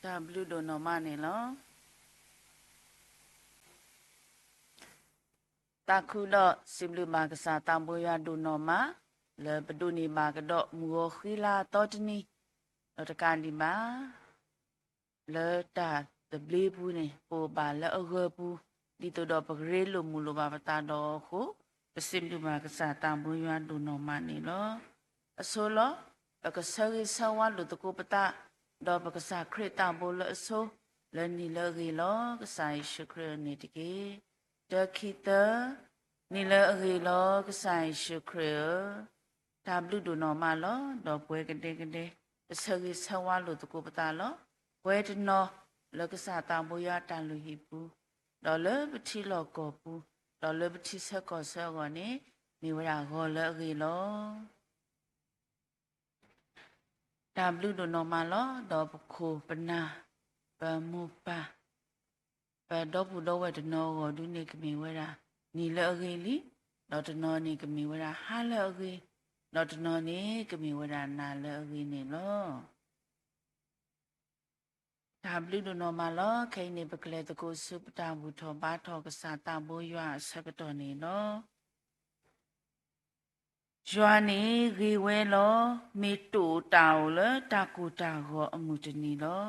တၢ်ဘျုးဒိၣ်နီၢ်မးန့ၣ်လီၤ. သးခုဒီးစံးဘျုးဘၣ်ကစၢ်သးဘိယွၤဒိၣ်နီၢ်မး လၢပဒိးန့ၢ်ဘၣ်ကဒီးမုၢ်ဂီၤဃံလၤအသီတနံၤ ဒီးတကးဒံးဘၣ် လၢတၢ်သဘျ့ပူၤန့ၣ် ပအိၣ်ဘၣ်လၢအဂၢၢ်ပူၤ ဒ်သိးဒီးပကရ့လိာ်မုာ်လိာ်ဘၣ်ပသးဒီးအဃိ ပစံးဘျုးဘၣ်ကစၢ်သးဘိယွၤဒိၣ်နီၢ်မးန့ၣ်လီၤ. အဆိလီၤ ပကဆၢဂ့ၤဆၢဝါလိာ်သကိးပသး ဒီးပကစၢ်ခရံာ်သးဘိလၢအဆိ လၢနံၤလၢအဂ့ၤလီၤ ကစၢ်ယ့ၣ်ၡူးခရံာ်ဧၢန့ၣ်တက့ၢ်. တၢ ခံ သၢ, နံၤလၢအဂ့ၤလီၤ ကစၢ်ယ့ၣ်ၡူးခရံာ်ဧၢ, တၢ်ဘျုးဒိၣ်နီၢ်မးလီၤ. ဒီးပဝဲကဒဲကဒဲ ပဆၢဂ့ၤဆၢဝါလိာ်သကိးပသးလီၤ. ပဝဲတနီၤလၢကစၢ်သးဘိယွၤအတၢ်လုၢ်ဟံၣ်ပူၤ, ဒီးလၢပထံလီၢ်ကီၢ်ပူၤ, ဒီးလၢပထံဆၢကီၢ်ဆၢအဂီၢ်န့ၣ် မ့ၢ်ဝဲဒၣ်ဂီၤလၢအဂ့ၤလီၤ. တၢ်ဘျုးဒိၣ်နီၢ်မးလီၤ. ဒီးပခိၣ်ပနၢ် ပမိၢ်ပၢ် ပဒီပုၢ်ဒီဝဲၢ်တနီၤအဂီၢ်ဒုန့ၣ် ကမ့ၢ်ဝဲဒၣ် နံၤလၢအဂ့ၤလံ, ဒီးတနီၤန့ၣ် ကမ့ၢ်ဝဲဒၣ်ဟါလၢအဂ့ၤ, ဒီးတနီၤန့ၣ် ကမ့ၢ်ဝဲဒၣ်နၤလၢအဂ့ၤန့ၣ်လီၤ. တၢ်ဘျုးဒိၣ်နီၢ်မးလီၤ. ခဲအံၤန့ၣ် ပကလဲၤသကိးဆူပတၢ်ဘူၣ်ထီၣ်ဘါထီၣ်ကစၢ်သးဘိယွၤအဆၢကတီၢ်န့ၣ်လီၤ. ယွၤန့ၣ်ဂ့ၤဝဲလီၤ. မ့ၢ်တိာ်တၢ်အိၣ်လၢတၢ်ကိၢ်တၢ်ဂီၤအမုၢ်တနံၤလီၤ.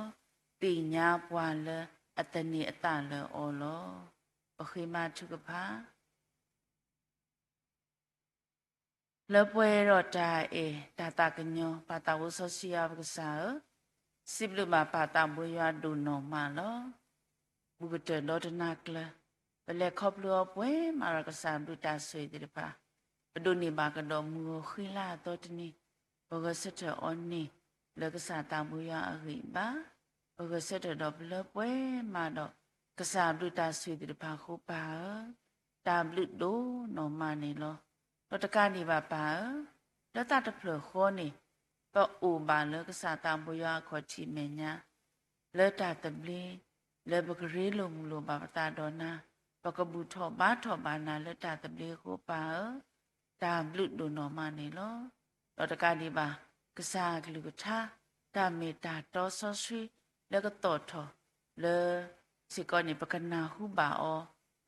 သ့ၣ်ညါပှၤလၢအသန့ၤအသးလၢအီၤလီၤ. ပဃ့မၤထုကဖၣ် လၢပှဲၤဒီးတၢ်အဲၣ်တၢ်သးကညီၤ ပၢ်သးဘိစီဆှံယွၤပကစၢ်ဧၢ, စံးဘျုးဘၣ်ပၢ်သးဘိယွၤဒိၣ်နီၢ်မးလီၤ. ဘူးကတၢၢ်ဒီတနၤကျၢၤ ပလဲၤခီဖျိအီၤပှဲၤမးဒီးကစၢ်ဘျုးတၢ်ဆိၣ်ဂ့ၤသ့ၣ်တဖၣ်, ပဒိးန့ၢ်ဘၣ်ကဒီးမုၢ်ဂီၤဃံလၤအသီတနံၤ, ပဂဲၤဆၢထၢၣ်အီၤန့ၣ် လၢကစၢ်သးဘိယွၤအဂံၢ်အဘါ, ပဂဲၤဆၢထၢၣ်ဒီးပလၢပှဲၤမးဒီး ကစၢ်ဘျုးတၢ်ဆိၣ်ဂ့ၤသ့ၣ်တဖၣ်အဃိပၢ်ဧၢ, တၢ်ဘျုးဒိၣ်နီၢ်မးန့ၣ်လီၤ. ဒီးတကးဒံးဘၣ်ပၢ်ဧၢ, လၢသးတဖျၢၣ်ဃီန့ၣ် ပအိၣ်ဘၣ်လၢကစၢ်သးဘိယွၤအခီၣ်ထံးမဲာ်ညါ လၢတၢ်သဘျ့, လၢပကရ့လိာ်မုာ်လိာ်ဘၣ်ပသးဒီးနၤ, ပကဘူၣ်ထီၣ်ဘါထီၣ်ဘၣ်နၤလၢတၢ်သဘျ့အဃိပၢ်ဧၢ, တၢ်ဘျုးဒိၣ်နီၢ်မးန့ၣ်လီၤ. ဒီးတကးဒံးဘၣ် ကစၢ်အကလုၢ်ကထါ တၢ်မ့ၢ်တၢ်တီစီဆှံ လၢကသီၣ်ထီၣ်လၢ စ့ၢ်ကီးန့ၣ် ပကနၢ်ဟူဘၣ်အီၤ,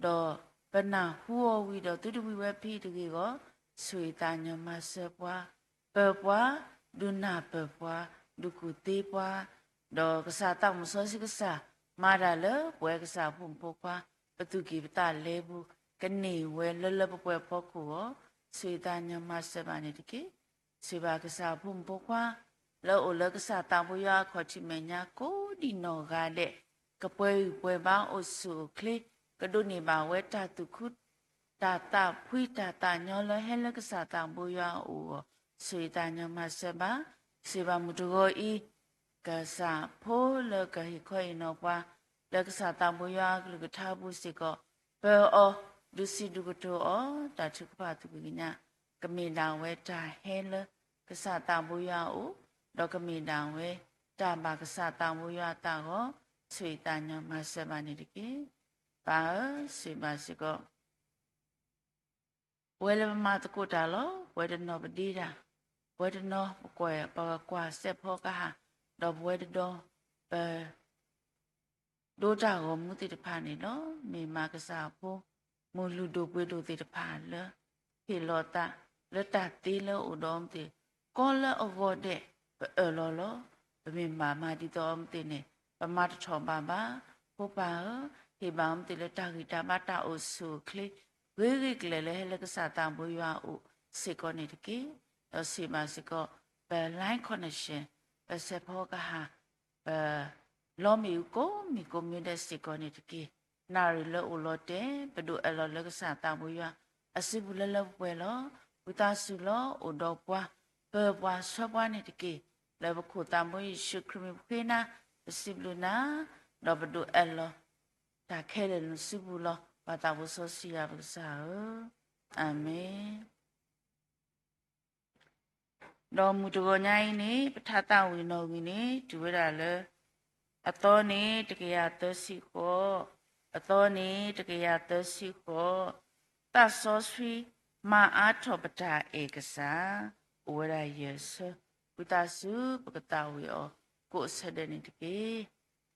ဒီးပနၢ်ဟူအီၤဝံၤဒီးသုတဝံၤဝဲဖဲအံၤတဂ့ၤဒီး ဆိၣ်ဂ့ၤသးကညီၤမၤစၢၤပှၤ, ပၢၤပှၤ, ဒုးနၢ်ပၢၢ်ပှၤ, ဒုးကူၣ်သ့ပှၤ, ဒီးကစၢ်သးစီဆှံကစၢ် မၤတၢ်လၢပဝဲကစၢ်ဖိမုၣ်ဖိခွါ ပသူၣ်ကံၢ်ပသးလဲပူၤ ကန့ၢ်ဝဲလၢလၢပှဲၤပှဲၤအဖီခိၣ်ဒီး ဆိၣ်ဂ့ၤသးကညီၤမၤစၢၤဘၣ်န့ၣ်တက့ၢ်. ဆိၣ်ဂ့ၤဘၣ်ကစၢ်ဖိမုၣ်ဖိခွါ လၢအိၣ်လၢကစၢ်သးဘိယွၤအခီၣ်ထံးမဲာ်ညါကိးဒံးနီၢ်ဂၤဒဲး, ကပှဲၤဂံၢ်ပှဲၤဘါအိၣ်ဆူၣ်အိၣ်ချ့, ကဒိးန့ၢ်ဘၣ်ဝဲတၢ်သူၣ်ခု တၢ်သးဖှံတၢ်သးညီလၢဟဲလၢကစၢ်သးဘိယွၤအအိၣ်အဂီၢ် ဆိၣ်ဂ့ၤသးကညီၤမၤစၢၤဘၣ်. ဆိၣ်ဂ့ၤဘၣ်မုၢ်တဂီၤအံၤ ကစၢ်ဖိလၢကဟ့ၣ်ခီဟ့ၣ်နီၤပှၤ လၢကစၢ်သးဘိယွၤအကလုၢ်ကထါပူၤစ့ၢ်ကီး ပၢၤအီၤ ဒုးစံးဒုးကတိၤအီၤ တၢ်ထုကဖၣ်သူၣ်ကံၢ်ကညး ကမ့ၢ်ဒၣ်ဝဲတၢ်ဟဲလၢကစၢ်သးဘိယွၤအအိၣ်, ဒီးကမ့ၢ်ဒၣ်ဝဲတၢ်ဘၣ်ကစၢ်သးဘိယွၤအသးအဂီၢ် ဆိၣ်ဂ့ၤသးကညီၤမၤစၢၤဘၣ်န့ၣ်တက့ၢ်. ပၢ်ဧၢ, ဆိၣ်ဂ့ၤဘၣ်စ့ၢ်ကီး ပဝဲလၢပမၤသကိးတၢ်လီၤ. ပဝဲတနီၤပဒ့တၢ်, ပဝဲတနီၤပကွၢ် ပကွၢ်စဲးဖီကဟၣ်, ဒီးပဝဲတဒီ ပ ဒိတၢ်ဂီၤမူသ့ၣ်တဖၣ်န့ၣ်လီၤ. မ့ၢ်မးကစၢ်ဖိ မိၢ်လုၢ်ဒိၣ်ပှ့ၤဒိၣ်သ့ၣ်တဖၣ်လၢ ဟ့ၣ်လီၤသးလၢတၢ်သ့လၢအအိၣ်ဒီးအီၤမ့ၢ်သ့ၣ် ကီလၢအဂီၢ်ဒဲး ပအၢၣ်လီၤလီၤ. ပမ့ၢ်ဘၣ်မၤဒ်သိးအီၤမ့ၢ်သ့ၣ်န့ၣ် ပမၤတထီၣ်ဘၣ်ဘၣ်. ဖိပၢ်ဧၢ, ဟ့ၣ်ဘၣ်အီၤမ့ၢ်သ့ၣ်လၢတၢ်ဂံၢ်တၢ်ဘါတၢ်အိၣ်ဆူၣ်အိၣ်ချ့ ဂ့ၤဂ့ၤကျဲၤလၢဟဲလၢကစၢ်သးဘိယွၤအအိၣ်စ့ၢ်ကီးန့ၣ်တက့ၢ်. ဒီးဆိၣ်ဂ့ၤဘၣ်စ့ၢ်ကီး ပ line connection ပစဲးဖီကဟၣ် ပ လီမ့ၣ်အူကိးမံၤကိးမံၤဒဲးစ့ၢ်ကီးန့ၣ်တက့ၢ်. နၣ်ရံၣ်လၢအိၣ်လီၤတဲာ် ပဒိးအဲၣ်လီၤလၢကစၢ်သးဘိယွၤ အစုပူၤလၢလၢပှဲၤပှဲၤလီၤ. ဝံသးစူၤလီၤအိၣ်ဒီးပှၤ ပၢၤပှၤဆှၢပှၤန့ၣ်တက့ၢ်. လၢပခိၣ်သးဘိယ့ၣ်ၡူးခရံာ်မံၤပဃ့နၤ ပစံးဘျုးနၤ ဒီးပဒိးအဲၣ်လီၤတၢ်ခဲလၢာ်လၢနစုပူၤလီၤ. ပၢ်သးဘိစီဆှံယွၤပကစၢ်ဧၢ, အၤမ့ၣ်. ဒီးမုၢ်တဂီၤညါအံၤန့ၣ် ပထါသးဝံၤနီၣ်ဂံၢ်န့ၣ် တုၤဝဲဒၣ်လၢ အသီန့ၣ်တကယၤသၢဆံဃိး, အသီန့ၣ်တကယၤသၢဆံဃိး, သးစီဆှံမၤအါထီၣ်ပတၢ်အဲၣ်ကစၢ်, အိၣ်ဝဲဒၣ်ယဲၢ်ဆၢ, ဝံသးစူၤပကသးဝံၤအီၤကိးဆၢဒဲးန့ၣ်တက့ၢ်.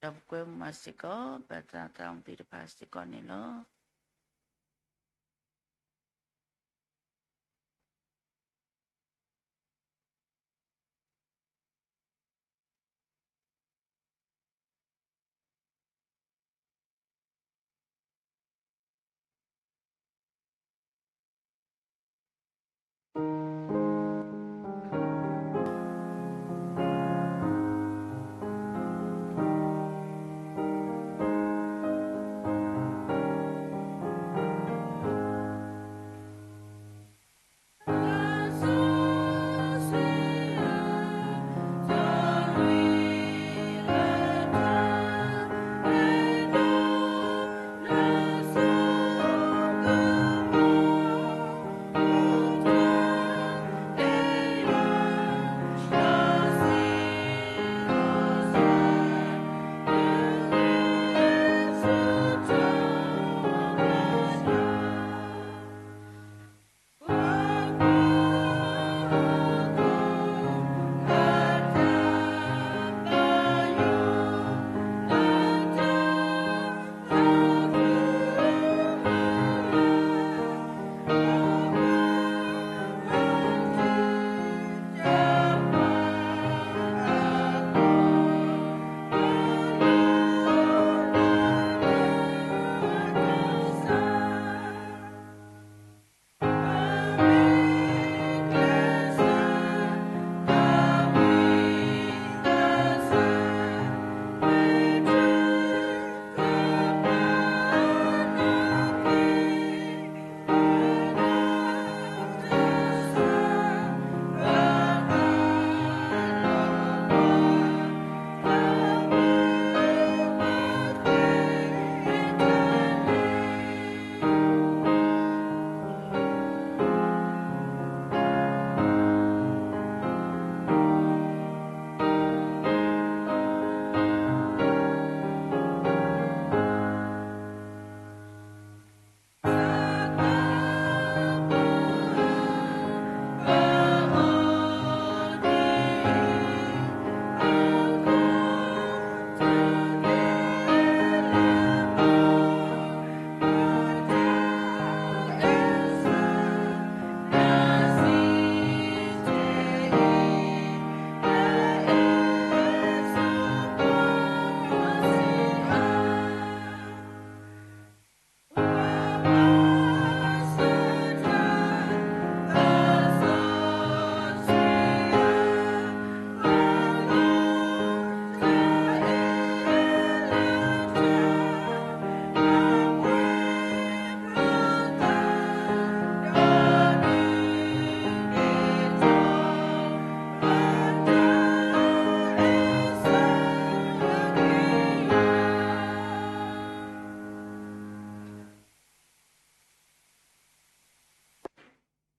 ဒီးပကွဲမုာ်မးစ့ၢ်ကီး ပသးသးဝံၤသ့ၣ်တဖၣ်စ့ၢ်ကီးန့ၣ်လီၤ.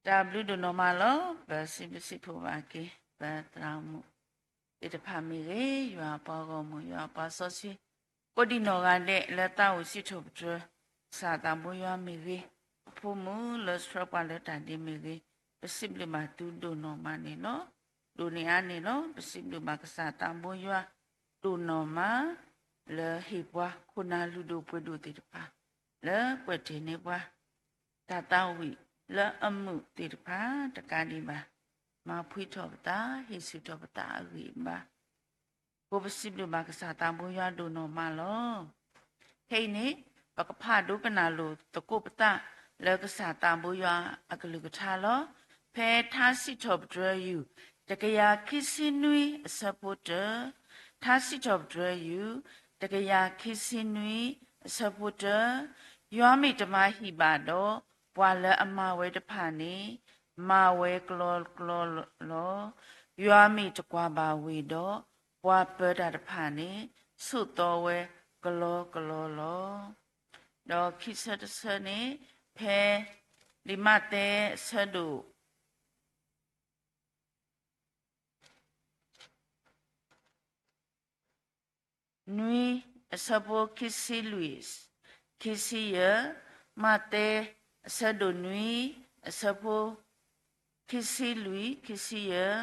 တၢ်ဘျုးဒိၣ်နီၢ်မးလီၤ. ပစံးဘျုးစံးဖှိၣ်ဘၣ်က့ၤ ပသရၣ်မုၣ်သ့ၣ်တဖၣ်မ့ၢ်ဂ့ၤ, ယွၤအပှၤဂီၢ်မုၢ်, ယွၤအပှၤစီဆှံ ကိးဒံနီၢ်ဂၤဒဲး လၢသးအိၣ်စံးထီၣ်ပတြၢၤ ကစၢ်သးဘိယွၤမ့ၢ်ဂ့ၤ, အဖိမုၣ်လၢဆှၢပှၤလၢတၢ်ဒ့မ့ၢ်ဂ့ၤ, ပစံးဘျုးဘၣ်သုဒိၣ်နီၢ်မးန့ၣ်လီၤ. ဒိၣ်န့ၢ်အါန့ၣ်လီၤ. ပစံးဘျုးဘၣ်ကစၢ်သးဘိယွၤ ဒိၣ်နီၢ်မး လၢဟ့ၣ်ပှၤခိၣ်နၢ်လုၢ်ဒိၣ်ပှ့ၤဒိၣ်သ့ၣ်တဖၣ် လၢကွဲးတ့ၢ်န့ၢ်ပှၤ တၢ်သးဝံၣ်လၢအမုာ်သ့ၣ်တဖၣ် တကးဒံးဘၣ် မၤဖှံထီၣ်ပသး, ဟ့ၣ်ဆူၣ်ထီၣ်ပသးအဂံၢ်အဘါ ပစံးဘျုးဘၣ်ကစၢ်သးဘိယွၤဒိၣ်နီၢ်မးလီၤ. ခဲအံၤန့ၣ် ပကဖးဒိကနၣ်လိာ်သကိးပသး လၢကစၢ်သးဘိယွၤအကလုၢ်ကထါလီၤ. ဖဲထါစံးထီၣ်ပတြၢၤ ယူၢ် တကယၤခံဆံနွံ အဆၢဖိတၢ, ထါစံးထီၣ်ပတြၢၤ ယူၢ် တကယၤခံဆံနွံ အဆၢဖိတၢ, ယွၤမ့ၢ်တမၤဟံၣ်ဘၣ်ဒီး ပှၤလၢအမၤဝဲတဖၣ်န့ၣ် မၤဝဲကလီကလီလီၤ. ယွၤမ့ၢ်တကွၢ်ဘၣ်ဝ့ၢ်ဒီး ပှၤပၢၤတၢ်တဖၣ်န့ၣ် ဆိးသီဝဲကလီကလီလီၤ. ဒီးခံဆၢတဆၢန့ၣ် ဖဲလံာ်မးသဲအဆၢဒိၣ် နွံ အဆၢဖိခံဆံလွံၢ် ခံဆံယဲၢ်, မးသဲ အဆၢဒိၣ်နွံ အဆၢဖိ ခံဆံလွံၢ် ခံဆံယဲၢ်,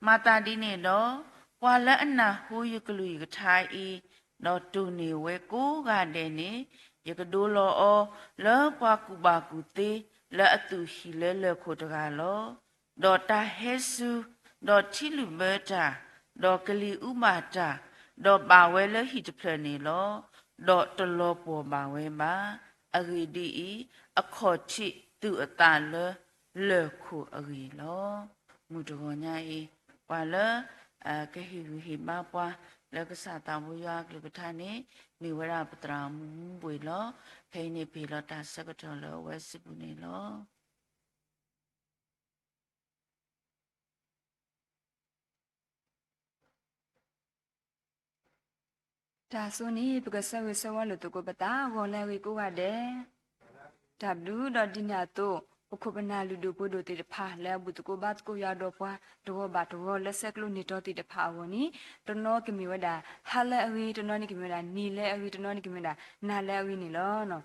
မၤသးဒ်န့ၣ်ဒီး ပှၤလၢအနၢ်ဟူယကလုၢ်ယကထါအံၤ ဒီးတိၢ်န့ၢ်ဝဲကိးဂၤဒဲးန့ၣ် ယကဒိလီၤအီၤ လၢပှၤကူၣ်ဘၣ်ကူၣ်သ့ လၢအသူၣ်ဟံၣ်လၢလၢၢ်ခိၣ်တဂၤလီၤ. ဒီးတၢ်ဟဲစူၤ, ဒီးထံလုၢ်ဘၢတၢ်, ဒီးကလံၤအူဘၣ်တၢ်, ဒီးဘၣ်ဝဲလၢဟံၣ်တဖျၢၣ်န့ၣ်လီၤ. ဒီးတလီၤပှီၢ်ဘၣ်ဝဲဘၣ်. အဂ့ၢ်ဒ်အံၤ, အခီၣ်ထံးသူၣ်အသးလၢလၢၢ်ခိၣ်အဂ့ၢ်လီၤ. မုၢ်တဂီၤညါအံၤ, ပှၤလၢ ကဟ့ၣ်ဂံၢ်ဟ့ၣ်ဘါပှၤ လၢကစၢ်သးဘိယွၤအကလုၢ်ကထါန့ၣ် မ့ၢ်ဝဲဒၣ်ပသရၣ်မုၣ်မူဘှ့ၣ်လီၤ. ခဲအံၤန့ၣ် ပဟ့ၣ်လီၤတၢ်ဆၢကတီၢ်လၢအဝဲစုပူၤန့ၣ်လီၤ. တၢ်ဆိန့ၣ် ပကဆၢဂ့ၤဆၢဝါလိာ်သကိးပသး ဂီၤလၢအဂ့ၤကိးဂၤဒဲး, တၢ်ဘျုးဒီးဒ်န့ၣ်အသိး ပခိၣ်ပနၢ်လုၢ်ဒိၣ်ပှ့ၤဒိၣ်သ့ၣ်တဖၣ် လၢအဘူၣ်သကိးဘါသကိးယွၤဒီးပှၤ တဂီၤဘၣ်တဂီၤလၢဆဲးကျိးနံၤတီၤသ့ၣ်တဖၣ်အဂီၢ်န့ၣ် တနီၤကမ့ၢ်ဝဲဒၣ် ဟါလၢအဂ့ၤ, တနီၤန့ၣ်ကမ့ၢ်ဝဲဒၣ် နံၤလၢအဂ့ၤ, တနီၤန့ၣ်ကမ့ၢ်ဝဲဒၣ် နၤလၢအဂ့ၤန့ၣ်လီၤ.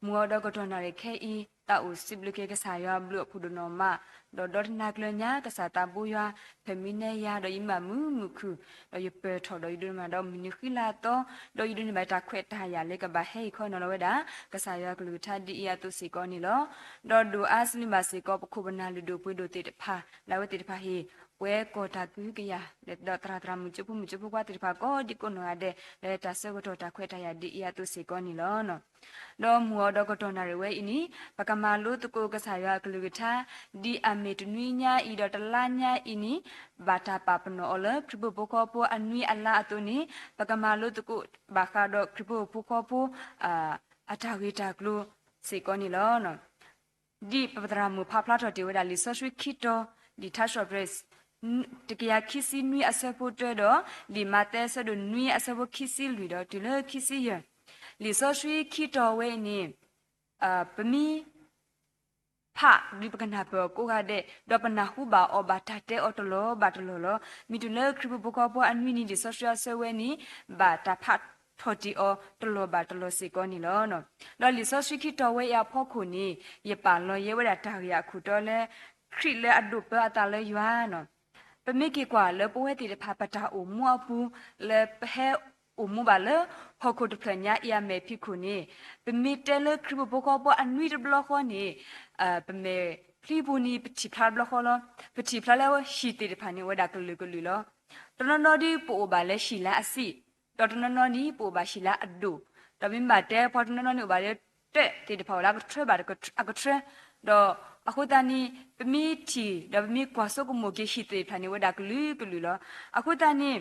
မုၢ်အီၤဒီးကတီၢ်နၣ်ရံၣ်ခဲအံၤ သးအိၣ်စံးဘျုးက့ၤကစၢ်ယွၤအဘျုးအဖှိၣ်ဒိၣ်နီၢ်မး, ဒီးဒီတနၤကျၢၤညါ ကစၢ်သးဘိယွၤ ဖဲမံနဲယၤ ဒီးယမၤမုာ်မုာ်ခုၣ်, ဒီးယပၢၢ်ထီၣ်ဒီးယဒိးန့ၢ်ဘၣ်ဒီးမုၢ်နံၤဃံလၤအသီ, ဒီးယဒိးန့ၢ်ဘၣ်တၢ်ခွဲးတၢ်ယာ်လၢကဘၣ်ဟဲဟ့ၣ်ခီနီၤလီၤဝဲဒၣ် ကစၢ်ယွၤကလုၢ်ကထါဒ်အံၤအသိးစ့ၢ်ကီးန့ၣ်လီၤ. ဒီးဒိၣ်အါစံးဘျုးဘၣ်စ့ၢ်ကီး ပခိၣ်ပနၢ်လုၢ်ဒိၣ်ပှ့ၤဒိၣ်သ့ၣ်တဖၣ် လၢအဝဲသ့ၣ်တဖၣ်ဟ့ၣ် ပှၤကီၢ်တၢ်ကဟုကယာ် ဒီးသရၣ်သရၣ်မုၣ် ကၠိဖိမုၣ်ကၠိဖိခွါသ့ၣ်တဖၣ်ကိးဒံကိးနီၢ်ဂၤဒဲး လၢတၢ်ဆၢကတီၢ်တၢ်ခွဲးတၢ်ယာ်ဒ်အံၤအသိးစ့ၢ်ကီးန့ၣ်လီၤ. ဒီးမုၢ်အီၤဒီးကတီၢ်နၣ်ရံၣ်ဝဲအံၤန့ၣ် ပကမၤလိသကိးကစၢ်ယွၤအကလုၢ်ကထါ ဒ်အမ့ၢ်တနွံညါအံၤဒီးတလါညါအံၤန့ၣ် ဘၣ်တၢ်ပာ်ပနီၣ်အီၤလၢခရံာ်ဖိဖိဃီဖိအနွံအလါအသိးန့ၣ် ပကမၤလိသကိးဘၣ်ဃးဒီးခရံာ်ဖိဖိဃီဖိ အတၢ်ဂ့ၢ်တၢ်ကျိၤစ့ၢ်ကီးန့ၣ်လီၤ. ဒ်ပသရၣ်မုၣ်ဖးဖျါထီၣ်တ့ၢ်ဝဲဒၣ် လံာ်စီဆှံခံတီၤ ဒ်ထါစံးထီၣ်ပတြၢၤ တကယၤခံဆံနွံအဆၢဖိတၢဒီး ဒ်မးသဲအဆၢဒိၣ်နွံအဆၢဖိခံဆံလွံၢ်ဒီးတုၤလၢခံဆံယဲၢ်, လံာ်စီဆှံခံတီၤဝဲအံၤန့ၣ် ပမ့ၢ် ဖးဒ်ပကနၢ်ပၢၢ်အီၤကိးဂၤဒဲး ဒီးပနၢ်ဟူဘၣ်အီၤဘၣ်တၢ်တဲအီၤတလီၢ်ဘၣ်တလီၢ်လီၤ. မ့ၢ်တုၤလၢခရံာ်ဖိဖိဃီဖိအနွံန့ၣ် လံာ်စီဆှံအဆၢဝဲန့ၣ် ဘၣ်တၢ်ဖးထီၣ်တ့ၢ်အီၤတလီၢ်ဘၣ်တလီၢ်စ့ၢ်ကီးန့ၣ်လီၤ. ဒီးလံာ်စီဆှံခံတီၤဝဲအံၤအဖီခိၣ်န့ၣ် ယပာ်လီၤယဲဝဲဒၣ်တၢ်ဂ့ၢ်အခိၣ်တီလၢ ခရံာ်လၢအဒိးပၢအသးလၢယွၤန့ၣ် ပမ့ၢ်က့ၤကွၢ်လၢပဝဲသ့ၣ်တဖၣ်ပတၢ်အိၣ်မူအပူၤ လၢပဟဲအိၣ်မူဘၣ်လၢ ဟီၣ်ခိၣ်တဖျၢၣ်ညါအံၤအမဲာ်ဖံးခိၣ်န့ၣ် ပမ့ၢ်တဲလၢခရံာ်ဖိဖိဃီဖိအနွံတဘျီဃီန့ၣ် ပမဲာ်ဖံးပူၤန့ၣ် ပထံၣ်ဖျါတဘျီဃီလီၤ. ပထံၣ်ဖျါလၢဟံၣ်သ့ၣ်တဖၣ်န့ၣ် အိၣ်ဝဲဒၣ်ကလုာ်ကလုာ်လီၤ. တနီၤနီၤဒ်ပအိၣ်ဘၣ်လၢဟံၣ်လၢအဆံး, ဒီးတနီၤနီၤန့ၣ် ပအိၣ်ဘၣ်ဟံၣ်လၢအဒိၣ်, ဒီးမ့ၢ်ဘၣ်တဲပှၤတနီၤနီၤန့ၣ် အိၣ်ဘၣ်လၢတၢ်သ့ၣ်တဖၣ်အိၣ်လၢအကထၢဘၣ်အကထၢ, ဒီးအဃိသတးန့ၣ် ပမ့ၢ်ထံၣ် ဒီးပမ့ၢ်ကွၢ်ဆိကမိၣ်က့ၤဟံၣ်သ့ၣ်တဖၣ်န့ၣ် အိၣ်ဝဲဒၣ်ကလုာ်ကလုာ်လီၤ. အဃိသတးန့ၣ်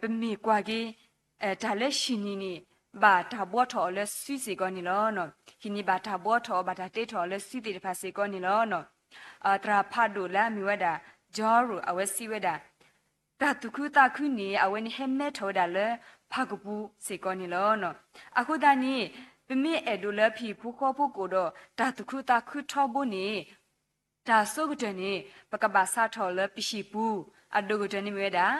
ပမ့ၢ်ကွၢ်က့ၤ တၢ်လၢဟံၣ်န့ၣ်န့ၣ် ဘၣ်တၢ်ဘှီထီၣ်အီၤလၢစုစ့ၢ်ကီးန့ၣ်လီၤ. ဟံၣ်န့ၣ်ဘၣ်တၢ်ဘှီထီၣ်အီၤ ဘၣ်တၢ်တ့ထီၣ်အီၤလၢစုသ့ၣ်တဖၣ်စ့ၢ်ကီးန့ၣ်လီၤ. သရၣ်ဖးဒိၣ်လၢအမ့ၢ်ဝဲဒၣ် John Rowe အဝဲစံးဝဲဒၣ် တၢ်သူၣ်ခုသးခုန့ၣ် အဝဲန့ၣ်ဟဲမဲထီၣ်ဝဲဒၣ်လၢဖးကပူၤစ့ၢ်ကီးန့ၣ်လီၤ. အဃိသတးန့ၣ် ပမ့ၢ်အဲၣ်ဒိးလၢပဟံၣ်ဖိဃီဖိကအိၣ်ဒီး တၢ်သူၣ်ခုသးခုထီဘိန့ၣ် တၢ်အဆိကတၢၢ်န့ၣ် ပကဘၣ်စးထီၣ်လၢပဟံၣ်ပူၤ, အဒိၣ်ကတၢၢ်န့ၣ်မ့ၢ်ဝဲဒၣ်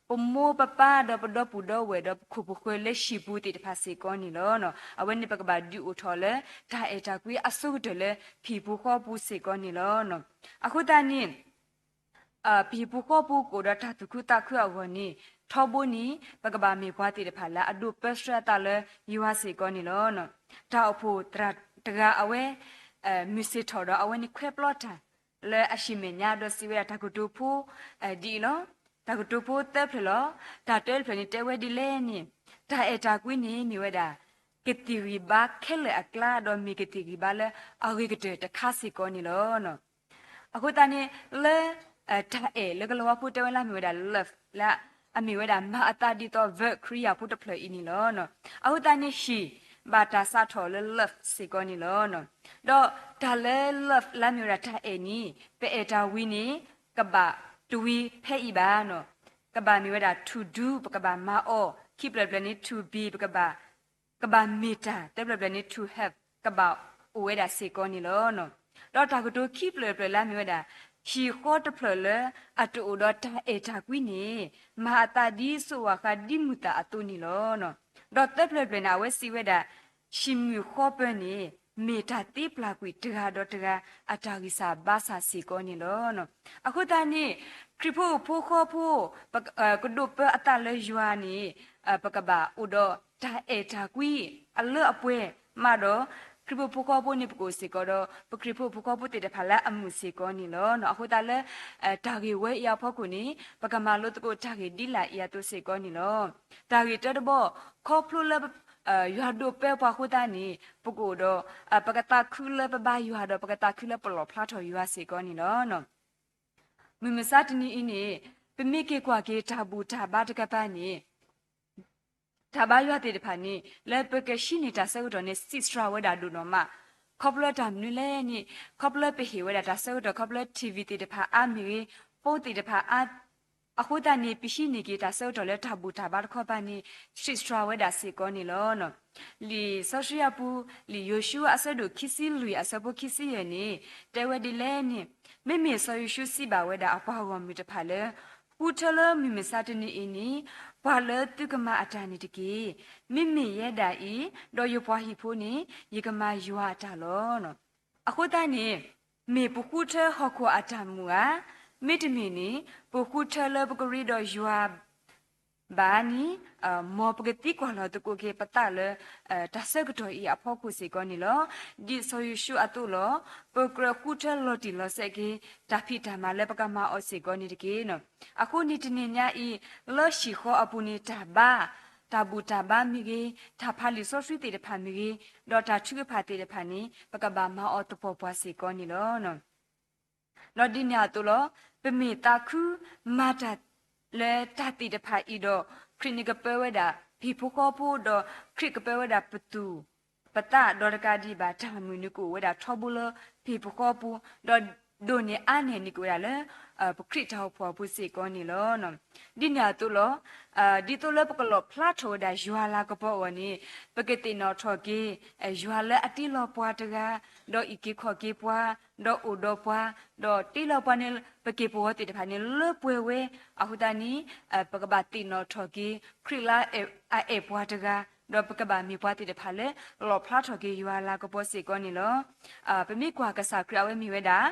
ပမိၢ်ပပၢ်ဒီးပဒီပုၢ်ဒီဝဲၢ်ဒီးပခိၣ်ပဃၢၤလၢဟံၣ်ပူၤသ့ၣ်တဖၣ်စ့ၢ်ကီးန့ၣ်လီၤ. အဝဲန့ၣ်ပကဘၣ်ဒုးအိၣ်ထီၣ်လၢ တၢ်အဲၣ်တၢ်ကွံအဆိကတၢၢ်လၢ ပဟံၣ်ပူၤဃီပူၤစ့ၢ်ကီးန့ၣ်လီၤ. အဃိသတးန့ၣ် ပဟံၣ်ပူၤဃီပူၤကအိၣ်ဒီးတၢ်သူၣ်ခုသးခုအဂီၢ်န့ၣ် ထီဘိန့ၣ် ပကဘၣ်မ့ၢ်ပှၤသ့ၣ်တဖၣ်လၢအဒိးပၢဆှၢအသးလၢယွၤစ့ၢ်ကီးန့ၣ်လီၤ. တၢ်အိၣ်ဖှိၣ်သရၣ်တဂၤအဝဲ မုၢ်ဆ့ၣ်ထီၣ်ဒီး အဝဲန့ၣ်ခွဲးပျီတၢ်လၢအဟံၣ်မဲာ်ညါ ဒီးစံးဝဲဒၣ်တၢ်ကတိၤဖိ ဒ်အံၤလီၤ. တၢ်ကတိၤဖိသၢဖျၢၣ်လီၤ. တၢ်တၢတဖျၢၣ်န့ၣ်တဲဝဲဒ်လဲၣ်န့ၣ်, တၢ်အဲၣ်တၢ်ကွံန့ၣ်မ့ၢ်ဝဲဒၣ် ကသံၣ်ဂံၢ်ဘါခဲလၢာ်အကျါ ဒီးမ့ၢ်ကသံၣ်ဂံၢ်ဘါလၢအဂ့ၤကတၢၢ်တခါစ့ၢ်ကီးန့ၣ်လီၤ. အဃိသတးန့ၣ် လၢ တၢ်အဲၣ်လၢကလၤဝါဖိတဲဝဲလၢအမ့ၢ်ဝဲဒၣ် love လၢ အမ့ၢ်ဝဲဒၣ်မၤအသးဒ်သိး verb ခရံာ်ဖိတဖျၢၣ်အံၤန့ၣ်လီၤ. အဃိသတးန့ၣ် ဟံၣ်ဘၣ်တၢ်စးထီၣ်လၢ love စ့ၢ်ကီးန့ၣ်လီၤ. ဒီးတၢ်လၢ love လၢအမ့ၢ်ဝဲဒၣ်တၢ်အဲၣ်န့ၣ် ပအဲၣ်တၢ်ဝံၤန့ၣ် ကဘၣ်တဝံၤဖဲအံၤဘၣ်. ကဘၣ်မ့ၢ်ဝဲဒၣ် to do ပကဘၣ်မၤအီၤ, ခံဖျၢၣ်တဖျၢၣ်န့ၣ် to be ပကဘၣ် ကဘၣ်မ့ၢ်တၢ်, သၢဖျၢၣ်တဖျၢၣ်န့ၣ် to have ကဘၣ်အိၣ်ဝဲဒၣ်စ့ၢ်ကီးန့ၣ်လီၤ. ဒီးတၢ်ကတိၤခံဖျၢၣ်တဖျၢၣ်လၢအမ့ၢ်ဝဲဒၣ် ဟံၣ်ဃီတဖျၢၣ်လၢအတအိၣ်ဒီးတၢ်အဲၣ်တၢ်ကွံန့ၣ် မၤအသးဒ်စိးဝၣ်ဃါဒ်မုာ်သၣ်အသိးန့ၣ်လီၤ. ဒီးသၢဖျၢၣ်တဖျၢၣ်န့ၣ် အဝဲစံးဝဲဒၣ် ဟံၣ်မုာ်ဃီပၢၤန့ၣ် မ့ၢ်တၢ်သ့ပျၢ်ကွံာ်တဂၤဒီးတဂၤ အတၢ်ဂံၢ်စၢ်ဘါစၢ်စ့ၢ်ကီးန့ၣ်လီၤ. အဃိသတးန့ၣ် ခရံာ်ဖိအဖိဃီဖိ ကဒိးပၢအသးလၢယွၤန့ၣ် ပကဘၣ်အိၣ်ဒီးတၢ်အဲၣ်တၢ်ကွံအလၢအပှဲၤမးဒီး ခရံာ်ဖိအဖိဃီဖိန့ၣ် ပကအိၣ်စ့ၢ်ကီးဒီး ပခရံာ်ဖိအဖိဃီဖိသ့ၣ်တဖၣ်လၢအမုာ်စ့ၢ်ကီးန့ၣ်လီၤ. အဃိသတးလၢ တၢ်ဂ့ၢ်ဝဲအံၤအဖီခိၣ်န့ၣ် ပကမၤလိသကိးတၢ်ဂ့ၢ်ဒ်လာ်အံၤအသိးစ့ၢ်ကီးန့ၣ်လီၤ. တၢ်ဂ့ၢ်တၢတဘီ ခီဖျိလၢ ယွၤဒိးပၢပှၤအဃိသတးန့ၣ် ပကအိၣ်ဒီး ပကသးခုလၢပဘါယွၤဒီး ပကသးခုလၢပလီၣ်ဖျါထီၣ်ယွၤစ့ၢ်ကီးန့ၣ်လီၤ. မုၢ်မဆါတနံၤအံၤန့ၣ် ပမ့ၢ်က့ၤကွၢ်က့ၤတၢ်ဘူၣ်တၢ်ဘါတကပၤန့ၣ် တၢ်ဘါယွၤသ့ၣ်တဖၣ်န့ၣ် လၢပကဟံးန့ၢ်တၢ်ဆၢကတီၢ်န့ၣ် စံးစှၤဝဲဒၣ်ဒိၣ်နီၢ်မး, ခီဖျိတၢ်မနုၤလဲၣ်န့ၣ် ခီဖျိပဟ့ၣ်ဝဲဒၣ်တၢ်ဆၢကတီၢ် ခီဖျိ ထံၣ်ဝံၤ သ့ၣ်တဖၣ်အါမ့ၢ်ဂ့ၤ, ဖိသ့ၣ်တဖၣ်အါ အဃိသတးန့ၣ် ပဟံးန့ၢ်က့ၤတၢ်ဆၢကတီၢ်လၢတၢ်ဘူၣ်တၢ်ဘါတခီပၤန့ၣ် စံးစှၤဝဲဒၣ်စ့ၢ်ကီးန့ၣ်လီၤ. လံာ်စီဆှံအပူၤ လံာ်ယိၤၡူအဆၢဒိၣ်ခံဆံလွံၢ်အဆၢဖိခံဆံယဲၢ်န့ၣ် တဲဝဲဒ်လဲၣ်န့ၣ်, မ့မ့ၢ်စီၤယိၤၡူစံးဘၣ်ဝဲဒၣ်အပှၤဂီၢ်မုၢ်တဖၣ်လၢ ဃုထၢလၢမုၢ်မဆါတနံၤအံၤန့ၣ် ပှၤလၢသုကမၤအတၢ်န့ၣ်တက့ၢ်. မ့မ့ၢ်ယဲဒၣ်အံၤ ဒီးယပှၤဟံၣ်ဖိန့ၣ် ယကမၤယွၤအတၢ်လီၤ. အဃိသတးန့ၣ် မ့ၢ်ပဃုထၢဟီၣ်ခိၣ်အတၢ်မုာ်ဧါ, မ့တမ့ၢ်န့ၣ် ပဃုထၢလၢပကရ့ဒီးယွၤ ဘၣ်န့ၣ် မ်ပကသံကွၢ်လီၤသကိးက့ၤပသးလၢ တၢ်ဆၢကတီၢ်အံၤအဖီခိၣ်စ့ၢ်ကီးန့ၣ်လီၤ. ဒ်စီၤယိၤၡူအသိးလီၤ. ပကြၢးဃုထၢလီၤတံၢ်လီၤဆဲးက့ၤ တၢ်ဖံးတၢ်မၤလၢပကမၤအီၤစ့ၢ်ကီးန့ၣ်တက့ၢ်. အဃိန့ၣ်တနံၤညါအံၤ လၢဟံၣ်ဃီအပူၤန့ၣ် တၢ်ဘါ, တၢ်ဘူၣ်တၢ်ဘါမ့ၢ်ဂ့ၤ, တၢ်ဖးလံာ်စီဆှံသ့ၣ်တဖၣ်မ့ၢ်ဂ့ၤ, ဒီးတၢ်ထုကဖၣ်သ့ၣ်တဖၣ်န့ၣ် ပကဘၣ်မၤအီၤသပှၢ်ပှၢ်စ့ၢ်ကီးန့ၣ်လီၤ. ဒီးဒ်န့ၣ်အသိးလီၤ. ပမ့ၢ်သးခုမၤတၢ်လၢတၢ်သ့ၣ်တဖၣ်အံၤဒီး ခရံာ်န့ၣ်ကပၢဝဲဒၣ် ပဟံၣ်ဖိဃီဖိ ဒီးခရံာ်ကပၢဝဲဒၣ်ပသူၣ်ပသး ဒီးတကးဒံးဘၣ် တၢ်မုာ်န့ၣ်ကအိၣ်ဝဲဒၣ်ထီဘိလၢပဟံၣ်ဖိဃီဖိ, ဒီးဒိၣ်န့ၢ်အါန့ၢ်န့ၣ်ကအိၣ်ဝဲဒၣ်လၢ ပခရံာ်တၢ်အိၣ်ဖှိၣ်အပူၤစ့ၢ်ကီးန့ၣ်လီၤ. ဒ်န့ၣ်အသိးလီၤ. ဒ်သိးလၢပကလီၣ်ဖျါထီၣ်ဝဲဒၣ်ယွၤအလၤကပီၤအဂီၢ်န့ၣ် ပကသ့ၣ်နီၣ်ထီၣ်က့ၤ ယွၤလၢအတ့လီၤပှၤတဂၤ, ဒီးအုၣ်က့ၤခီၣ်က့ၤပှၤ, ဒီးအိၣ်ဒီးပှၤ, ဒီးတ့လီၤပှၤန့ၣ် ပက့ၤပဂီၤသ့ၣ်တဖၣ်န့ၣ်လၢပှဲၤဝဲ, အဃိသတးန့ၣ် ပကဘၣ်သ့ၣ်နီၣ်ထီၣ်က့ၤ ခရံာ်လၢအအဲၣ်ပှၤတဂၤ, ဒီးပကဘၣ်မ့ၢ်ပှၤသ့ၣ်တဖၣ်လၢ လီၣ်ဖျါထီၣ်က့ၤယွၤအလၤကပီၤစ့ၢ်ကီးန့ၣ်လီၤ. ပမ့ၢ်ကွၢ်ကစၢ်ခရံာ်အဝဲမ့ၢ်ဝဲဒၣ်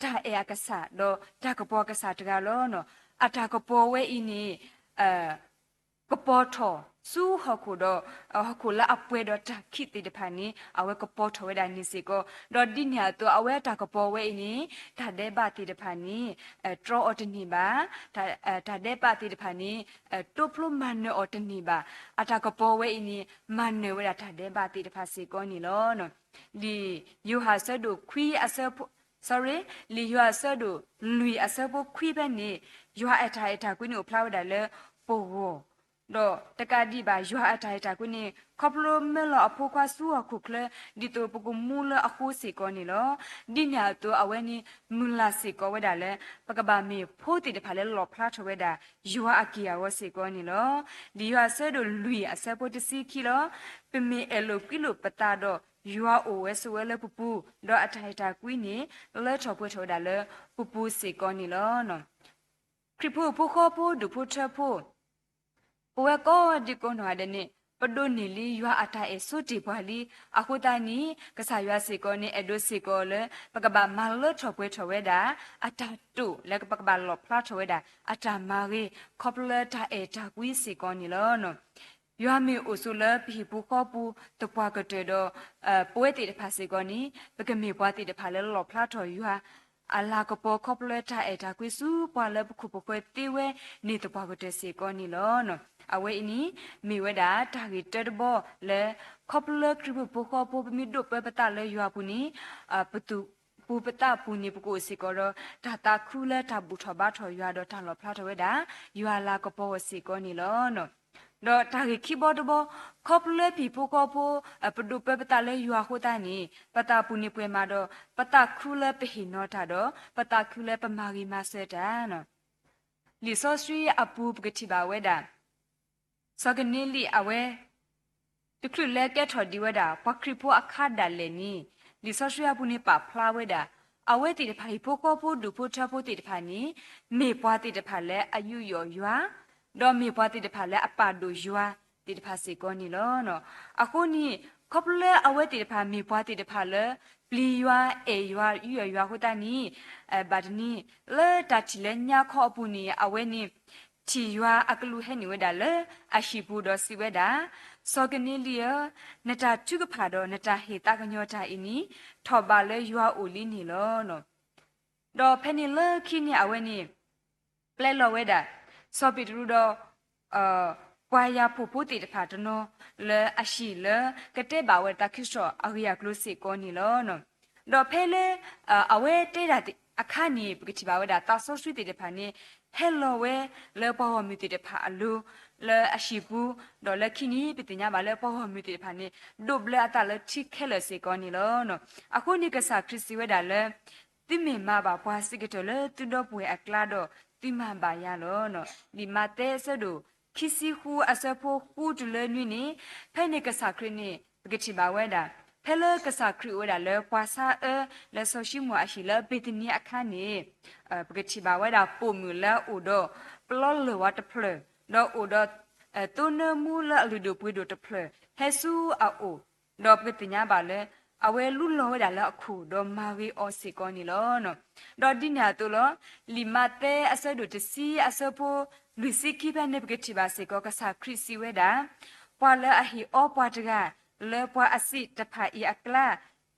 တၢ်အဲၣ်အကစၢ် ဒီးတၢ်ကပီၤအကစၢ်တဂၤလီၤ. အတၢ်ကပီၤဝဲအံၤန့ၣ် ကပီၤထီၣ်ဆူဟီၣ်ခိၣ်ဒီး ဟီၣ်ခိၣ်လၢအပှဲၤဒီးတၢ်ခံးသ့ၣ်တဖၣ်န့ၣ် အဝဲကပီၤထီၣ်ဝဲဒၣ်န့ၣ်စ့ၢ်ကီး, ဒီးဒ်န့ၣ်အသိး အဝဲအတၢ်ကပီၤဝဲအံၤန့ၣ် တၢ်ဒဲးဘးသ့ၣ်တဖၣ်န့ၣ် တြီအီၤတန့ၢ်ဘၣ်, တၢ်ဒဲးဘးသ့ၣ်တဖၣ်န့ၣ် တိဖျိမၤနၢၤအီၤတန့ၢ်ဘၣ်, အတၢ်ကပီၤဝဲအံၤန့ၣ် မၤနၢၤဝဲဒၣ်တၢ်ဒဲးဘးသ့ၣ်တဖၣ်စ့ၢ်ကီးန့ၣ်လီၤ. လံာ်ယိၤဟၣ်အဆၢဒိၣ်ခွံအဆၢဖိ sorry, လံာ်ယိၤဟၣ်အဆၢဒိၣ်လွံၢ်အဆၢဖိခွံဖဲန့ၣ် ယွၤအတၢ်အဲၣ်တၢ်ကွံန့ၣ်အိၣ်ဖျါဝဲဒၣ်လၢပဂီၢ်, ဒီးတကးဒံးဘၣ် ယွၤအတၢ်အဲၣ်တၢ်ကွံန့ၣ် ခီဖျိမၢလီၤအဖိခွါဆူဟီၣ်ခိၣ်ချၢ ဒ်သိးပကမူလၢအဃိစ့ၢ်ကီးန့ၣ်လီၤ. ဒ်န့ၣ်အသိးအဝဲန့ၣ် မုၢ်လၢ်စ့ၢ်ကီးဝဲဒၣ်လၢ ပကဘၣ်မ့ၢ်ဖိသ့ၣ်တဖၣ်လၢလီၣ်ဖျါထီၣ်ဝဲဒၣ် ယွၤအက့ၢ်အဂီၤစ့ၢ်ကီးန့ၣ်လီၤ. လံာ်ယိၤဟၣ်အဆၢဒိၣ်လွံၢ်အဆၢဖိတဆံခံလီၤ. ပမ့ၢ်အဲၣ်လိာ်ကွံလိာ်ပသးဒီး ယွၤအိၣ်ဝဲဆိးဝဲလၢပပူၤ, ဒီးအတၢ်အဲၣ်တၢ်ကွံန့ၣ် လၢထီၣ်ပှဲၤထီၣ်ဝဲဒၣ်လၢပပူၤစ့ၢ်ကီးန့ၣ်လီၤ. ခရံာ်ဖိဟံၣ်ဖိဃီဖိဒူၣ်ဖိထၢဖိ ပဝဲကိးဒံကိးနီၢ်ဂၤဒဲးန့ၣ် ပဒိးန့ၢ်လံယွၤအတၢ်အဲၣ်ဆိတ့ၢ်ပှၤလံ. အဃိသတးန့ၣ် ကစၢ်ယွၤစ့ၢ်ကီးန့ၣ် အဲၣ်ဒိးစ့ၢ်ကီးလၢ ပကဘၣ်မၤလၢထီၣ်ပှဲၤထီၣ်ဝဲဒၣ် အတၢ်တိာ်လၢပကဘၣ်လီၣ်ဖျါထီၣ်ဝဲဒၣ် အတၢ်မၤဂ့ၤ ခီဖျိလၢတၢ်အဲၣ်တၢ်ကွံစ့ၢ်ကီးန့ၣ်လီၤ. ယွၤမ့ၢ်အိၣ်ဆိးလၢပဟံၣ်ပူၤဃီပူၤသပှၢ်ကတၢၢ်ဒီး ပဝဲသ့ၣ်တဖၣ်စ့ၢ်ကီးန့ၣ် ပကမ့ၢ်ပှၤသ့ၣ်တဖၣ်လၢလီၣ်ဖျါထီၣ်ယွၤ အလၤကပီၤခီဖျိလၢတၢ်အဲၣ်တၢ်ကွံဆူပှၤလၢပခိၣ်ပဃၢၤသ့ဝဲန့ၣ်သပှၢ်ကတၢၢ်စ့ၢ်ကီးန့ၣ်လီၤ. အဝဲအံၤန့ၣ် မ့ၢ်ဝဲဒၣ်တၢ်ဂ့ၢ်တၢတဘီလၢ ခီဖျိလၢခရံာ်ဖိဟံၣ်ဖိဃီဖိ ပမ့ၢ်ဒိးပၢပသးလၢယွၤအပူၤန့ၣ် ပသူၣ်ပူၤပသးပူၤန့ၣ် ပကအိၣ်စ့ၢ်ကီးဒီး တၢ်သးခုလၢတၢ်ဘူၣ်ထီၣ်ဘါထီၣ်ယွၤဒီးတၢ်လီၣ်ဖျါထီၣ်ဝဲဒၣ် ယွၤအလၤကပီၤအီၤစ့ၢ်ကီးန့ၣ်လီၤ. ဒီးတၢ်ဂ့ၢ်ခံဘီတဘီ ခီဖျိလၢပဟံၣ်ဖိဃီဖိ ပဒိးပၢပသးလၢယွၤအဃိသတးန့ၣ် ပသးပူၤန့ၣ်ပှဲၤမးဒီး ပသးခုလၢပဟ့ၣ်နီၤတၢ်ဒီး ပသးခုလၢပမၤဂ့ၤမၤစၢၤတၢ် လံာ်စီဆှံအပူၤပကထံၣ်ဘၣ်ဝဲဒၣ် စီၤကနၤလံယၤအဝဲ တချုးလၢကဲထီၣ်ဒံးဝဲဒၣ် ပှၤခရံာ်ဖိအခါဒၣ်လဲာ်န့ၣ် လံာ်စီဆှံအပူၤန့ၣ်ပာ်ဖျါဝဲဒၣ် အဝဲသ့ၣ်တဖၣ်ဟံၣ်ဖိဃီဖိဒူၣ်ဖိထၢဖိသ့ၣ်တဖၣ်န့ၣ် မ့ၢ်ပှၤသ့ၣ်တဖၣ်လၢအယူးယီၣ်ယွၤ ဒီးမ့ၢ်ပှၤသ့ၣ်တဖၣ်လၢအပာ်ဒိၣ်ယွၤသ့ၣ်တဖၣ်စ့ၢ်ကီးန့ၣ်လီၤ. အဃိန့ၣ် ခီဖျိလၢအဝဲသ့ၣ်တဖၣ်မ့ၢ်ပှၤသ့ၣ်တဖၣ်လၢ ပျံၤယွၤ အဲၣ်ယွၤ ယူးယီၣ်ယွၤအဃိသတးန့ၣ် ဘၣ်တနံၤ လၢတၢ်ထံၣ်လၢညါခီအပူၤန့ၣ် အဝဲန့ၣ် ထံၣ်ယွၤအကလူးဟဲနုာ်ဝဲဒၣ်လၢအဟံၣ်ပူၤဒီးစံးဝဲဒၣ်, စီၤကနၤလံယၤဧၢ, နတၢ်ထုကဖၣ်ဒီးနတၢ်ဟ့ၣ်သးကညီၤတၢ်အံၤန့ၣ် ထီၣ်ဘးလၢယွၤအအိၣ်လံန့ၣ်လီၤ. ဒီးဖဲန့ၣ်လၢခံန့ၣ်အဝဲန့ၣ် ပျဲလီၤဝဲဒၣ် စီၤပ့းတရူးဒီး ပှၤယၤဖှီၣ်ဖိသ့ၣ်တဖၣ်တနီၤ လၢအဟံၣ်လၢကတဲဘၣ်ဝဲဒၣ်တၢ်ခံစရီၣ်အဂ့ၢ်အကျိၤစ့ၢ်ကီးန့ၣ်လီၤ. ဒီးဖဲလၢ အဝဲတဲဒၣ်အခါန့ၣ် ပကထံၣ်ဘၣ်ဝဲဒၣ်သးစီဆှံသ့ၣ်တဖၣ်န့ၣ် ဟဲလီၤဝဲလၢပှၤဂီၢ်မုၢ်သ့ၣ်တဖၣ်အလိၤ လၢအဟံၣ်ပူၤ, ဒီးလၢခံန့ၣ် ပသ့ၣ်ညါဘၣ်လၢပှၤဂီၢ်မုၢ်သ့ၣ်တဖၣ်န့ၣ် ဒိးဘျၢအသးလၢထံခဲလၢာ်စ့ၢ်ကီးန့ၣ်လီၤ. အဃိန့ၣ်ကစၢ်ခရံာ်စံးဝဲဒၣ်လၢ သုမ့ၢ်မၤဘၣ်ပှၤစံးကတၢၢ်လၢသုဒီပုၢ်ဝဲၢ်အကျါဒီး သုမၤဘၣ်ယၤလီၤ. လံာ်မးသဲအဆၢဒိၣ်ခံဆံဃုအဆၢဖိဃုတုၤလၢနွံန့ၣ် ဖဲန့ၣ်ကစၢ်ခရံာ်န့ၣ် ပကထံၣ်ဘၣ်ဝဲဒၣ် ဖဲလၢကစၢ်ခရံာ်အိၣ်ဝဲဒၣ်လၢပှၤဆါအၢ လၢစီၤၡံမိၣ်အဟံၣ်လၢဘ့းသနံအခါန့ၣ် ပကထံၣ်ဘၣ်ဝဲဒၣ်ပိာ်မုၣ်လၢအအိၣ်ဒီး ပလီလၢၢ်ဝါတဖျၢၣ်, ဒီးအိၣ်ဒီး သိနၢမူလၢအလုၢ်ဒိၣ်ပှ့ၤဒိၣ်တဖျၢၣ် ဟဲဆူအအိၣ်, ဒီးပကသ့ၣ်ညါဘၣ်လၢ အဝဲလူလီၤဝဲဒၣ်လၢအခိၣ် ဒီးမၤဂ့ၤအီၤစ့ၢ်ကီးန့ၣ်လီၤ. ဒီးဒ်န့ၣ်အသိးလီၤ. လံာ်မးသဲအဆၢဒိၣ်တဆံအဆၢဖိ လွံၢ်ဆံခံဖဲန့ၣ် ပကထံၣ်ဘၣ်စ့ၢ်ကီး ကစၢ်ခရံာ်စံးဝဲဒၣ်, ပှၤလၢအဟ့ၣ်အီပှၤတဂၤ လၢပှၤအစံးတဖၣ်အံၤအကျါ,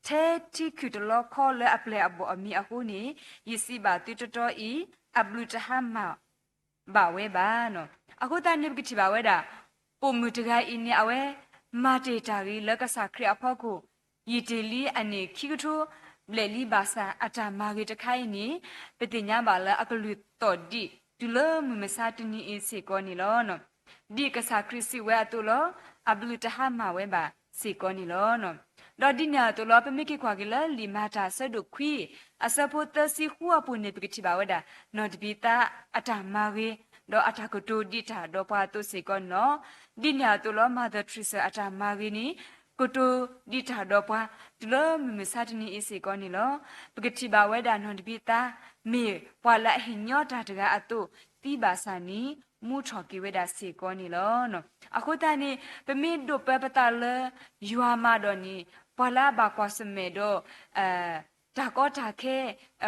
ထဲထံခုၣ်တလီခီလၢအပျဲၢ်အဘီၣ်အမံၤအဃိန့ၣ်, ယစံးဘၣ်သုတီတီအံၤ, အဘျုးတဟါမၢ် ဘၣ်ဝဲဘၣ်. အဃိသတးန့ၣ် ပကထံၣ်ဘၣ်ဝဲဒၣ် ပိာ်မုၣ်တဂၤအံၤန့ၣ် အဝဲမၤတ့ၢ်တၢ်ဂ့ၤလၢကစၢ်ခရံာ်အဖီခိၣ်, ယံာ်တ့ၢ်လံအနံၣ်ခံကထိဘျဲၣ်လံဘၣ်ဆၣ် အတၢ်မၤဂ့ၤတခါအံၤန့ၣ် ပသ့ၣ်ညါဘၣ်လၢအကလုၢ်သီၣ်ဒံးတုၤလၢမုၢ်မဆါတနံၤအံၤစ့ၢ်ကီးန့ၣ်လီၤ. ဒ်ကစၢ်ခရံာ်စံးဝဲအသိးလီၤ. အဘျုးတဟါမၢ်ဝဲဘၣ်စ့ၢ်ကီးန့ၣ်လီၤ. ဒီးဒ်န့ၣ်အသိးလီၤ. ပမ့ၢ်က့ၤကွၢ်က့ၤလၢလံာ်မၤတၢ်အဆၢဒိၣ်ခွံ အဆၢဖိသၢဆံဃုအပူၤန့ၣ် ပကထံၣ်ဘၣ်ဝဲဒၣ် နီၢ်တဘံၤသါအတၢ်မၤဂ့ၤ, ဒီးအတၢ်ကတိၤဒံးတၢ်ဒီးပှၤအသိးစ့ၢ်ကီးန့ၣ်လီၤ. ဒ်န့ၣ်အသိးလီၤ. Mother Teresa အတၢ်မၤဂ့ၤန့ၣ် ကတိၤဒံးတၢ်ဒီးပှၤ တုၤလၢမုၢ်မဆါတနံၤအံၤစ့ၢ်ကီးန့ၣ်လီၤ. ပကထံၣ်ဘၣ်ဝဲဒၣ်နီၢ်တဘံၤသါ မ့ၢ်ပှၤလၢအဟ့ၣ်ညီတၢ်တဂၤအသိး သံဘၣ်ဆၣ်န့ၣ် မူထီၣ်က့ၤဝဲဒၣ်စ့ၢ်ကီးန့ၣ်လီၤ. အဃိသတးန့ၣ် ပမ့ၢ်ဒိးပၢပသးလၢ ယွၤမးဒီးန့ၣ် ပှၤလၢအဘၣ်ကွၢ်ဆၢၣ်မဲာ်ဒီး တၢ်ကီတၢ်ခဲ,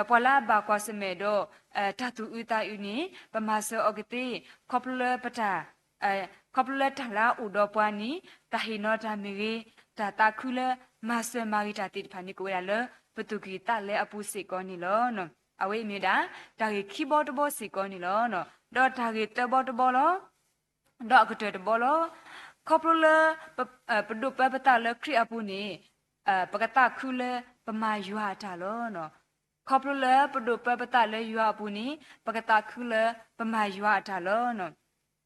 ပှၤလၢအဘၣ်ကွၢ်ဆၢၣ်မဲာ်ဒီး တၢ်သူၣ်အုးသးအုးန့ၣ် ပမၤစၢၤအီၤကသ့, ခီဖျိလၢပတၢ် ခီဖျိလၢတၢ်လၢအအိၣ်ဒီးပှၤန့ၣ် တၢ်ဟ့ၣ်နီၤတၢ်မ့ၢ်ဂ့ၤ, တၢ်သးခုလၢမၤစၢၤမၤဂ့ၤတၢ်သ့ၣ်တဖၣ်န့ၣ် ကအိၣ်ဝဲဒၣ်လၢပသူၣ်ကံၢ်သးလဲအပူၤစ့ၢ်ကီးန့ၣ်လီၤ. အဝဲအံၤမ့ၢ်ဝဲဒၣ် တၢ်ဂ့ၢ်ခံဘီတဘီစ့ၢ်ကီးန့ၣ်လီၤ. ဒီးတၢ်ဂ့ၢ်သၢဘီတဘီလီၤ. ဒီးအကတၢၢ်တဘီလီၤ. ခီဖျိလၢ ပဒိးပၢပသးလၢခရံာ်အပူၤန့ၣ် ပကသးခုလၢပမၤယွၤအတၢ်လီၤ. ခီဖျိလၢပဒိးပၢပသးလၢယွၤအပူၤန့ၣ် ပကသးခုလၢပမၤယွၤအတၢ်လီၤ.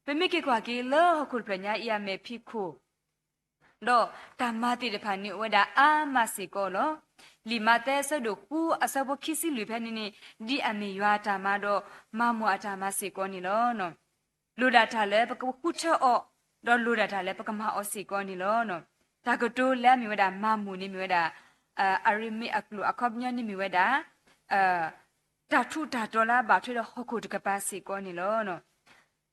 ပမ့ၢ်က့ၤကွၢ်က့ၤလၢဟီၣ်ခိၣ်တဖျၢၣ်ညါအံၤအမဲာ်ဖံးခိၣ် ဒီးတၢ်မၤသ့ၣ်တဖၣ်န့ၣ်အိၣ်ဝဲဒၣ်အါမးစ့ၢ်ကီးလီၤ. လံာ်မးသဲအဆၢဒိၣ်ဃုအဆၢဖိခံဆံလွံၢ်ဖဲန့ၣ်န့ၣ် ဒ်အမ့ၢ်ယွၤအတၢ်မၤဒီး မၤမိၢ်အတၢ်မၤစ့ၢ်ကီးန့ၣ်လီၤ. လိၣ်ဒၣ်တၢ်လၢပကဃုထၢအီၤ, ဒီးလိၣ်ဒၣ်တၢ်လၢပကမၤအီၤစ့ၢ်ကီးန့ၣ်လီၤ. တၢ်ကတိၤလၢအမ့ၢ်ဝဲဒၣ်မၤမူၣ်န့ၣ်မ့ၢ်ဝဲဒၣ် အရ့မ့ၢ်အကျိာ်အခီပညီန့ၣ်မ့ၢ်ဝဲဒၣ် တၢ်ထူးတၢ်တီၤလၢအဘၣ်ထွဲဒီးဟီၣ်ခိၣ်တကပၤစ့ၢ်ကီးန့ၣ်လီၤ.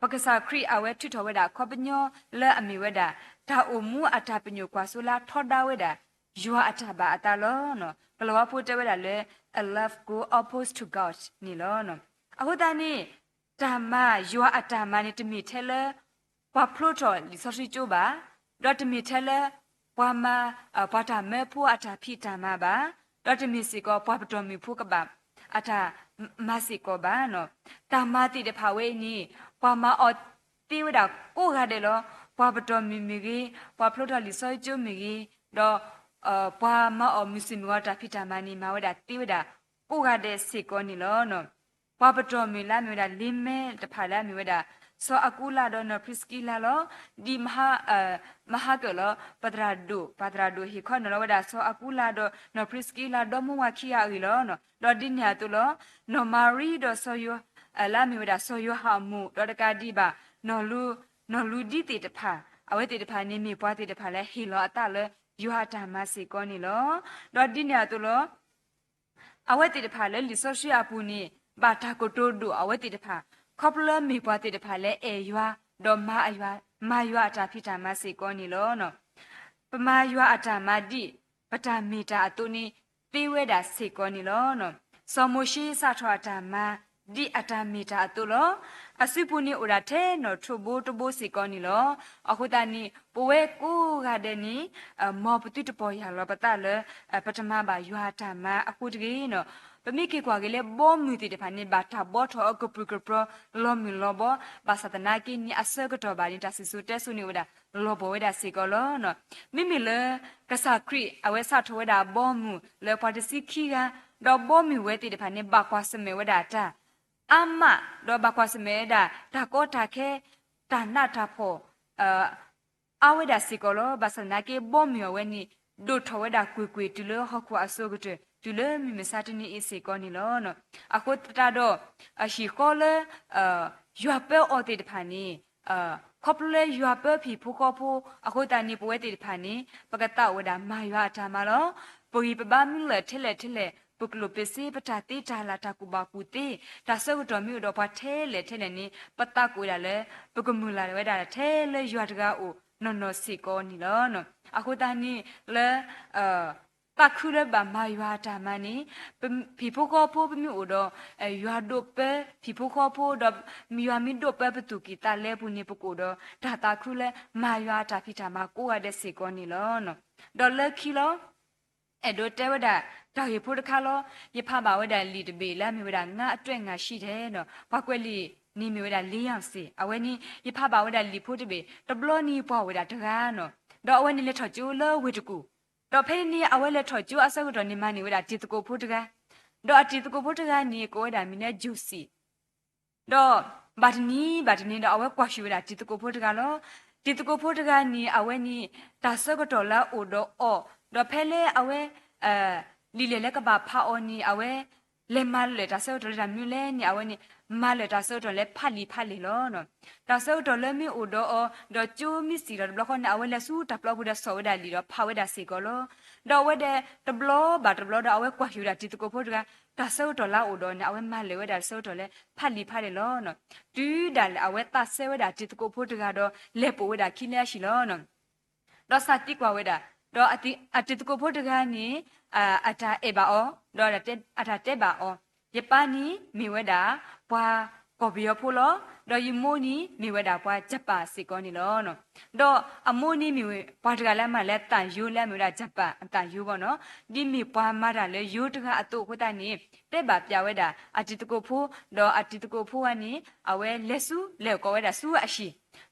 ပကစၢ်ခရံာ်အဝဲထုးထီၣ်ဝဲဒၣ်အခီပညီလၢအမ့ၢ်ဝဲဒၣ် တၢ်အိၣ်မူအတၢ်ပညိၣ်ကွၢ်စိလၢထီဒါဝဲဒၣ် ယွၤအတၢ်ဘၣ်အသးလီၤ. ကလၤဝါဖိတဲဝဲဒၣ်လၢ a love go opposed to God န့ၣ်လီၤ. အဃိသတးန့ၣ် တၢ်မၤယွၤအတၢ်မၤန့ၣ် တမ့ၢ်ထဲလၢ ပှၤဖျိထီၣ်လံာ်စီဆှံကၠိဘၣ်, ဒီးတမ့ၢ်ထဲလၢ ပှၤမၤ ပှၤတၢ်မၢဖိအတၢ်ဖံးတၢ်မၤဘၣ်, ဒီးတမ့ၢ်စ့ၢ်ကီးပှၤပတီၢ်မုၢ်ဖိကဘၣ် အတၢ်မၤစ့ၢ်ကီးဘၣ်. တၢ်မၤသ့ၣ်တဖၣ်ဝဲအံၤန့ၣ် ပှၤမၤအီၤသ့ဝဲဒၣ်ကိးဂၤဒဲးလီၤ. ပှၤပတီၢ်မုၢ်မ့ၢ်ဂ့ၤ, ပှၤဖျိထီၣ်လံာ်စီဆှံကၠိမ့ၢ်ဂ့ၤ, ဒီး ပှၤမၤအီၤမုၢ်ဆ့ၣ်မုၢ်ဂီၤတၢ်ဖံးတၢ်မၤန့ၣ် မၤဝဲဒၣ်သ့ဝဲဒၣ်ကိးဂၤဒဲးစ့ၢ်ကီးန့ၣ်လီၤ. ပှၤပတီၢ်မုၢ်လၢအမ့ၢ်ဝဲဒၣ်လ့မဲတဖၣ်လၢအမ့ၢ်ဝဲဒၣ် စီၤအကူလးဒီးနီၢ်ဖရံးစကံလးလီၤ. ဒ်မဟါကၢၣ်လီၤ ပသရၣ်ဒိၣ် ပှၤသရၣ်ဒိၣ်ဟ့ၣ်ခီနီၤလီၤဝဲဒၣ် စီၤအကူလးဒီးနီၢ်ဖရံးစကံလး ဒီမါဝၤခံဂၤအဂ့ၢ်လီၤ. ဒီးဒ်န့ၣ်အသိးလီၤ နီၢ်မၤရံဒီးစီၤယိၤ လၢအမ့ၢ်ဝဲဒၣ်စီၤယိၤဟၣ်အမိၢ် ဒီးတကးဒံးဘၣ် နီၢ်လူၤဒံသ့ၣ်တဖၣ် အဝဲသ့ၣ်တဖၣ်န့ၣ်မ့ၢ်ပှၤသ့ၣ်တဖၣ်လၢဟ့ၣ်လီၤအသးလၢယွၤအတၢ်မၤစ့ၢ်ကီးန့ၣ်လီၤ. ဒီးဒ်န့ၣ်အသိးလီၤ အဝဲသ့ၣ်တဖၣ်လၢလံာ်စီဆှံအပူၤန့ၣ် ဘၣ်တၢ်ကတိၤဒိၣ်အဝဲသ့ၣ်တဖၣ် ခီဖျိလၢမ့ၢ်ပှၤသ့ၣ်တဖၣ်လၢအဲၣ်ယွၤ ဒီးမၤယွၤအတၢ်ဖံးတၢ်မၤစ့ၢ်ကီးန့ၣ်လီၤ. ပမၤယွၤအတၢ်မၤဒ်ပတၢ်မ့ၢ်တၢ်အသိးန့ၣ် သ့ဝဲဒၣ်စ့ၢ်ကီးန့ၣ်လီၤ. စီၤမိၤၡ့စးထီၣ်အတၢ်မၤ ဒ်အတၢ်မ့ၢ်တၢ်အသိးလီၤ. အစုပူၤန့ၣ်အိၣ်ဒၣ်ထဲနီၢ်ထိးဘိတဘိစ့ၢ်ကီးန့ၣ်လီၤ. အဃိသတးန့ၣ် ပဝဲကိးဂၤဒဲးန့ၣ် မ်ပသုတပီၢ်ယၢ်လီၤပသးလၢ ပတမၤဘၣ်ယွၤအတၢ်မၤအဃိတဂ့ၤန့ၣ်. ပမ့ၢ်က့ၤကွၢ်က့ၤလၢဘီမုၢ်သ့ၣ်တဖၣ်န့ၣ် ဘၣ်တၢ်ဘှီထီၣ်အကပြုၢ်ကပြီ လီၤမုၢ်လီၤဘီ ဘၣ်ဆၣ်သနာ်က့န့ၣ် အဆၢကတီၢ်ဘၣ်န့ၣ် တၢ်စံၣ်စိၤတဲစိၤန့ၣ်အိၣ်ဝဲဒၣ် လီၤပှီၢ်ဝဲဒၣ်စ့ၢ်ကီးလီၤ. မ့မ့ၢ်လၢ ကစၢ်ခရံာ်အဝဲစးထီၣ်ဝဲဒၣ်ဘီမုၢ်လၢပှၤတဆံခံဂၤ, ဒီးဘီမုၢ်ဝဲသ့ၣ်တဖၣ်န့ၣ် ဘၣ်ကွၢ်ဆၢၣ်မဲာ်ဝဲဒၣ်တၢ် အါမး, ဒီးဘၣ်ကွၢ်ဆၢၣ်မဲာ်ဝဲဒၣ်တၢ်ကီတၢ်ခဲ, တၢ်နးတၢ်ဖှီၣ် အါဝဲဒၣ်စ့ၢ်ကီးလီၤ. ဘၣ်ဆၣ်သနာ်က့ ဘီမုၢ်အဝဲန့ၣ် ဒိၣ်ထီၣ်ဝဲဒၣ်ကွ့ၢ်ကွ့ၢ်တုၤလၢဟီၣ်ခိၣ်အစိၤကတၢၢ် တုၤလၢမုၢ်မဆါတနံၤအံၤစ့ၢ်ကီးန့ၣ်လီၤ. အဃိသတးဒီး ဟံၣ်ဃီလၢ ယွၤပၢအီၤသ့ၣ်တဖၣ်န့ၣ် ခီဖျိလၢယွၤပၢဟံၣ်ဖိဃီဖိ အဃိသတးန့ၣ် ပဝဲသ့ၣ်တဖၣ်န့ၣ် ပကသးအိၣ်ဝဲဒၣ်မၤယွၤအတၢ်မၤလီၤ. ပဂံၢ်ပဘါမ့ၢ်လၢာ်ထဲလဲၣ်ထဲလဲၣ်, ပကျိၣ်ပစ့ ပတၢ်သ့တၢ်လၤ တၢ်ကူၣ်ဘၣ်ကူၣ်သ့, တၢ်ဆၢကတီၢ်မ့ၢ်အိၣ်ဒီးပှၤထဲလဲၣ်ထဲလဲၣ်န့ၣ် ပသးကအိၣ်ဝဲဒၣ်လၢ ပကမုၢ်လၢ်ဝဲဒၣ်ထဲလၢယွၤတဂၤအအိၣ်နီၢ်နီၢ်စ့ၢ်ကီးန့ၣ်လီၤ. အဃိသတးန့ၣ်လၢ သးခုလၢဘၣ်မၤယွၤအတၢ်မၤန့ၣ် ဟံၣ်ဖိဃီဖိပမ့ၢ်အိၣ်ဒီး ယွၤဒိးပၢဟံၣ်ဖိဃီဖိဒီး ယွၤမ့ၢ်ဒိးပၢပသူၣ်ကံၢ်သးလဲပူၤန့ၣ် ပကအိၣ်ဒီးတၢ်သးခုလၢမၤယွၤအတၢ်ဖံးတၢ်မၤကိးဂၤဒဲးစ့ၢ်ကီးန့ၣ်လီၤ. ဒီးလၢခံလီၤ အဲၣ်ဒိးတဲဝဲဒၣ်တၢ်ဂ့ၢ်ဖိတခါလီၤ. ယဖးဘၣ်ဝဲဒၣ်လံာ်တဘ့ၣ်လၢအမ့ၢ်ဝဲဒၣ် ငါးအတွက်ငါရှိတယ် ဒီး ပှၤကွဲးလံာ်န့ၣ်မ့ၢ်ဝဲဒၣ် လ့ယၣ်စ့ၣ် အဝဲန့ၣ် ယဖးဘၣ်ဝဲဒၣ်လံာ်ဖိတဘ့ၣ် တဘျီန့ၣ်ပှၤအိၣ်ဝဲဒၣ်တဂၤန့ၣ် ဒီးအဝဲန့ၣ်လဲၤထီၣ်ကၠိလၢဝ့ၢ်တကူၣ်, ဒီးဖဲန့ၣ်အဝဲလဲၤထီၣ်ကၠိအဆၢကတီၢ်န့ၣ် မၤန့ၢ်ဝဲဒၣ်တံၤသကိးဖိတဂၤ, ဒီးအတံၤသကိးဖိတဂၤန့ၣ် ကိးဝဲဒၣ်မံၤလၢ Josie ဒီးဘၣ်တနံၤဘၣ်တနံၤဒီး အဝဲကွၢ်ဆၢၣ်ဝဲဒၣ်တံၤသကိးဖိတဂၤလီၤ. တံၤသကိးဖိတဂၤန့ၣ် အဝဲန့ၣ် တၢ်ဆၢကတီၢ်လၢအအိၣ်ဒီးအီၤ, ဒီးဖဲလၢအဝဲ လံာ်လဲၢ်လၢကဘၣ်ဖးအီၤန့ၣ် အဝဲ လဲၤမၤလၢာ်တၢ်ဆၢကတီၢ်လၢတၢ်မနုၤလဲၣ်န့ၣ် အဝဲန့ၣ် မၤလၢာ်တၢ်ဆၢကတီၢ်လၢဖးလံာ်ဖးလဲၢ်လီၤ. တၢ်ဆၢကတီၢ်လၢမ့ၢ်အိၣ်ဒီးအီၤ ဒီးကၠိမ့ၢ်စံၣ်လီၤတဘျီဃီန့ၣ် အဝဲလဲၤဆူတၢ်ပျီပူၤဒီးစိာ်ဝဲဒၣ်လံာ်ဒီးဖးဝဲဒၣ်စ့ၢ်ကီးလီၤ. ဒီးအဝဲဒၣ်တဘျီဘၣ်တဘျီဒီး အဝဲကွၢ်ဆၢၣ်ဝဲဒၣ်တံၤသကိးဖိတဂၤ တၢ်ဆၢကတီၢ်လၢအအိၣ်ဒီးအီၤန့ၣ် အဝဲမၤလၢာ်ဝဲဒၣ်တၢ်ဆၢကတီၢ်လၢဖးလံာ်ဖးလဲၢ်လီၤ. တုၤဒၣ်လဲာ်အဝဲသးစဲဝဲဒၣ်တံၤသကိးဖိတဂၤဒီး လဲၤပိာ်ဝဲဒၣ်ခံလၢအဟံၣ်လီၤ. ဒီးစးသံကွၢ်ဝဲဒၣ်, ဒီးအတံၤသကိးဖိတဂၤန့ၣ် အတၢ်အဲၣ်ဘၣ်အီၤ, ဒီးအတၢ်တဲဘၣ်အီၤ, ယပၢ်န့ၣ်မ့ၢ်ဝဲဒၣ် ပှၤကီၢ်ပယီၤဖိလီၤ. ဒီးယမိၢ်န့ၣ်မ့ၢ်ဝဲဒၣ်ပှၤကၠၣ်ပၣ်စ့ၢ်ကီးန့ၣ်လီၤ. ဒီးအမိၢ်န့ၣ်မ့ၢ်ပှၤတဂၤလၢအမၤလၢသးယိလၢအမ့ၢ်ဝဲဒၣ်ကၠၣ်ပၣ်အသးယိဘၣ်နီၤ. ဒ်မ့ၢ်ပှၤမၤတၢ်လၢယိတဂၤအသိးအဃိသတးန့ၣ် တဲဘၣ်ပျၢ်ဝဲဒၣ်အတံၤသကိးဖိ, ဒီးအတံၤသကိးဖိဝဲန့ၣ် အဝဲလဲၤဆူ လဲၤကိးဝဲဒၣ်ဆူအဟံၣ်,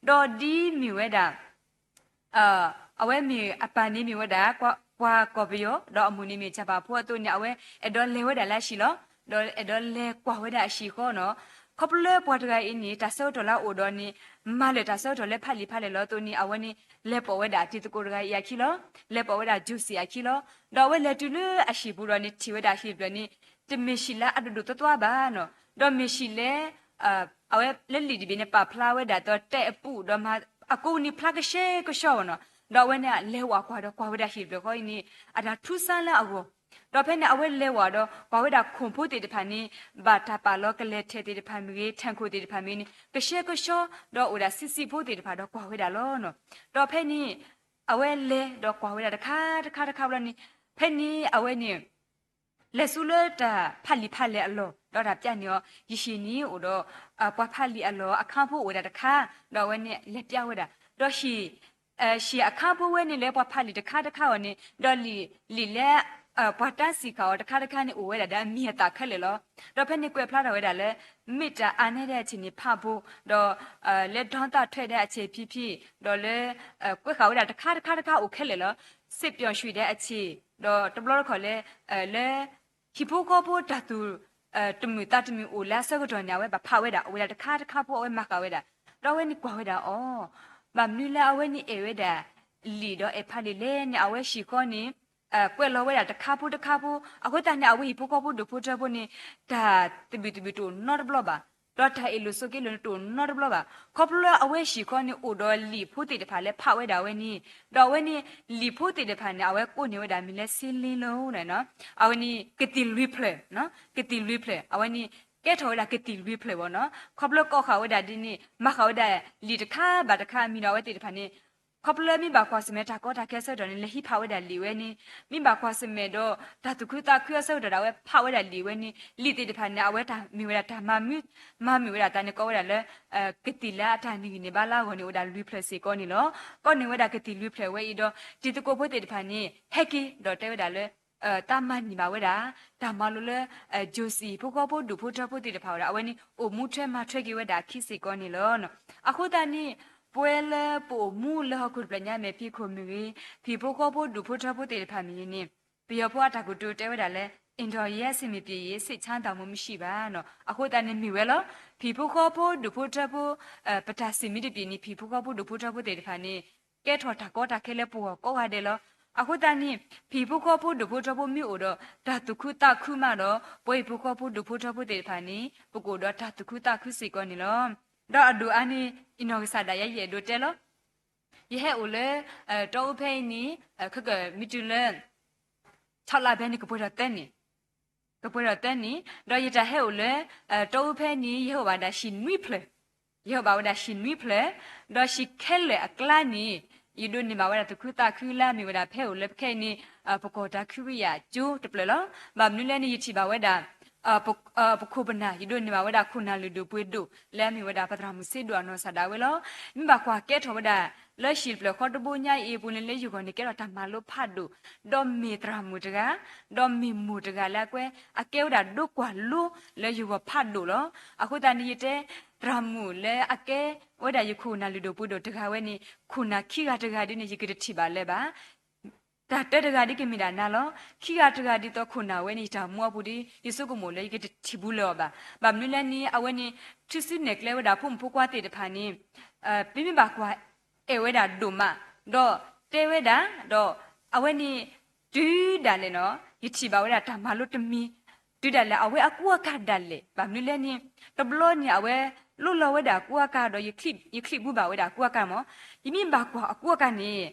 ဒီးဒ်မ့ၢ်ဝဲဒၣ် အဝဲမ့ၢ်အပၢ်န့ၣ်မ့ၢ်ဝဲဒၣ် ပှၤကီၢ်ပယီၤ, ဒီးအမိၢ်န့ၣ်မ့ၢ်ကၠၣ်ပၣ်ဖိအသိးန့ၣ် အဝဲအဲၣ်ဒိးလဲၤဝဲဒၣ်လၢအဟံၣ်လီၤ. ဒီးအဲၣ်ဒိးလဲၤကွၢ်ဝဲဒၣ်အဟံၣ်ဃီနီၤ. ခီဖျိလၢပှၤတဂၤအံၤန့ၣ် တၢ်ဆၢကတီၢ်လၢအအိၣ်ဒီးန့ၣ် မၤလၢာ်တၢ်ဆၢကတီၢ်လၢဖးလံာ်ဖးလဲၢ်လီၤအသိးန့ၣ် အဝဲန့ၣ် လဲၤပိာ်ဝဲဒၣ်အတံၤသကိးတဂၤအံၤအခံလီၤ. လဲၤပိာ်ဝဲဒၣ် Josie အခံလီၤ. ဒီးအဝဲလဲၤတုၤလၢအဟံၣ်ပူၤဒီးန့ၣ် ထံၣ်ဝဲဒၣ်ဟံၣ်တဖျၢၣ်န့ၣ် တမ့ၢ်ဟံၣ်လၢအဒိၣ်ဒိၣ်သွါသွါဘၣ်နီၤ. ဒီးမ့ၢ်ဟံၣ်လၢ အဝဲလၢလံာ်တဘ့ၣ်န့ၣ် ပာ်ဖျါဝဲဒၣ်ဒီးတဲအပူၤဒီး အကိးန့ၣ်ဖျါကဆှဲကဆှီဘၣ်နီၤ. ဒီးအဝဲန့ၣ်လဲၤဝးကွၢ်ဒီးကွၢ်ဝဲဒၣ်ဟံၣ်တဖျၢၣ်ဃီအံၤန့ၣ် အတၢ်ထူစါလၢအဂီၢ်, ဒီးဖဲန့ၣ်အဝဲလဲၤဝးဒီးကွၢ်ဝဲဒၣ်ခိၣ်ဖိသ့ၣ်တဖၣ်န့ၣ် ဘၣ်တၢ်ပာ်လီၤကလဲၤထဲးသ့ၣ်တဖၣ်မ့ၢ်ဂ့ၤ ထၣ်ခိၣ်သ့ၣ်တဖၣ်မ့ၢ်ဂ့ၤန့ၣ် ကရှဲကဆှီ ဒီးအိၣ်ဒၣ်ဆံးဆံးဖိသ့ၣ်တဖၣ်ဒီးကွၢ်ဝဲဒၣ်လီၤ. ဒီးဖဲန့ၣ် အဝဲလဲၤဒီးကွၢ်ဝဲဒၣ်တခါတခါတခါဘျီန့ၣ် ဖဲန့ၣ်အဝဲန့ၣ် လဲၤဆူလၢတၢ်ဖးလံာ်ဖးလဲၢ်အလီၢ် ဒီးတၢ်ပျးန့ၢ်အီၤ ယဟံၣ်န့ၣ်အိၣ်ဒီး ပှၤဖးလံာ်အလီၢ်အခါဖိအိၣ်ဝဲဒၣ်တခါ, ဒီးအဝဲန့ၣ်လဲၤပျးဝဲဒၣ်, ဒီးဟံၣ် ဟံၣ်အခါဖိဝဲန့ၣ်လၢပှၤဖးလံာ်တခါတခါအီၤန့ၣ် ဒီးလံာ် လံာ်လၢ ပှၤတၢ်စံးဃာ်အီၤတခါတခါန့ၣ် အိၣ်ဝဲဒၣ်ဒီးအမံၤအသၣ်ခဲလၢာ်လီၤ. ဒီးဖဲန့ၣ်ကွဲးဖျါထီၣ်ဝဲဒၣ်လၢ မ့ၢ်တၢ်အါနဲဒၣ်အဆ့ၣ်န့ၣ်ဖးဘိ, ဒီး လၢဒီသၣ်ထွဲဒၣ်အဆ့ၣ်ဖံဖံ, ဒီးလၢ ကွဲးဃာ်ဝဲဒၣ်တခါတခါတခါအိၣ်ခဲလၢာ်လီၤ. စ့ပျီၣ်ရွှ့ၣ်ဒၣ်အဆ့ၣ်, ဒီးတဘျီတခီၣ်လၢ လၢ ဟံၣ်ဖိဃီဖိတၢ်သူၣ် တမုာ်သးတမုာ်အိၣ်လၢအဆၢကတီၢ်န့ၣ် အဝဲဘၣ်ဖးဝဲဒၣ် အိၣ်ဝဲဒၣ်တခါတခါဖိအဝဲမၤဃာ်ဝဲဒၣ်, ဒီးအဝဲန့ၣ်ကွၢ်ဝဲဒၣ်အီၤ, ဘၣ်မနုၤလၢအဝဲန့ၣ်အဲၣ်ဝဲဒၣ် လံာ်ဒီးအဲၣ်ဖးလံာ်လဲၣ်န့ၣ် အဝဲဟံၣ်ဃီန့ၣ် ကွဲးလီၤဝဲဒၣ်တခါဖိတခါဖိ, အဃိသတးန့ၣ် အဝဲဟံၣ်ဖိဃီဖိဒူၣ်ဖိထၢဖိန့ၣ် တၢ်သဘံၣ်သဘုၣ်တအိၣ်နီတဘျီဘၣ်, ဒီးတၢ်အ့ၣ်လိာ်ဆိးက့လိာ်န့ၣ်တအိၣ်နီတဘျီဘၣ်, ခီဖျိလၢအဝဲဟံၣ်ဃီန့ၣ်အိၣ်ဒီးလံာ်ဖိသ့ၣ်တဖၣ်လၢဖးဝဲဒၣ်အဝဲန့ၣ်, ဒီးအဝဲန့ၣ် လံာ်ဖိသ့ၣ်တဖၣ်န့ၣ် အဝဲကိးန့ၢ်ဝဲဒၣ်မံၤလၢ စ့လ့လိၤ န့ၣ်, အဝဲန့ၣ်ကသံၣ်လွံၢ်ဖျၢၣ်, ကသံၣ်လွံၢ်ဖျၢၣ် အဝဲန့ၣ် ကဲထီၣ်ဝဲဒၣ်ကသံၣ်လွံၢ်ဖျၢၣ်ဘၣ်နီၤ, ခီဖျိကိးဃာ်ဝဲဒၣ်ဒ်န့ၣ် မၤဃာ်ဝဲဒၣ်လံာ်တခါဘၣ်တခါအမံၤဒီးအဝဲသ့ၣ်တဖၣ်န့ၣ်, ခီဖျိလၢမ့ၢ်ဘၣ်ကွၢ်ဆၢၣ်မဲာ်တၢ်ကီတၢ်ခဲအဆၢကတီၢ်န့ၣ် လဲၤဟံးဖးဝဲဒၣ်လံာ်ဝဲန့ၣ်, မ့ၢ်ဘၣ်ကွၢ်ဆၢၣ်မဲာ်ဒီးတၢ်သူၣ်ခုသးခုအဆၢကတီၢ်ဒီးအဝဲဖးဝဲဒၣ်လံာ်ဝဲန့ၣ်, လံာ်သ့ၣ်တဖၣ်န့ၣ် အဝဲတၢ်မ့ၢ်ဝဲဒၣ်တၢ်မၤမုာ်, မၤမုာ်ဝဲဒၣ်သးန့ၣ် ကိးဝဲဒၣ်လၢ ကသံၣ်လၢအတၢ်နုၢ်ဂံၢ်န့ၢ်ဘါလၢအဂီၢ်န့ၣ် အိၣ်ဝဲဒၣ်လွံၢ်ဖျၢၣ်စ့ၢ်ကီးန့ၣ်လီၤ. ကိးန့ၢ်ဝဲဒၣ်ကသံၣ်လွံၢ်ဖျၢၣ်ဝဲအံၤဒီး တံၤသကိးဖိသ့ၣ်တဖၣ်န့ၣ် ဟဲက့ၤဒီးတဲဝဲဒၣ်လၢ တၢ်မၤန့ၢ်ဘၣ်ဝဲဒၣ် တၢ်မၤလိလၢ ကၠိစံၣ် ဟံၣ်ဖိဃီဖိဒူၣ်ဖိထၢဖိသ့ၣ်တဖၣ်ဝဲဒီး အဝဲန့ၣ်အိၣ်မူထွဲမၤထွဲက့ၤဝဲဒၣ်အခံစ့ၢ်ကီးန့ၣ်လီၤ. အဃိသတးန့ၣ် ပဝဲလၢပအိၣ်မူလၢဟီၣ်ခိၣ်တဖျၢၣ်ညါမဲာ်ဖံးခိၣ်မ့ၢ်ဂ့ၤ, ဟံၣ်ဖိဃီဖိဒူၣ်ဖိထၢဖိသ့ၣ်တဖၣ်မ့ၢ်ဂ့ၤန့ၣ်, ပယီၤဖိအတၢ်ကတိၤတဲဝဲဒၣ်လၢ အိမ်တော်ရဲ့ စံးမပျက် စိတ်ချမ်းသာမှု မရှိပါ နီၤ, အဃိသတးန့ၣ်မ့ၢ်ဝဲလီၤ. ဟံၣ်ဖိဃီဖိဒူၣ်ဖိထၢဖိ ပတၢ်စံးမံတပျ့ၤန့ၣ် ဟံၣ်ဖိဃီဖိဒူၣ်ဖိထၢဖိသ့ၣ်တဖၣ်န့ၣ် ကဲထီၣ်တၢ်ကီတၢ်ခဲလၢပဂီၢ်ကိးဂၤဒဲးလီၤ. အဃိသတးန့ၣ် ဟံၣ်ဖိဃီဖိဒူၣ်ဖိထၢဖိမ့ၢ်အိၣ်ဒီး တၢ်သူၣ်ခုသးခုမးဒီး ပဝဲဟံၣ်ဖိဃီဖိဒူၣ်ဖိထၢဖိသ့ၣ်တဖၣ်န့ၣ် ပကအိၣ်ဒီးတၢ်သူၣ်ခုသးခုစ့ၢ်ကီးန့ၣ်လီၤ. ဒီးအဒိၣ်အါန့ၣ် အနီၢ်ကစၢ်ဒၣ်ယဲ ယအဲၣ်ဒိးတဲလီၤ. ယဟဲအိၣ်လၢ တီအူဖဲအံၤန့ၣ် ခဲကမ့ၢ်တုၤလၢ ဆီလါဖဲန့ၣ် ကပှဲၤဒီးသၢနံၣ်, ကပှဲၤဒီးသၢနံၣ်, ဒီးယတၢ်ဟဲအိၣ်လၢ တီအူဖဲန့ၣ် ယဟဲအိၣ်ဘၣ်ဒၣ်ဟံၣ်နွံဖျၢၣ်, ယဟဲအိၣ်ဘၣ်ဝဲဒၣ်ဟံၣ်နွံဖျၢၣ်, ဒီးဟံၣ်ခဲလၢာ်အကျါန့ၣ် ယဒိးန့ၢ်ဘၣ်ဝဲဒၣ်သူၣ်ခုသးခုလၢအမ့ၢ်ဝဲဒၣ်ဖဲအိၣ်လၢပခဲအံၤန့ၣ် ပကီၢ်တၢ်ခုကယၤကၠိတဖျၢၣ်လီၤ. ဘၣ်မနုၤလဲၣ်န့ၣ် ယထံၣ်ဘၣ်ဝဲဒၣ် ပခိၣ်ပနၢ် ယဒိးန့ၢ်ဘၣ်ဝဲဒၣ်ခိၣ်နၢ်လုၢ်ဒိၣ်ပှ့ၤဒိၣ် လၢအမ့ၢ်ဝဲဒၣ်ပသရၣ်မုၣ်စ့ဒိၣ်အနီၢ်ကစၢ်ဒၣ်ဝဲလီၤ. မ့ၢ်ဘၣ်ကွၢ်ကဲထီၣ်ဝဲဒၣ် လၢဟံၣ်တဖျၢၣ်ဃီတဘိညါအံၤအပူၤန့ၣ် လၢယဂီၢ်န့ၣ် ကဲထီၣ်တၢ်မၤလိဖးဒိၣ်, ဒီးမ့ၢ်သရၣ်မုၣ်တဂၤ, ဒီးမ့ၢ်မိၢ်တဂၤလၢအကွဲ အကဲဝဲဒၣ်ဒိကွၢ်လိလၢယဂီၢ်ဖးဒိၣ်လီၤ. အဃိသတးန့ၣ် ယတဲ သရၣ်မုၣ်လၢအကဲဝဲဒၣ်ယခိၣ်နၢ်လုၢ်ဒိၣ်ပှ့ၤဒိၣ်တဂၤဝဲန့ၣ် ခိၣ်နၢ်ခံဂၤတဂၤဒ်န့ၣ် ယကတထံၣ်ဘၣ်လၢၤဘၣ်. တၢ်တၢတဂၤဒ်ကမ့ၢ်ဒၣ်နၤလီၤ. ခံဂၤတဂၤဒ်သိးခိၣ်နၢ်ဝဲန့ၣ် ယတၢ်မူအပူၤဒီး ယဆိကမိၣ်လၢယကတထံၣ်ဘူးလၢၤအီၤဘၣ်. ဘၣ်မနုၤလဲၣ်န့ၣ် အဝဲန့ၣ် ထုးစုနဲၣ်ကျဲဝဲဒၣ်ဖိမုၣ်ဖိခွါသ့ၣ်တဖၣ်န့ၣ် ပမ့ၢ်ဘၣ်ကွၢ်အဲၣ်ဝဲဒၣ်ဒိၣ်မး ဒီးတဲဝဲဒၣ် ဒီးအဝဲန့ၣ် တုၤဒၣ်လဲာ်နီၤ ယထံၣ်ဘၣ်ဝဲဒၣ်တၢ်မၤလိတမံၤ တုၤဒၣ်လဲာ် အဝဲအကူအကၤဒၣ်လဲာ် ဘၣ်မနုၤလဲၣ်န့ၣ် တဘျီန့ၣ် အဝဲလိၣ်လီၤဝဲဒၣ်အကူအကၤဒီး ယချံၣ်ဘူးဘၣ်ဝဲဒၣ်အကူအကၤမး. ယမ့ၢ်ဘၣ်ကွၢ်အကူအကၤန့ၣ်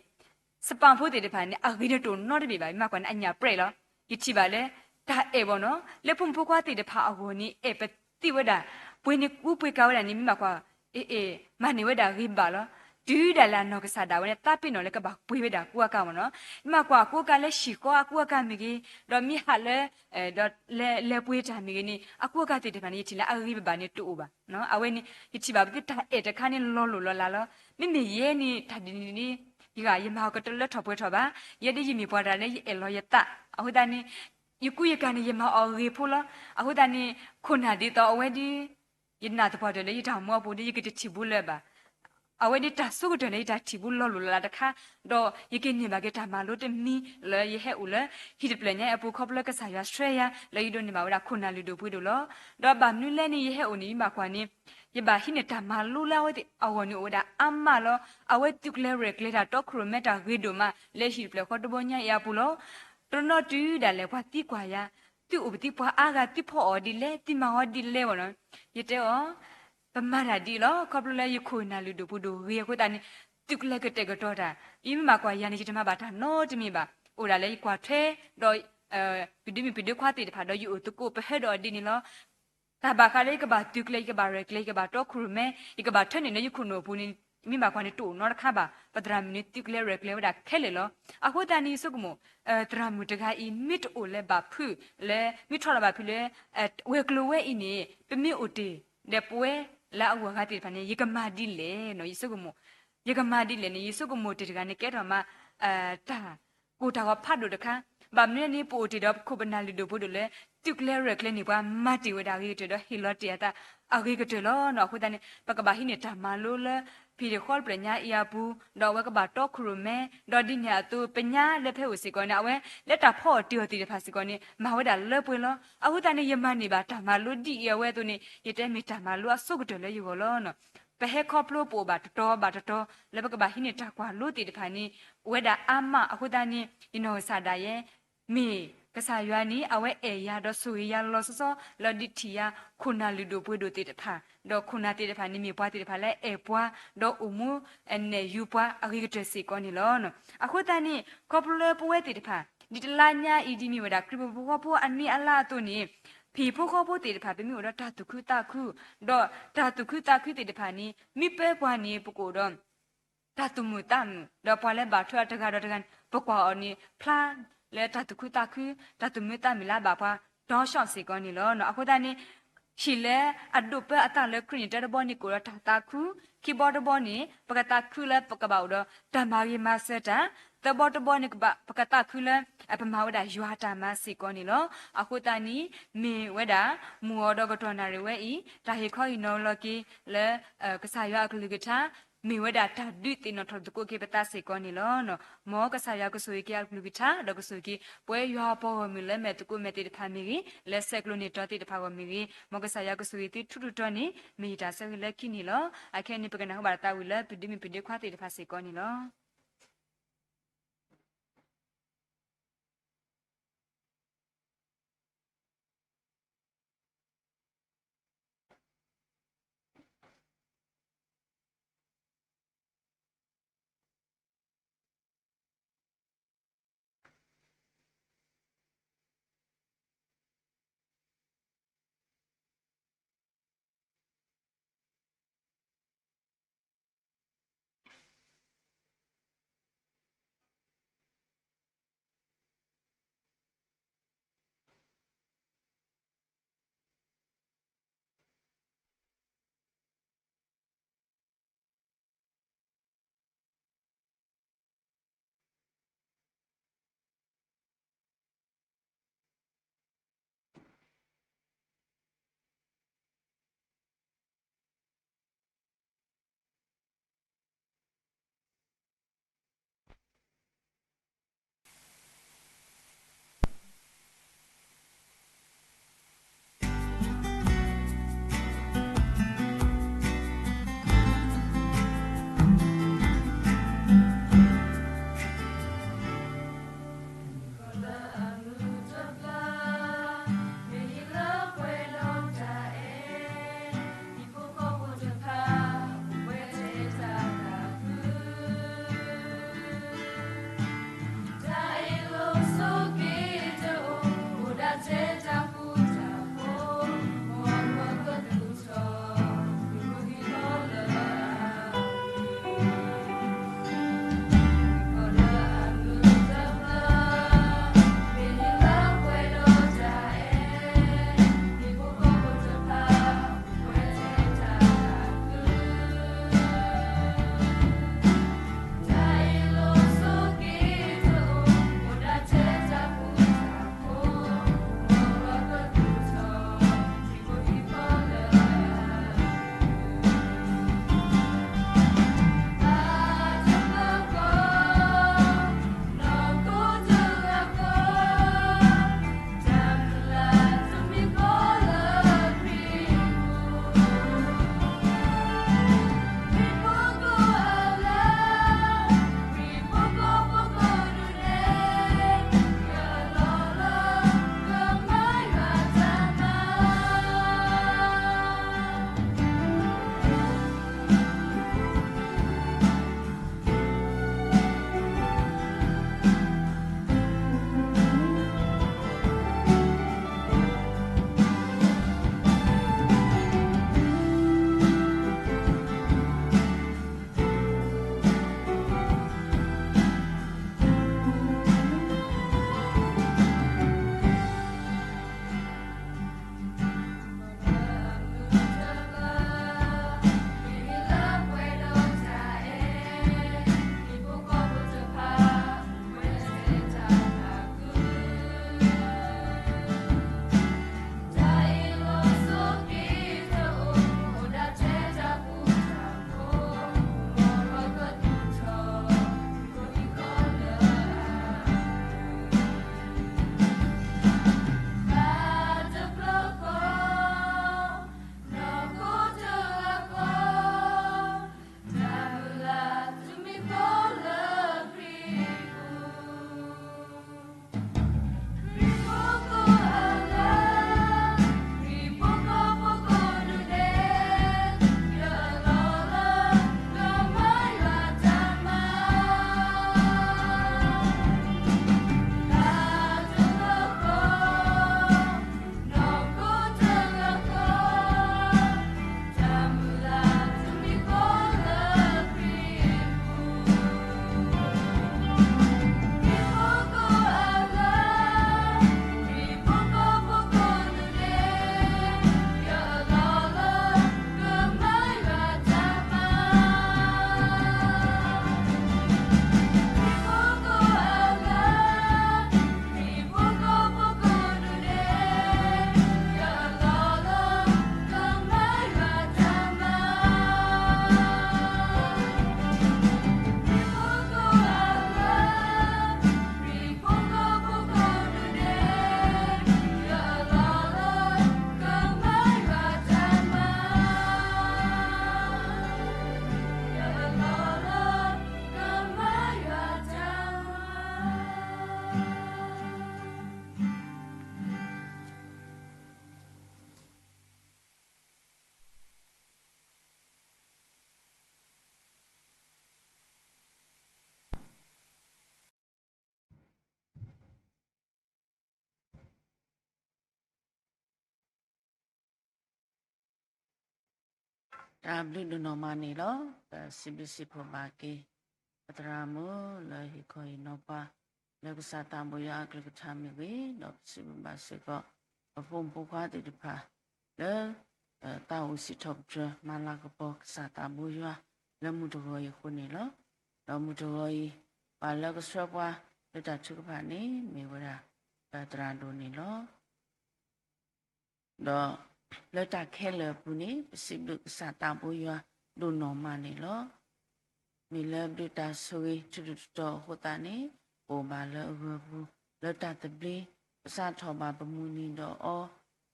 စပၢဖိသ့ၣ်တဖၣ်န့ၣ် အဂ့ၤန့ၣ်တအိၣ်နီတဘ့ၣ်ဘၣ်. ယမ့ၢ်ကွၢ်န့ၣ် အညၣ်ပြဲးလီၤ. ယထံၣ်ဘၣ်လၢ တၢ်အဲၣ်ဘၣ်နီၤ လၢဖိမုၣ်ဖိခွါသ့ၣ်တဖၣ်အဂီၢ်န့ၣ် အဲၣ်ပသ့ၣ်ဝဲဒၣ် ပှ့ၤန့ၢ်ကူပှ့ၤကၤဝဲဒၣ်န့ၣ် မ့ၢ်ဘၣ်ကွၢ် အ့ၣ် မၤန့ၢ်ဝဲဒၣ်ဂ့ၤဘၣ်လီၤ. တုၤဒၣ်လဲာ်အနီၢ်ကစၢ်ဒၣ်ဝဲန့ၣ် သးပ့ၤနီၣ်လၢကဘၣ်ပှ့ၤဝဲဒၣ်ကူအကၤမးနီၤ. မ့ၢ်ဘၣ်ကွၢ်အကူအကၤလၢဟံၣ်ဃီအကူအကၤမ့ၢ်ဂ့ၤ ဒီးမ့ၢ်ဟးလၢ ဒီးလဲၤပှ့ၤတၢ်မ့ၢ်ဂ့ၤန့ၣ် အကူအကၤသ့ၣ်တဖၣ်န့ၣ် ယထံၣ်လၢအဂ့ၤဘၣ်ဘၣ်န့ၣ်တအိၣ်ဘၣ်. အဝဲန့ၣ် ယထံၣ်ဘၣ်ပသ့ၣ်တၢ်အဲၣ်တခါန့ၣ်လီၤလိၢ်လီၤလးလီၤ. မ့မ့ၢ်ယဲန့ၣ် တၢ်ဒ်န့ၣ်ဒ် ယဂၤယမၤအီၤကတလၢထီၣ်ပှဲၤထီၣ်ဘၣ်. ယဲဒ်ယမ့ၢ်ပှၤတဂၤလၢယအဲၣ်လီၤယသး အဃိသတးန့ၣ် ယကူယကၤန့ၣ် ယမၤအီၤဂ့ၤဖိလီၤ. အဃိသတးန့ၣ် ခိၣ်နၢ်ဒ်သိးအဝဲဒ် ယနာ်သပှၢ်တၢၢ်လၢယတၢ်မူအပူၤဒ် ယကတထံၣ်ဘူးလၢၤဘၣ်. အဝဲဒ်တၢ်ဆိကတၢၢ်လၢယတၢ်ထံၣ်ဘူးလီၤလိၢ်လီၤလးတခါ ဒီးယကန့ၢ်ဘၣ်က့ၤတၢ်မၤလိတမံၤလၢယဟဲအိၣ်လၢ ဟံၣ်တဖျၢၣ်ညါအပူၤ ခီဖျိကစၢ်ယွၤဆှၢယၤ လၢယဒိးန့ၢ်ဘၣ်ဝဲဒၣ်ခိၣ်နၢ်လုၢ်ဒိၣ်ပှ့ၤဒိၣ်လီၤ. ဒီးဘၣ်မနုၤလဲၣ်န့ၣ် ယဟဲအိၣ်န့ၣ် ယဘၣ်ကွၢ်န့ၣ် ယဘၣ်ဟံးန့ၢ်တၢ်မၤလိလၢအဝဲသ့ၣ်အဂီၢ်န့ၣ်အိၣ်ဝဲဒၣ်အါမးလီၤ. အဝဲသုးကျဲၤရဲၣ်ကျဲၤတၢ်တီခိၣ်ရိၣ်မဲတၢ်ဂ့ၤဒိၣ်မး လၢဟံၣ်တဖျၢၣ်ဃီတဘိညါအံၤအပူၤလီၤ. တနီၤတုၤဒၣ်လဲာ်ပှၤသံကွၢ်ယၤ သုအိၣ်ပသံပှၤအါဂၤ သုဖီအီၤဒ်လဲၣ် သုမၤအီၤဒ်လဲၣ်ဘၣ်နီၤ. ယတဲအီၤ ပမၤတၢ်ဒ်အံၤလီၤ. ခီဖျိလၢယခိၣ်နၢ်လုၢ်ဒိၣ်ပှ့ၤဒိၣ်ဂ့ၤအဃိသတးန့ၣ် သုးကျဲၤကတဲာ်ကတီၤတၢ်, ယမ့ၢ်ဘၣ်ကွၢ်ယၤန့ၣ် ယတမၤဘၣ်တၢ်နီတမံၤဘၣ်. အိၣ်ဒၣ်လၢယကွၢ်ထွဲဒီး ပဒုးမုၣ်ပဒုးခွါသ့ၣ်တဖၣ် ဒီးယအိၣ်သကိးပဟၢဒီးအီၤဒ်န့ၣ်လီၤ. တၢ်ဘၣ်ဃးလၢယကဘၣ်သုးကျဲၤ, ယကဘၣ်ရဲၣ်ကျဲၤ, ယကဘၣ်တီခိၣ်ရိၣ်မဲ, ယကဘၣ်ထၢနုာ်လၢယခိၣ်နူာ်အပူၤန့ၣ် မ့ၢ်ဘၣ်ကွၢ်န့ၣ် တအိၣ်နီတခါဘၣ်. ပသရၣ်မုၣ်န့ၣ် သုးကျဲၤရဲၣ်ကျဲၤဝဲဒၣ်ခဲလၢာ်လီၤ. အဃိသတးန့ၣ် ယဆိကမိၣ် သရၣ်မုၣ်တဂၤအံၤ မ့ၢ်တအိၣ်လၢဘၣ်ဖုးလၢ မ့ၢ်ထီၣ်လီၤဘၣ်ဖုးလၢ ဝဲၤကျိၤဝဲအံၤန့ၣ် ပမ့ၢ်အိၣ်တ့ၢ်ဒီးပဝဲလၢအဂီၢ်အဂၤသ့ၣ်တဖၣ်န့ၣ် ယကမၤဒ်လဲၣ်နီၤ. ယဆိကမိၣ် ယကမၤဒ်လဲၣ်န့ၣ် ယဆိကမိၣ်တ့ၢ်တဂၤန့ၣ် ကဲထီၣ်မး တၢ်ကိၢ်တၢ်ဂီၤဖးဒိၣ်တခါ. ဘၣ်မနုၤန့ၣ် ပအိၣ်တ့ၢ်ဒီးပခိၣ်ပနၢ်လုၢ်ဒိၣ်ပှ့ၤဒိၣ်လၢ သုးကျဲၤရဲၣ်ကျဲၤန့ၢ်ပှၤ မၤတ့ၢ်ဝဲဒၣ်အဂ့ၤကတၢၢ်ဒီးဟ့ၣ်လီၤတ့ၢ်အသးအဂ့ၤကတၢၢ်လီၤနီၤ. အဃိသတးန့ၣ် ပကဘၣ်ဟံးန့ၢ်တၢ်မၤလိလၢ ဖံးတဃီတဖျၢၣ်ညါအံၤအပူၤ, ဒီးအဝဲကဘၣ်တီခိၣ်ရိၣ်မဲ, ဒီးဒ်န့ၣ်အသိး ပညါလၢဖဲအိၣ်စ့ၢ်ကီးန့ၣ် အဝဲလၢတၢ်ဖီအီၣ်တ့ၢ်အီၣ်သ့ၣ်တဖၣ်စ့ၢ်ကီးန့ၣ် မၤဝဲဒၣ်လၢပှဲၤလီၤ. အဃိသတးန့ၣ် ယမၤန့ၢ်ဘၣ်တၢ်မၤလိဒ်အံၤအဝဲအသိးန့ၣ် ယတဲမ့ၢ်တၢ်မၤလိအဆိကတၢၢ်လၢယဂီၢ်လီၤနီၤ. ပဟဲခီဖျိပအိၣ်ဘၣ်တတီၤဘၣ်တတီၤ လၢပကဘၣ်ဟံးန့ၢ်တၢ်ကွၢ်လိသ့ၣ်တဖၣ်န့ၣ် အိၣ်ဝဲဒၣ်အါမး. အဃိသတးန့ၣ် ယနီၢ်ကစၢ်ဒၣ်ယဲ မ့ၢ်ကစၢ်ယွၤန့ၣ် အဝဲအဲၣ်ယၤဒီးဆိၣ်ဂ့ၤယၤလီၤဆီဆီ လၢဒုးထံၣ်ယၤ ခိၣ်နၢ်လုၢ်ဒိၣ်ပှ့ၤဒိၣ်သ့ၣ်တဖၣ်, ဒီးခိၣ်နၢ်သ့ၣ်တဖၣ်န့ၣ် မ့ၢ်ပှၤသ့ၣ်တဖၣ်လၢအဲၣ်ပှၤ ဒီးအိၣ်မူနဲၣ်ယုၤပှၤအဂ့ၤကတၢၢ်စ့ၢ်ကီးန့ၣ်လီၤ. အဃိသတးန့ၣ် ခီဖျိလၢပဝဲသ့ၣ်တဖၣ် ဒ်တလါညါအံၤဒ်မ့ၢ်ဝဲဒၣ် ခရံာ်ဖိဃီဖိအနံၣ်အလါအသိးန့ၣ် ဖံဖိဃီဖိသ့ၣ်တဖၣ် ပမ့ၢ်အိၣ်ဒီးတၢ်သူၣ်ခုသးခု, ဒီးတၢ်သူၣ်ခုသးခုသ့ၣ်တဖၣ်န့ၣ် မ့ၢ်ပၢပှၤန့ၣ် ပကအိၣ်ဒီး တၢ်သူၣ်မုာ်သးမုာ်, ဒီးပှၤလၢဘၣ်ထွဲအီၤတဂၤဒီးတဂၤန့ၣ် ပကွၢ်အီၤန့ၣ် ဖျါလၢတၢ်သူၣ်ခုသးခု, တၢ်သူၣ်မုာ်သးမုာ်လၢအဘၣ်ပှၤ ဒီးဆှီစ့ၢ်ကီးန့ၣ်လီၤ. အဃိသတးန့ၣ် ဟံၣ်လၢအဒိးပၢအသးလၢခရံာ်န့ၣ် တၢတဘီန့ၣ် ကအိၣ်ဒီးတၢ်သးခု, ခံဘီတဘီန့ၣ် ပကသးခုလၢပကဘၣ်အိၣ်ဒီးတၢ်မၤဂ့ၤမၤစၢၤတၢ်, သၢဘီတဘီန့ၣ် ပကသးခုလၢ ပမၤဝဲဒၣ်ယွၤအတၢ်မၤစ့ၢ်ကီးန့ၣ်လီၤ. အဃိသတးန့ၣ် မ့ၢ်ဝဲဒၣ် မုၢ်အီၤဒီးကတီၢ်နၣ်ရံၣ်ဝဲအံၤ တၢ်ဟ့ၣ်ခီဟ့ၣ်နီၤလီၤက့ၤလၢ ကစၢ်ယွၤအကလုၢ်ကထါ မ့ၢ်ဝဲဒၣ်တၢ်ဒုးသ့ၣ်နီၣ်ထီၣ်သကိးက့ၤပသးစ့ၢ်ကီးန့ၣ်လီၤ. မ်ကစၢ်ယွၤကဆိၣ်ဂ့ၤက့ၤအကလုၢ်ကထါ ဒီးကဆိၣ်ဂ့ၤက့ၤ ပဝဲယွၤအပှၤဂီၢ်မုၢ်လၢမဲာ်သကိးမဲာ်သ့ၣ်တဖၣ်မ့ၢ်ဂ့ၤ, လၢဆဲးကျိးန့ၢ်တီသ့ၣ်တဖၣ်ဂီၢ်မ့ၢ်ဂ့ၤ, မ်ကစၢ်ယွၤကဆိၣ်ဂ့ၤသုထူးထူးတီၤန့ၣ် မ့ၢ်ယတၢ်ဆၢဂ့ၤလၢခံန့ၣ်လီၤ. အခဲအံၤန့ၣ် ပကနၢ်ဟူဘၣ်တၢ်သးဝံၣ်လၢ ပဒုးမုၣ်ပဒုးခွါသ့ၣ်တဖၣ်စ့ၢ်ကီးန့ၣ်လီၤ. တၢ်ဘျုးဒိၣ်နီၢ်မးန့ၣ်လီၤ. ပစံးဘျုးစံးဖှိၣ်ဘၣ်က့ၤ ပသရၣ်မုၣ်လၢဟ့ၣ်ခီဟ့ၣ်နီၤပှၤ လၢကစၢ်သးဘိယွၤအကလုၢ်ကထါမ့ၢ်ဂ့ၤ, ဒီးပစံးဘျုးဘၣ်စ့ၢ်ကီး ပဖိမုၣ်ဖိခွါသ့ၣ်တဖၣ် လၢ သးအိၣ်စံးထီၣ်ပတြၢၤမၤလၤကပီၤကစၢ်သးဘိယွၤ လၢမုၢ်တဂီၤအံၤအဃိန့ၣ်လီၤ. ဒီးမုၢ်တဂီၤအံၤ ပှၤလၢကဆှၢပှၤလၢတၢ်ထုကဖၣ်န့ၣ် မ့ၢ်ဝဲဒၣ် သရၣ်ဒိၣ်န့ၣ်လီၤ. ဒီးလၢတၢ်ခဲလၢာ်အပူၤန့ၣ် ပစံးဘျုးကစၢ်သးဘိယွၤဒိၣ်နီၢ်မးန့ၣ်လီၤ. မ့ၢ်လၢဘျုးတၢ်ဆိၣ်ဂ့ၤထူးထူးတီၤတီၤအဃိသတးန့ၣ် ပအိၣ်ဘၣ်လၢအဂၢၤပူၤ လၢတၢ်သဘျ့ ပစးထီၣ်ဘၣ်ပမုၢ်နံၤဒီးအီ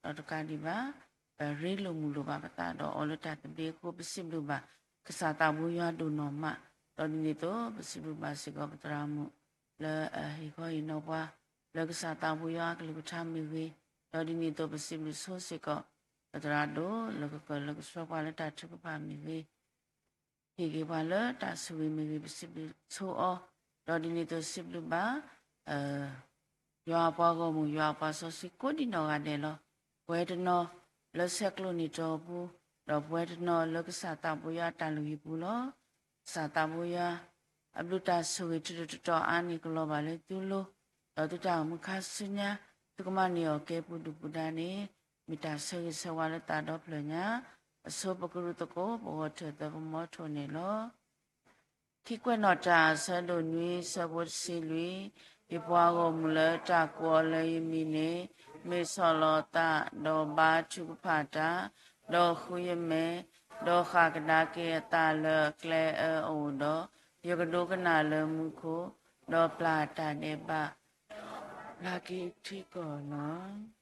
ၤ, ဒီးတကးဒံးဘၣ် ပရ့လိာ်မုာ်လိာ်ဘၣ်ပသးဒီးအီၤလၢတၢ်သဘျ့အဃိ ပစံးဘျုးဘၣ်ကစၢ်သးဘိယွၤဒိၣ်နီၢ်မး, ဒီးဒ်န့ၣ်အသိး ပစံးဘျုးဘၣ်စ့ၢ်ကီးပသရၣ်မုၣ် လၢအဟ့ၣ်ခီဟ့ၣ်နီၤပှၤ လၢကစၢ်သးဘိယွၤအကလုၢ်ကထါမ့ၢ်ဂ့ၤ, ဒီးဒ်န့ၣ်အသိး ပစံးဘျုးဆိစ့ၢ်ကီး ပသရၣ်ဒိၣ်လၢကကၢၢ်လၢကဆှၢပှၤလၢတၢ်ထုကဖၣ်မ့ၢ်ဂ့ၤ, ဟ့ၣ်က့ၤပှၤလၢတၢ်ဆိၣ်ဂ့ၤမ့ၢ်ဂ့ၤ ပစံးဘျုးဆိအီၤ, ဒီးဒ်န့ၣ်အသိးစံးဘျုးဘၣ် ယွၤအပှၤဂီၢ်မုၢ် ယွၤအပှၤစီဆှံကိးဒံနီၢ်ဂၤဒဲးလီၤ. ပဝဲတနီၤလၢဆဲးကျိးနံၣ်တီၤအပူၤ, ဒီးပဝဲတနီၤလၢကစၢ်သးဘိယွၤအတၢ်လုၢ်ဟံၣ်ပူၤလီၤ. ကစၢ်သးဘိယွၤ အဘျုးတၢ်ဆိၣ်ဂ့ၤထူးထူးတီၤတီၤအါန့ၢ်ကလီၤဘၣ်လၢသုလိၤ, ဒီးသုတၢ်အိၣ်မူခါဆူညါ သုကမၤန့ၢ်အီၤကဲပူၤဒုၣ်ပူၤဒါန့ၣ် မ့ၢ်တၢ်ဆၢဂ့ၤဆၢဝါလၢသးဒီဖျၢၣ်ညါ, အဆိပကရူၢ်သကိး ပဂီၢ်ထၢၣ်သၢပမီထိၣ်န့ၣ်လီၤ. ခံကွဲးနီၣ်တၢ်အဆၢဒိၣ်နွံဆၢဖိတဆံလွံၢ်, ယပှၤဂီၢ်မုၢ်လၢတၢ်ကိးအီၤလၢယမံၤန့ၣ် မ့ၢ်ဆီၣ်လီၤသး, ဒီးဘါထုကဖၣ်တၢ်, ဒီးဃုယမဲာ်, ဒီးဃၣ်ကဒါက့ၤအသးလၢအကျဲအၢအအိၣ်ဒီး, ယကဒိကနၣ်လၢမူခိၣ်, ဒီးပျၢ်တၢ်ဒဲးဘး, ဒီးပျၢ်က့ၤထံကီၢ်လီၤ.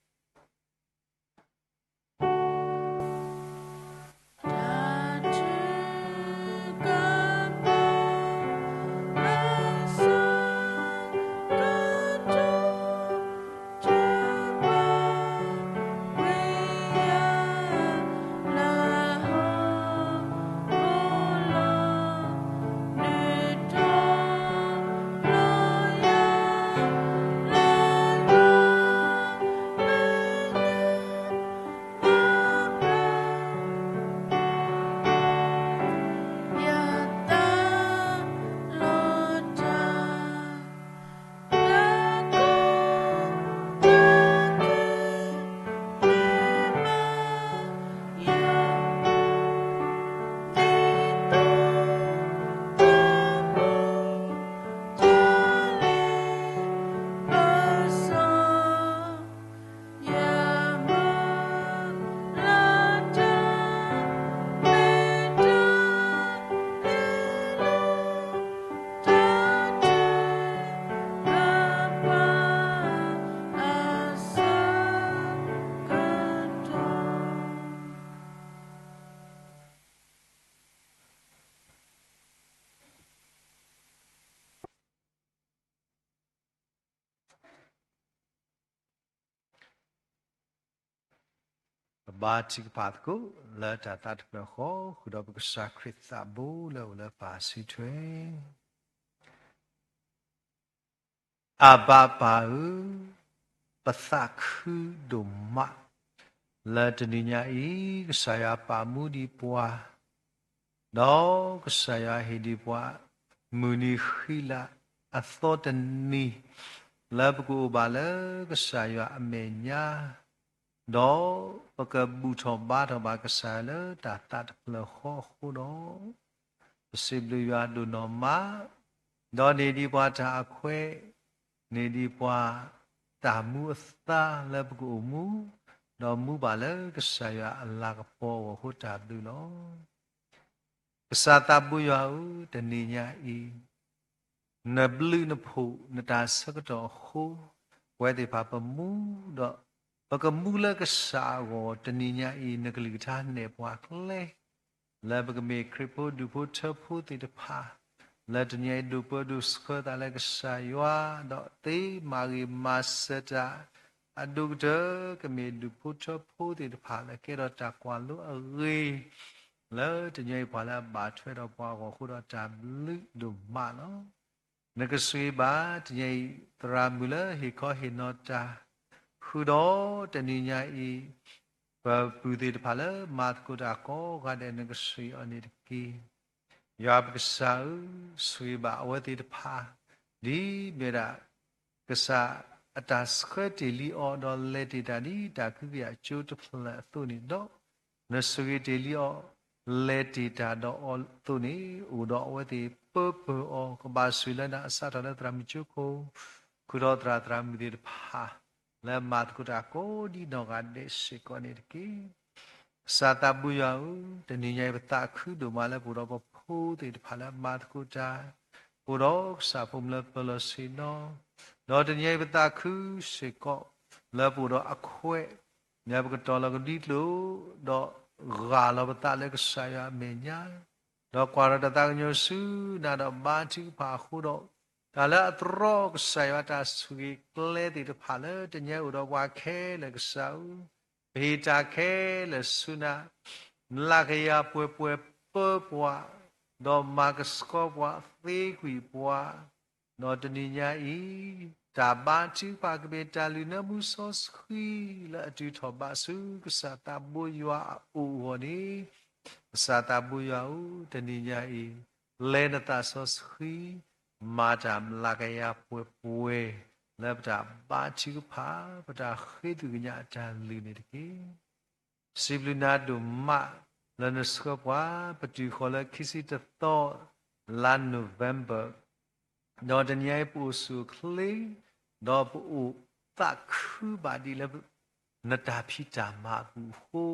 ပဘါထုကဖၣ်သကိး လၢတၢ်သးတဖျၢၣ်ဃီ ဃုာ်ဒီးပကစၢ်ခရံာ်သးဘိလၢအိၣ်လၢပၢ်စုထွဲ အဘၣ်ပၢ်ဧၢ, ပသးခုဒိၣ်မး လၢတနံၤညါအံၤ ကစၢ်ယွၤပာ်မူဒံးပှၤ ဒီးကစၢ်ယွၤဟ့ၣ်ဒံးပှၤ မုၢ်နံၤဃံလၤအသီတနံၤ လၢပကအိၣ်ဘၣ်လၢကစၢ်ယွၤအမဲာ်ညါ ဒီးပကဘူၣ်ထီၣ်ဘါထီၣ်ဘၣ်ကစၢ်ယွၤလၢတၢ်သးတဖျၢၣ်ဃီအဃိဒီး ပစံးဘျုးယွၤဒိၣ်နီၢ်မး, ဒီးန့ၢ်ဒံးပှၤတၢ်အခွဲး, န့ၢ်ဒံးပှၤတၢ်မူအသါလၢပကအိၣ်မူ, ဒီးမူဘၣ်လၢကစၢ်ယွၤအလၤကပီၤအဂီၢ်အဃိတၢ်ဘျုးလီၤ. ကစၢ်သးဘိယွၤဧၢ, တနံၤညါအံၤ နဘျုးနဖှိၣ်နတၢ်ဆၢကတီၢ်အဃိ, ပဝဲသ့ၣ်တဖၣ်ပမူဒီး ပကမူလၢကစၢ်အဂီၢ် တနံၤညါအံၤ နကလုၢ်ကထါနဲၣ်ပှၤကျဲ လၢပကမ့ၢ်ခရံာ်ဖိဒူၣ်ဖိထၢဖိသ့ၣ်တဖၣ်, လၢတနံၤအံၤဒိးပၢဒိးဆှၢသးလၢကစၢ်ယွၤ, ဒီးသ့မၤဂ့ၤမၤစၢၤတၢ်, အဒိၣ်ကတၢၢ်ကမ့ၢ်ဒူၣ်ဖိထၢဖိသ့ၣ်တဖၣ်လၢကဲထီၣ်တၢ်ကွၢ်လိအဂ့ၤ, လၢတနံၤအံၤပှၤလၢအဘၣ်ထွဲဒီးပှၤအဂီၢ်အဃိဒီးတၢ်ဘျုးဒိၣ်မးလီၤ. နကဆိၣ်ဂ့ၤဘၣ်တနံၤအံၤ သရၣ်မုၣ်လၢဟ့ၣ်ခီဟ့ၣ်နီၤတၢ်, ဃုာ်ဒီးတနံၤညါအံၤ ပပုၢ်သ့ၣ်တဖၣ်လၢမၤသကိးတၢ်ကိးဂၤဒဲး နကဆှံအီၤန့ၣ်တက့ၢ်. ယွၤပကစၢ်ဧၢ, ဆိၣ်ဂ့ၤဘၣ်အဝဲသ့ၣ်တဖၣ်, ဒ်မ့ၢ်ဒၣ် ကစၢ်အတၢ်ဆှၢတ့ၢ်လံအီၤ ဒီးလဲၤတ့ၢ်တၢ်ဒ်တၢ်ကဟုကယာ်ကၠိတဖျၢၣ်အသိးန့ၣ်ဒီး, နဆိၣ်ဂ့ၤတ့ၢ်လံအီၤ လဲၤတ့ၢ်တၢ်ဒီးအီၤအသိးန့ၣ် အိၣ်ဒီးအဝဲသ့ၣ်ပၢပၢၢ်အီၤ ကဘၣ်ဆိၣ်ဂ့ၤလၢနၤ အစးထီၣ်လၢသရၣ်မုၣ်ကၠိခိၣ် ဃုာ်ဒီးသရၣ်သရၣ်မုၣ်သ့ၣ်တဖၣ် လၢမၤသကိးတၢ်ကိးဒ်နီၢ်ဂၤဒဲးစ့ၢ်ကီးန့ၣ်တက့ၢ်. ကစၢ်သးဘိယွၤဧၢ, တနံၤညါအံၤ ပသးခုဒိၣ်မးလၢပအိၣ်ဒီးပဖိသ့ၣ်တဖၣ်လၢမၤသကိးတၢ်, ပအိၣ်ဒီးကစၢ်ဖိမုၣ်လၢပၢၤလီၢ်ဆ့ၣ်နီၤ, ဒီးတနံၤညါအံၤ ပသးခုစ့ၢ်ကီး လၢပအိၣ်ဒီးအခွဲး လၢပကတီၤလီၤကဒွံကျိာ် ဒီးဂၢ်လီၤပသးလၢကစၢ်ယွၤအမဲာ်ညါ, ဒီးကွၢ်ထီၣ်တၢ်သးကညီၤဆူနၤဒီးဘါထုကဖၣ်အဃိဒီး, တၢ်လၢအတြီကစၢ်ယွၤတၢ်ဆိၣ်ဂ့ၤကျဲသ့ၣ်တဖၣ်လၢတနံၤညါအံၤအိၣ်ဒီးပှၤခဲလၢာ်ကစၢ်ဧၢ, ပဟ့ၣ်တၢ်ခဲလၢာ်ဆူနၤ, မျးကယၤပှဲၤပှဲၤပၢပှၤ, ဒီးမၤကဆှီပှၤသ့ကွံာ်ပှၤ, ဒီးတနံၤညါအံၤ တၢ်ဘါထုကဖၣ်ကမ့ၢ်တၢ်လုၢ်နၢမူစီဆှံ လၢအတုၤထီၣ်ဘးဆူကစၢ်သးဘိယွၤအအိၣ်အဂီၢ်န့ၣ်, ကစၢ်သးဘိယွၤဧၢ, တနံၤညါအံၤ လဲၤနသးစီဆှံ မၤတၢ်မျးကယၤပှဲၤပှဲၤ လၢပတၢ်ဘါထုကဖၣ် ပတၢ်ဃ့သုးကညးအတၢ်လုၢ်န့ၣ်တက့ၢ်. စံးဘျုးနၤဒိၣ်မး လၢနဆှၢပှၤ ပတုၤဃီၤလၢခံဆံတသီ လါ November, ဒီးတနံၤအံၤ ပအိၣ်ဆူၣ်အိၣ်ချ့, ဒီးပအိၣ်သးခုဘၣ်ဒ်လၢ နတၢ်ဖံးတၢ်မၤအပူၤအဃိ,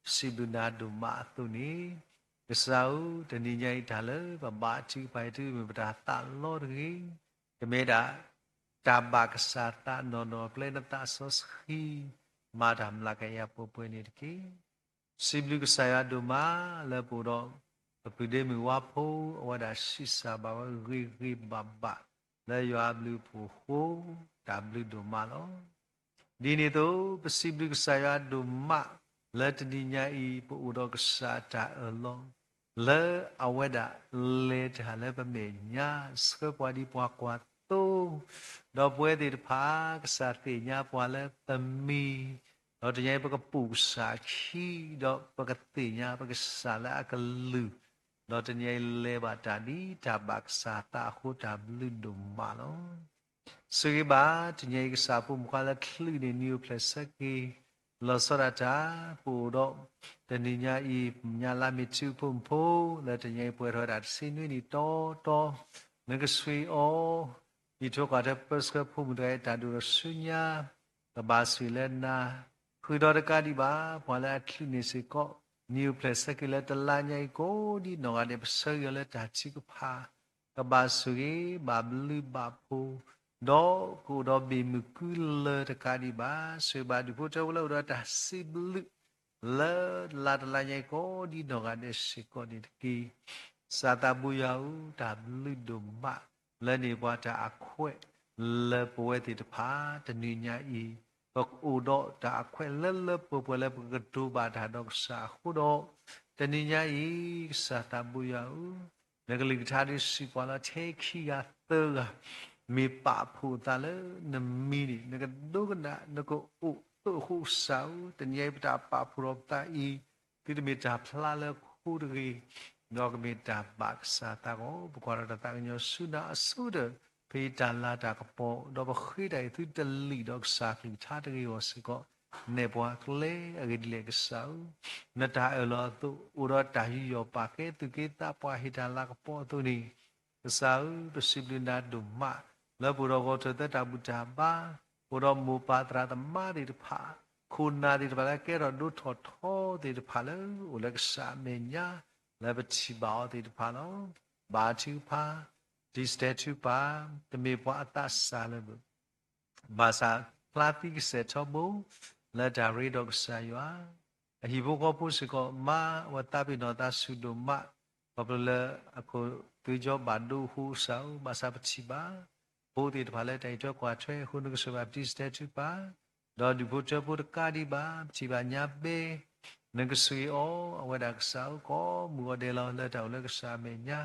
ပစံးဘျုးနၤဒိၣ်မးအသိးန့ၣ်, ကစၢ်ဧၢ, တနံၤညါအံၤတၢ်လၢပဘါထုကဖၣ်အံၤ တမ့ၢ်ပတၢ်သးလီတဂ့ၤ, ကမ့ၢ်ဒၣ် တၢ်ဘၣ်ကစၢ်သးနီၢ်နီၢ် ပျဲနသးစီဆှံ မၤတၢ်မျးကယၤပှဲၤပှဲၤန့ၣ်တက့ၢ်. စံးဘျုးကစၢ်ယွၤဒိၣ်မးလၢပအိၣ်ဒီး ပပုၢ်ဒ့မုၣ်ဝါဖိ အဝဲဒၣ်ဆံးစၢ်ဘၣ်ဝဲဂ့ၤဂ့ၤဘၣ်ဘၣ် လၢယွၤအဘျုးအဖှိၣ်အဃိ တၢ်ဘျုးဒိၣ်မးလီၤ. ဒ်န့ၣ်အသိး ပစံးဘျုးကစၢ်ယွၤဒိၣ်မး လၢတနံၤညါအံၤ ပအိၣ်ဒီးကစၢ်အတၢ်အၢၣ်လီၤ လၢအဝဲဒၣ်လဲၤတၢ်လၢပမဲာ်ညါ ဆှၢပှၤဒ်ပှၤကွၢ်သိ, ဒီးပဝဲသ့ၣ်တဖၣ် ကစၢ်သ့ၣ်ညါပှၤလၢပမံၤ, ဒီးတနံၤအံၤပကပိာ်ကစၢ်အခံ, ဒီးပကသ့ၣ်ညါပကစၢ်လၢအကလုၢ်, ဒီးတနံၤအံၤလဲၤဘၣ်တၢ်ဒ်တၢ်ဘၣ်ကစၢ်သးအဃိ တၢ်ဘျုးဒိၣ်မးလီၤ. ဆိၣ်ဂ့ၤဘၣ် တနံၤအံၤကစၢ်ဖိမုၣ်ခွါလၢချုးန့ၣ် နံၤအိၣ်ဖျဲၣ်ဆၢက့ၤ လီၤဆီဒၣ်တၢ် ပအိၣ်ဒီး တနံၤညါအံၤ ညါလါမ့ၤထူဖိမုၣ်ဖိ လၢတနံၤအံၤပှဲၤထီၣ်ဝဲဒၣ်တဆံနွံနံၣ်တီတီ, နကဆှံအီၤ, ယံာ်ထီၣ်ကီၢ်ထၢၣ်ပၢဆှၢဖိမုၣ်တဂၤအံၤ တၢ်ဒိၣ်ထီၣ်ဆူညါ ကဘၣ်ဆိၣ်ဂ့ၤလၢနၤ, ဃုာ်ဒီးတကးဒံးဘၣ် ပှၤလၢအချုးန့ၣ်စ့ၢ်ကီး နံၤအိၣ်ဖျဲၣ်ဆၢက့ၤလၢတလါညါအံၤကိးဒ်နီၢ်ဂၤဒဲး ပဆၢဂ့ၤအီၤလၢတၢ်ထုကဖၣ် ကဘၣ်ဆိၣ်ဂ့ၤ ဘၣ်ဘျုးဘၣ်ဖှိၣ်, ဒီးကအိၣ်ဒီးဘ့ၣ်မုၢ်ကုလၢတကးဒံးဘၣ်, ဆိၣ်ဂ့ၤဘၣ်ဒူၣ်ဖိထၢဖိလၢအိၣ်ဒီးတၢ်စံးဘျုး လၢလါတလါညါအံၤကိးဒ်နီၢ်ဂၤဒဲးစ့ၢ်ကီးန့ၣ်တက့ၢ်. ကစၢ်သးဘိယွၤဧၢ, တၢ်ဘျုးဒိၣ်မး လၢန့ၢ်ပှၤတၢ်အခွဲး လၢပဝဲသ့ၣ်တဖၣ် တနံၤညါအံၤ ပကအိၣ်ဒီးတၢ်အခွဲးလၢလၢပှဲၤပှဲၤလၢပကကတိၤဘၣ်တၢ်ဒီးကစၢ်အဃိဒီး, တနံၤညါအံၤ ကစၢ်သးဘိယွၤဧၢ, နကလုၢ်ကထါဒုးစံးပှၤလီၤ ထဲခံဂၤသၢဂၤ မ့ၢ်ပာ်ဖှိၣ်အသးလၢနမံၤန့ၣ် နကဒိကနၣ် နကအိၣ်သးအဃိ ကစၢ်ဧၢ, တနံၤအံၤပတၢ်ပာ်ဖှိၣ်ထီၣ်ပသးအံၤ သုတမ့ၢ်တၢ်ဖျါလၢခိတဂ့ၤ, ဒီးကမ့ၢ်တၢ်ဘၣ်ကစၢ်သးဂီၢ်, ပကွၢ်ထီၣ်တၢ်သးကညီၤဆူနၤအဆိကတၢၢ်, ဖဲအံၤတၢ်လၤတၢ်ကပီၤ, ဒီးပဃ့တၢ်အံၤသုတလံာ်ဒီးကစၢ်ကလုၢ်ကထါတဂ့ၤအဂီၢ်စ့ၢ်ကီး, နဲၣ်ပှၤကျဲအဂ့ၢ်ဒ်လဲၣ်ကစၢ်ဧၢ, နတၢ်အၢၣ်လီၤအသိး အိၣ်ဒီးတၢ်ယူးယီၣ်ပာ်ကဲသူၣ်က့သးပှၢ်ဟ့ၣ်တၢ်လၤကပီၤအသိးန့ၣ်, ကစၢ်ဧၢ, ပစံးဘျုးနၤဒိၣ်မး, လၢပအိၣ်ဒီးဂီၢ်ထၢၣ်သၢတၢ်ဘူၣ်တၢ်ဘါ, ပအိၣ်ဒီးမိၢ်ပၢ်သရၣ်သမါသ့ၣ်တဖၣ်, ခိၣ်နၢ်သ့ၣ်တဖၣ်လၢကဲထီၣ်ဒိၣ်ထီၣ်ထီသ့ၣ်တဖၣ်လၢ အိၣ်လၢကစၢ်အမဲာ်ညါ, လၢပထံၣ်ဘၣ်အီၤသ့ၣ်တဖၣ်လီၤ. ဘါထုကဖၣ်, တံၤဆတဲာ်ထုကဖၣ်, တမ့ၢ်ပှၤအသးစၢ်လၢၤဘၣ် ဘၣ်ဆၣ်ဖျါသံကစဲၢ်ထီဘိ လၢတၢ်ရ့ဒီးကစၢ်ယွၤ, အဟံၣ်ဖိဃီဖိစ့ၢ်ကီး မါဝဲသးပ့ၤနီၣ်သးဆူၣ်ဒိၣ်မး, ခီဖျိလၢအခိၣ်သွ့ကၠီဘၣ်ဒိအဃိကစၢ်ဧၢ, ဘၣ်ဆၣ်ပထံၣ်ဘၣ် ဖိသ့ၣ်တဖၣ်လၢတၢ်အံးထွဲကွၢ်ထွဲအဃိ နကဆိၣ်ဂ့ၤဘၣ်တံၤဆတဲာ်ထုကဖၣ်, ဒီးဒူၣ်ဖိထၢဖိတကးဒံးဘၣ်, ပထံၣ်ဘၣ်ညါဘဲ နကဆိၣ်ဂ့ၤအီၤ, အဝဲဒၣ်ကစၢ်ဧၢ ကိးမုၢ်ဂီၤဒဲးလီၤ လၢတၢ်အိၣ်လၢကစၢ်အမဲာ်ညါ,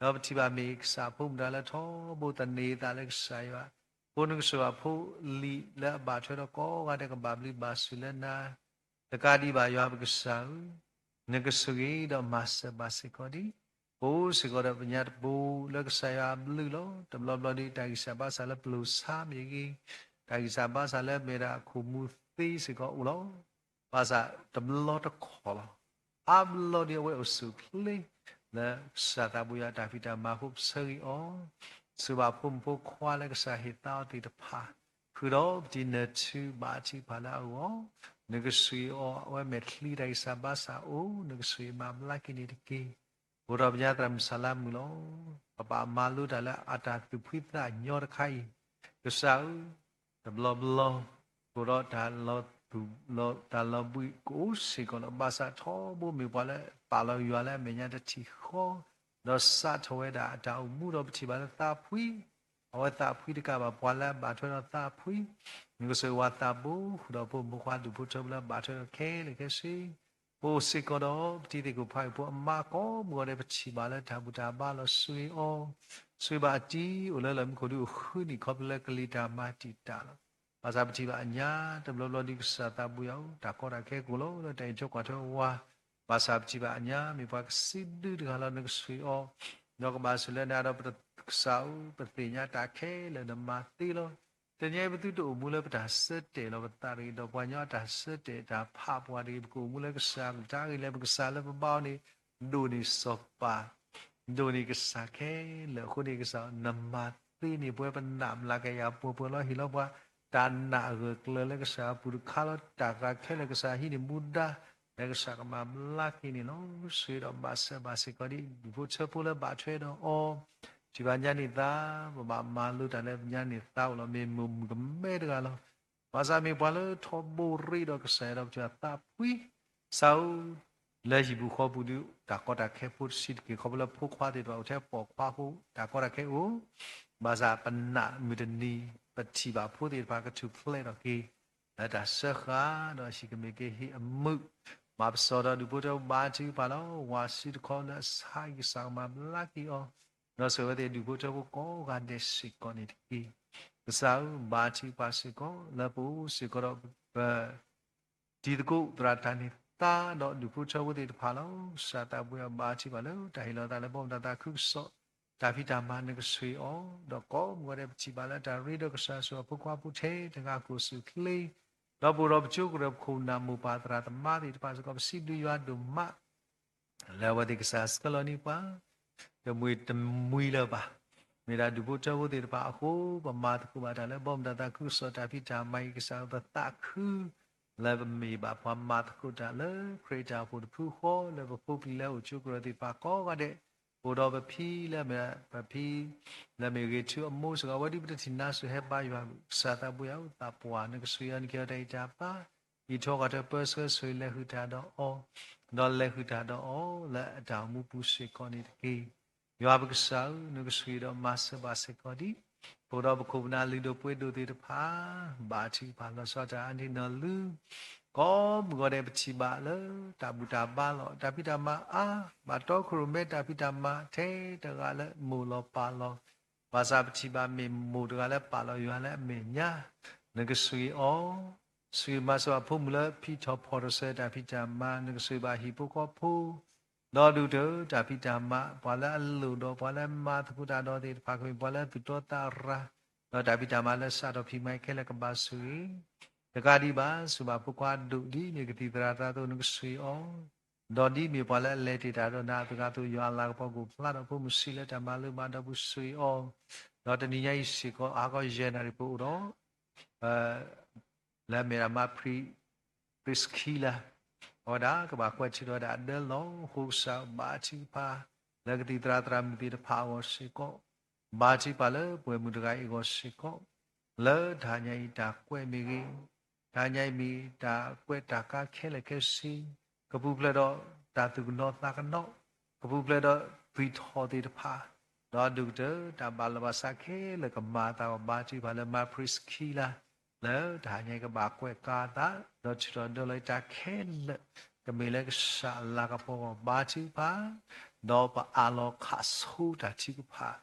ဒီးပထံၣ်ဘၣ်မ့ၢ်ကစၢ်ဖိမုၣ်တဂၤလၢထီဘိသန့ၤအသးလၢကစၢ်ယွၤ, အဃိနကဆိၣ်ဂ့ၤဘၣ်ဖိလံၤလၢအဘၣ်ထွဲဒီးကိးဂၤဒဲးကဘၣ်ဘျုးဘၣ်ဆိၣ်လၢနၤ တကးဒံးဘၣ်ယွၤပကစၢ်ဧၢ, နကဆိၣ်ဂ့ၤဒီးမၤစၢၤဘၣ်စ့ၢ်ကီးဒံး, ပအိၣ်စ့ၢ်ကီးဒီးပညါတပူၤလၢကစၢ်ယွၤအဘျုးလီၤ. တဘျီဘျီဒံး တၢ်ဂံၢ်စၢ်ဘါစၢ်လၢပျိာ်ဆါမ့ၢ်ဂ့ၤ, တၢ်ဂံၢ်စၢ်ဘါစၢ်လၢမ့ၢ်ဒၣ်အခိၣ်မူသ့စ့ၢ်ကီးအိၣ်လီၤ. ဘၣ်ဆၣ်တဘျီတခီၣ်လီၤ. အါဘျီဒံးအဝဲအိၣ်ဆူၣ်ချ့ လၢကစၢ်သးဘိယွၤတၢ်ဖံးတၢ်မၤအဃိပဆၢဂ့ၤအီၤ, ဆိၣ်ဂ့ၤဘၣ်ဖိမုၣ်ဖိခွါလၢကစၢ်ဟ့ၣ်သါအီၤသ့ၣ်တဖၣ်, ဃုာ်ဒီးပတံၤနၢၤထုဘၣ်အထံးဖးလၢအဂီၢ်, နကဆိၣ်ဂ့ၤအီၤ အဝဲမဲာ်ချံတၢ်ဂံၢ်စၢ်ဘါစၢ်အိၣ်, နကဆိၣ်ဂ့ၤမၤဘျါက့ၤန့ၣ်တက့ၢ်. အိၣ်ဒီးပညါသရၣ်မုၣ်ဆၣ်လါမုၣ်လီၤ. ပဘၣ်မၤလိတၢ်လၢအတၢ်သူၣ်ဖှံသးညီတခါအံၤ, ကစၢ်ဧၢ, တဘျီဘျီ, အိၣ်ဒီးတၢ်လီၤဘှံးကအိၣ်စ့ၢ်ကီးလီၤ. ဘၣ်ဆၣ်ထီဘိမ့ၢ်ပှၤလၢပာ်လီၤယွၤလၢအမဲာ်ညါတထံၣ်ဃီ, ဒီးစးထီၣ်ဝဲဒၣ်အတၢ်အိၣ်မူဒီးပထံၣ်ဘၣ်လၢသးဖှံ, အဝဲသးဖှံတကးဘၣ်ပှၤလၢအဘၣ်ထွဲဒီးသးဖှံ, နကဆိၣ်ဂ့ၤဝဲသးဘိ ဃုာ်ဒီးဖိမုၣ်ဖိခွါဒူၣ်ဖိထၢဖိလၢဘၣ်ထွဲဒီးခဲလၢာ်ခဲဆ့ ပအိၣ်စ့ၢ်ကီးဒီးပတံၤသကိးဖးအံၤဖိအမါကိးမုၢ်ဂီၤဒဲး ပထံၣ်ဘၣ်လၢတၢ်ဘူၣ်တၢ်ဘါလီၤ ဆိၣ်ဂ့ၤအီၤ, ဆိၣ်ဂ့ၤဘၣ်အတံၤအိၣ်လၢလီၢ်မံခိၣ်ဒု အိၣ်ဃုနံၣ်ခီဖျိလၢကလံၤတၢ်မၤတံာ်တာ်လီၤ. ဘၣ်ဆၣ်ပထံၣ်ဘၣ်အညါ တဘျီဘျီဒံးကစၢ်သးဘိယွၤဧၢ, တၢ်ကီတၢ်ခဲကအိၣ်လီၤလၢတၢ်အံးထွဲကွၢ်ထွဲဝဲ, ဘၣ်ဆၣ်ပထံၣ်ဘၣ်အညါ မ့ၢ်ပှၤကစံးဘျုးတဂၤလီၤ နကဆိၣ်ဂ့ၤအီၤ, ဒီးကဘၣ်ဆိၣ်လၢနၤဒီးပကစၢ်ဧၢ, ပသ့ၣ်ညါတၢ်ခဲလၢာ်နမၤသ့လီၤ. တနံၤအံၤပသုတအိၣ်မူလၢပတၢ်ဆၢတဲာ်လီၤပသးတဂ့ၤ, ဒီးပှၤကညီအတၢ်ဆၢတဲာ်တၢ်ဖးပှၤတဂ့ၤ, ပကအိၣ်မူလၢကစၢ်အကလုၢ်တၢ်ဂ့ၢ်လၢပကစၢ်လၢပဘါအီၤန့ၣ် ဒိၣ်န့ၢ်စီၤပၤ, ဒိၣ်န့ၢ်ကစၢ်ခဲလၢာ်အဃိန့ၣ် ကစၢ်နမၤသ့န့ၢ်ပဝဲ ပနာ်မလၤကယၤပှဲၤပှဲၤလီၤ ဟ့ၣ်လီၤပှၤ တၢ်နာ်အဂၢၢ်ကျၢၤလၢကစၢ်အပူၤတခါလီၤ. တၢ်ဂၤခဲလၢာ်ကစၢ်ဟံးန့ၢ်မူဒါ လၢကစၢ်ကမၤဘျါက့ၤန့ၣ်လီၤ. ဆိၣ်ဂ့ၤဒီးဘၣ်ဆၢဘၣ်စ့ၢ်ကီးဒံး ဒူၣ်ဖိထၢဖိလၢဘၣ်ထွဲဒီးအီၤ, ထံၣ်ဘၣ်ညါန့ၢ်သါ, ပဘၣ်မၤလိတၢ်လၢပညါန့ၢ်သါအိၣ်လီၤ. မ့ၢ်မိၢ်မုၣ်ကမဲတဂၤလီၤ. ဘၣ်ဆၣ်မ့ၢ်ပှၤလၢထီဘိရ့ဒီးကစၢ်ယွၤဒီးပထံၣ်ဘၣ်သးဖှံ, ကစၢ်ဧၢ, လၢဟံၣ်ပူၤဃီပူၤဒုး တၢ်ကီတၢ်ခဲဖိတဆံးတက့ၢ် ခီဖျိလၢဖိခွါသ့ၣ်တဖၣ်အိၣ်ထဲပိာ်ခွါအဃိ တၢ်ကီတၢ်ခဲအိၣ်, ဘၣ်ဆၣ်ပနာ်မုၢ်တနံၤ ပထံၣ်ဘၣ်ဖိသ့ၣ်တဖၣ်ကထူၣ်ဖျဲးထီၣ်က့ၤ လၢတၢ်စၢဃာ်ဒီးဟံၣ်ကမ့ၢ်က့ၤဟံၣ်အမုာ်, မၤပစီၤဒီးဒူၣ်ဖိထၢဖိဘါထုကဖၣ်လီၤ. ဝၤစုတခီလၢအဆါဟံၣ်ကစၢ်ကမၤဘျါက့ၤအီၤ, ဒီးဆိၣ်ဂ့ၤဝဲသ့ၣ်ဒူၣ်ဖိထၢဖိကိးဂၤဒဲးစ့ၢ်ကီးန့ၣ်တက့ၢ်. ကစၢ်ဧၢ, ဘါထုကဖၣ်စ့ၢ်ကီး လၢပအိၣ်စ့ၢ်ကီးဒီးပ တံၤသကိးသရၣ်တၢ်န့ၢ်သါဒီးဒူၣ်ဖိထၢဖိသ့ၣ်တဖၣ်လီၤ. ကစၢ်သးဘိယွၤဘါထုကဖၣ်လၢတၢ်ဟ့ၣ်လီၤသးလၢဘီမုၢ်တၢ်သးခုကစီၣ်, တၢ်ဖံးတၢ်မၤနကဆိၣ်ဂ့ၤအီၤ, ဒီးကိးမုၢ်ဂီၤဒဲးပထံၣ်ဘၣ်လၢတၢ်ရ့ဒီးကစၢ်ဆိၣ်အဖိခွါဖိထဲတဂၤကအိၣ်ဆူၣ်ချ့, ဒီးပအိၣ်ဒီးပကၠိကရၢပခိၣ်နၢ်မိၢ်ပၢ်သရၣ်သမါသ့ၣ်တဖၣ်စ့ၢ်ကီး ပစံးဘျုးယွၤဒိၣ်မး လၢအဝဲသ့ၣ်ကစၢ်ဆှၢလီၤန့ၢ်ပှၤ တမှံၤတမှံၤလၢၤဘၣ်. မ့ၢ်ဒၣ်ဒူၣ်ဖိထၢဖိသ့ၣ်တဖၣ်အဃိ ပမၤသကိးဘၣ်တၢ်လၢဘီမုၢ်တၢ်သးခုကစီၣ်တၢ်ဖံးတၢ်မၤအံၤ ကစၢ်ဧၢ ပသးခု လၢပမ့ၢ်ဘၣ်ပှၤမၤသကိးတၢ်လၢခရံာ်တၢ်အိၣ်ဖှိၣ်တဖုဃီ လၢပဖိပလံၤလၢအိၣ်ကၠိကရၢသ့ၣ်တဖၣ်ကိးဂၤဒဲး, အိၣ်ဒီးပဖံလၢမ့ၢ် ပဖံ လၢမ့ၢ်ဂ့ၤထူအမိၢ်စ့ၢ်ကီး အဝဲဒၣ်ပတထံၣ်နါစူၢ်ဟဲဘါယွၤ ကစၢ်သးဘိယွၤဧၢ သးပှၢ် နကဆိၣ်ဂ့ၤအီၤ နကဟ့ၣ်အီၤတၢ်အံးတၢ်ဘါ အံးထွဲကွၢ်ထွဲပၢဆှၢဆိၣ်ဂ့ၤလဲၤဃုာ်တၢ်ဒီးအီၤ, ဒီးလဲၤဃုာ်တၢ်ဒီးအီၤလၢအတၢ်အိၣ်မူပူၤစ့ၢ်ကီးန့ၣ်တက့ၢ်. ယွၤပကစၢ်ဧၢ, နကဆိၣ်ဂ့ၤဒီးမၤစၢၤဘၣ်စ့ၢ်ကီးဒံး ပအိၣ်ဒီးပခိၣ်ပနၢ်လုၢ်ဒိၣ်ပှ့ၤဒိၣ်သ့ၣ်တဖၣ်, ဘါထုကဖၣ်လီၤဆီတၢ်အါန့ၢ်နီၢ်လုၢ်, ကိးမုၢ်ဂီၤဒဲးပထံၣ်ဘၣ်လၢ တၢ်ဘူၣ်တၢ်ဘါလီၤ, တၢ်ဖံးတၢ်မၤအါ, ဘၣ်တီခိၣ်ရိၣ်မဲတၢ်ဖံးတၢ်မၤထဲတဂၤလၢမိၢ်လီၤပၢ်လီၤ ဘၣ်ဆၣ်ပထံၣ်ဘၣ်မ့ၢ်မိၢ်တဂၤလၢပာ်လီၤယွၤလၢအမဲာ်ညါ, နကဆိၣ်ဂ့ၤအီၤ, ဆိၣ်ဂ့ၤမၤစၢၤဘၣ်ဖိမုၣ်လၢဖံးထီၣ်ဖီၣ်ထီၣ်ဆၢတၢ်ဖံးတၢ်မၤ, နကဆိၣ်ဂ့ၤဘၣ်ဟံၣ်ဖိဃီဖိ, ဒီးဒုးကတၢၢ်တၢ်ဖံးတၢ်မၤ, ပှၤလၢအလိၣ်ဒီးပှၤလၢမၤသကိးတၢ်ဒီးသ့ၣ်တဖၣ် ကမ့ၢ်ပှၤလၢသူၣ်တီသးရၤ, ဒီးတၢ်ဖံးတၢ်မၤလၢစးထီၣ်ဖံးမၤခဲလၢာ်ကဘၣ်ဆိၣ်ဂ့ၤ, တကးဒံးဘၣ် ဆိၣ်ဂ့ၤဘၣ်ဖိခွါဒိၣ်ဒ်မ့ၢ်ကသံၣ်သရၣ်သရၣ်အသိး နကဆိၣ်ဂ့ၤအီၤ ဒီးဒ်မ့ၢ်ပှၤလၢအလဲၤတ့ၢ်တၢ်ဒီးနၤအသိး အသိး ယွၤအလၤကပီၤကအိၣ်ဖျါဒီးဖိမုၣ်ဆံးလၢတၢ်မၤလိမၤဒိးပူၤဆိၣ်ဂ့ၤအီၤ, ဒီးတနံၤညါအံၤစ့ၢ်ကီး ဟါခီယဲၢ်နၣ်ရံၣ်ပအိၣ်ဒီး လၢအမ့ၢ်ဒၣ် Mother Priscilla အဝဲဒၣ်ကဘၣ်ကွဲးထုးထီၣ်ဝဲဒၣ်အဒၢလီၤ. အဃိကစၢ်ဘါထုကဖၣ် လၢကသံၣ်သရၣ်သရၣ်မုၣ်သ့ၣ်တဖၣ်အဂီၢ်စ့ၢ်ကီး, ဘါထုကဖၣ်လၢပှဲၤမုၢ်တဂၤအံၤအဂီၢ်စ့ၢ်ကီး, လၢတဟါညါအံၤတၢ်ကွဲးမ့ၢ်ဂ့ၤ, တဟါညါအံၤမ့ၢ်တၢ်ကွဲးတၢ်ကါခဲလၢာ်ခဲဆ့, ကပူၤဖျဲးဒီးတၢ်သူၣ်ကနီၤသးကနီၤ, ကပူၤဖျဲးဒီးသွံၣ်ထီၣ်သ့ၣ်တဖၣ်, ဒီးဒုးကတၢၢ်တၢ်ဘၣ်လီၤဘၣ်စးခဲလၢာ်ကမၤအသးအဂီၢ် ဘါထုကဖၣ်လၢ Mother Priscilla လၢတဟါညါအံၤကဘၣ်ကွဲးကါအသး, ဒီးထုးထီၣ်ဒၢလီၤတၢ်ခဲလၢာ်, ကမ့ၢ်လၢကစၢ်အလၤကပီၤအဂီၢ်ဘါထုကဖၣ်, ဒီးပအးလီၤခးဆိတၢ်ထုကဖၣ်,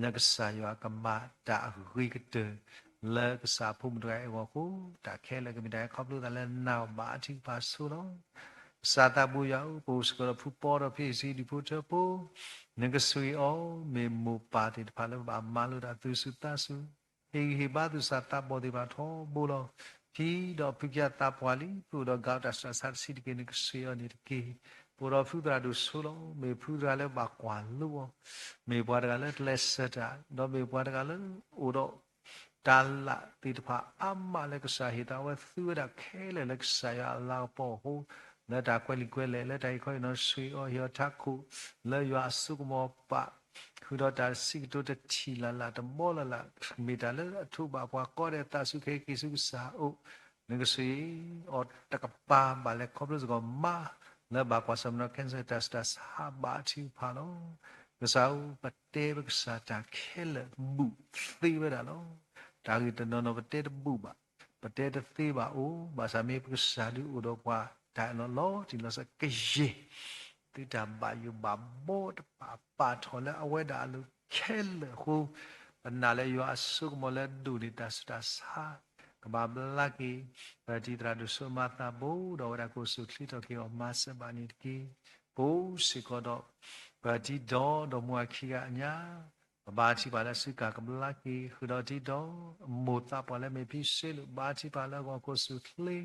လၢကစၢ်ယွၤကမၤတၢ်အဂ့ၤကတၢၢ် လၢကစၢ်ဖိမုၣ်တဂၤအဂီၢ်အဃိ, တၢ်ခဲလၢာ်ကမ့ၢ်တၢ်ခီဖျိသးလၢနၤအဂီၢ် ဘါထုကဖၣ်ဆိလီၤ. ကစၢ်သးဘိယွၤဧၢ, ပအိၣ်စ့ၢ်ကီးဒီးဖုပီဒီးဖံအဆံးဒူၣ်ဖိထၢဖိ, နကဆှၢအီၤ မ့ၢ်မိၢ်ပၢ်သ့ၣ်တဖၣ်လၢဘၣ်မၤလိတၢ်သူၣ်ဆူၣ်သးဆူၣ်, ဟ့ၣ်ဂံၢ်ဟ့ၣ်ဘါသူၣ်စၢ်သးဘီၣ်သ့ၣ်တဖၣ်ထီဘိလီၤ. ဖံဒီးဖုခံဂၤသးပှၢ်လံ, ဖုအိၣ်ဒီးဂၤအိၣ်တၢ်စှၤဆါတဆံးတက့ၢ်, နကဆှၢအီၤန့ၣ်တက့ၢ်. ပအိၣ်ဒီးဖုသရၣ်ဒိၣ်ဆိလီၤ, မ့ၢ်ဖုတဂၤလၢဘၣ်ကွၢ်လိအီၤ, မ့ၢ်ပှၤတဂၤလၢကျဲးစၢးတၢ်, ဒီးမ့ၢ်ပှၤတဂၤလၢအိၣ်ဒီး တၢ်လၢသ့ၣ်တဖၣ်အါမးလၢကစၢ်ဟ့ၣ်သးဝဲ သူဝဲဒၣ်ခဲလၢာ်လၢကစၢ်ယွၤအလၤကပီၤအဃိ, လၢတၢ်ကွဲးလံာ်ကွဲးလဲၢ် လၢတၢ်ဟ့ၣ်ခီဟ့ၣ်နီၤ ဆှၢအီၤ ဟ့ၣ်အီၤထးခိၣ်လၢယွၤအစိကမီၤပာ်, ဃုာ်ဒီးတၢ်စံးကတိၤတထံၣ်လၢ်လၢ်တဘီလၢ်လၢ်, မ့ၢ်တၢ်လၢအထိးဘၣ်ပှၤကိးဂၤဒဲးအသးဆူၣ်ခဲက့ၤဆူကစၢ်အအိၣ်, နကဆှၢအီၤတကပၤဘၣ်လဲၤခီဖျိစ့ၢ်ကီးမါ လၢဘၣ်ကွၢ်ဆၢၣ်မဲာ်နီၤ cancer တၢ်ဆူးတၢ်ဆါ ဘါထုကဖၣ်လီၤ. ကစၢ်ဧၢ, ပတဲပကစၢ်တၢ်ခဲလၢာ်ဘူးသ့ဝဲဒၣ်လီၤ. တၢ်ဂ့ၢ်တနီၤနီၤပတဲတဘူးဘၣ်, ပတဲတသ့ဘၣ်အိၣ်, ဘၣ်ဆၣ်မ့ၢ်ပကစၢ်ဒုးအိၣ်ဒီးပှၤတၢ်အၢၣ်လီၤလီၤတံၢ်လီၤဆဲးကယဲၢ်, သုတၢ်ဘၣ်ယိၣ်ဘၣ်ဘီတဖၣ်ပာ်ထီၣ်လၢအဝဲဒၣ်အလိၤခဲလၢာ်အဃိ, ပနာ်လၢယွၤအစိကမီၤလၢအဒိၣ်န့ၢ်တၢ်ဆူးတၢ်ဆါ, ကဘၣ်ဘျါက့ၤ ပတံၤသရၣ်ဒိၣ်စိမၤသးဘိ ဒီးဝဲဒၣ်ကိၣ်စူၣ်ချ့ထီၣ်က့ၤအီၤမၤစၢၤဘၣ်န့ၣ်တက့ၢ်. ပအိၣ်စ့ၢ်ကီးဒီး ပတံၤဒီးဒီမိၢ်အခံဂၤအညါ, ပဘါထုကဖၣ်လၢအစုကၢ်ကဘျါက့ၤ ဃုာ်ဒီးတံၤဒီး အမိၢ်သးပှၢ်လၢမ့ၢ်ဖံစ့လိာ် ဘါထုကဖၣ်လၢအဂီၢ်ကိၣ်စူၣ်ချ့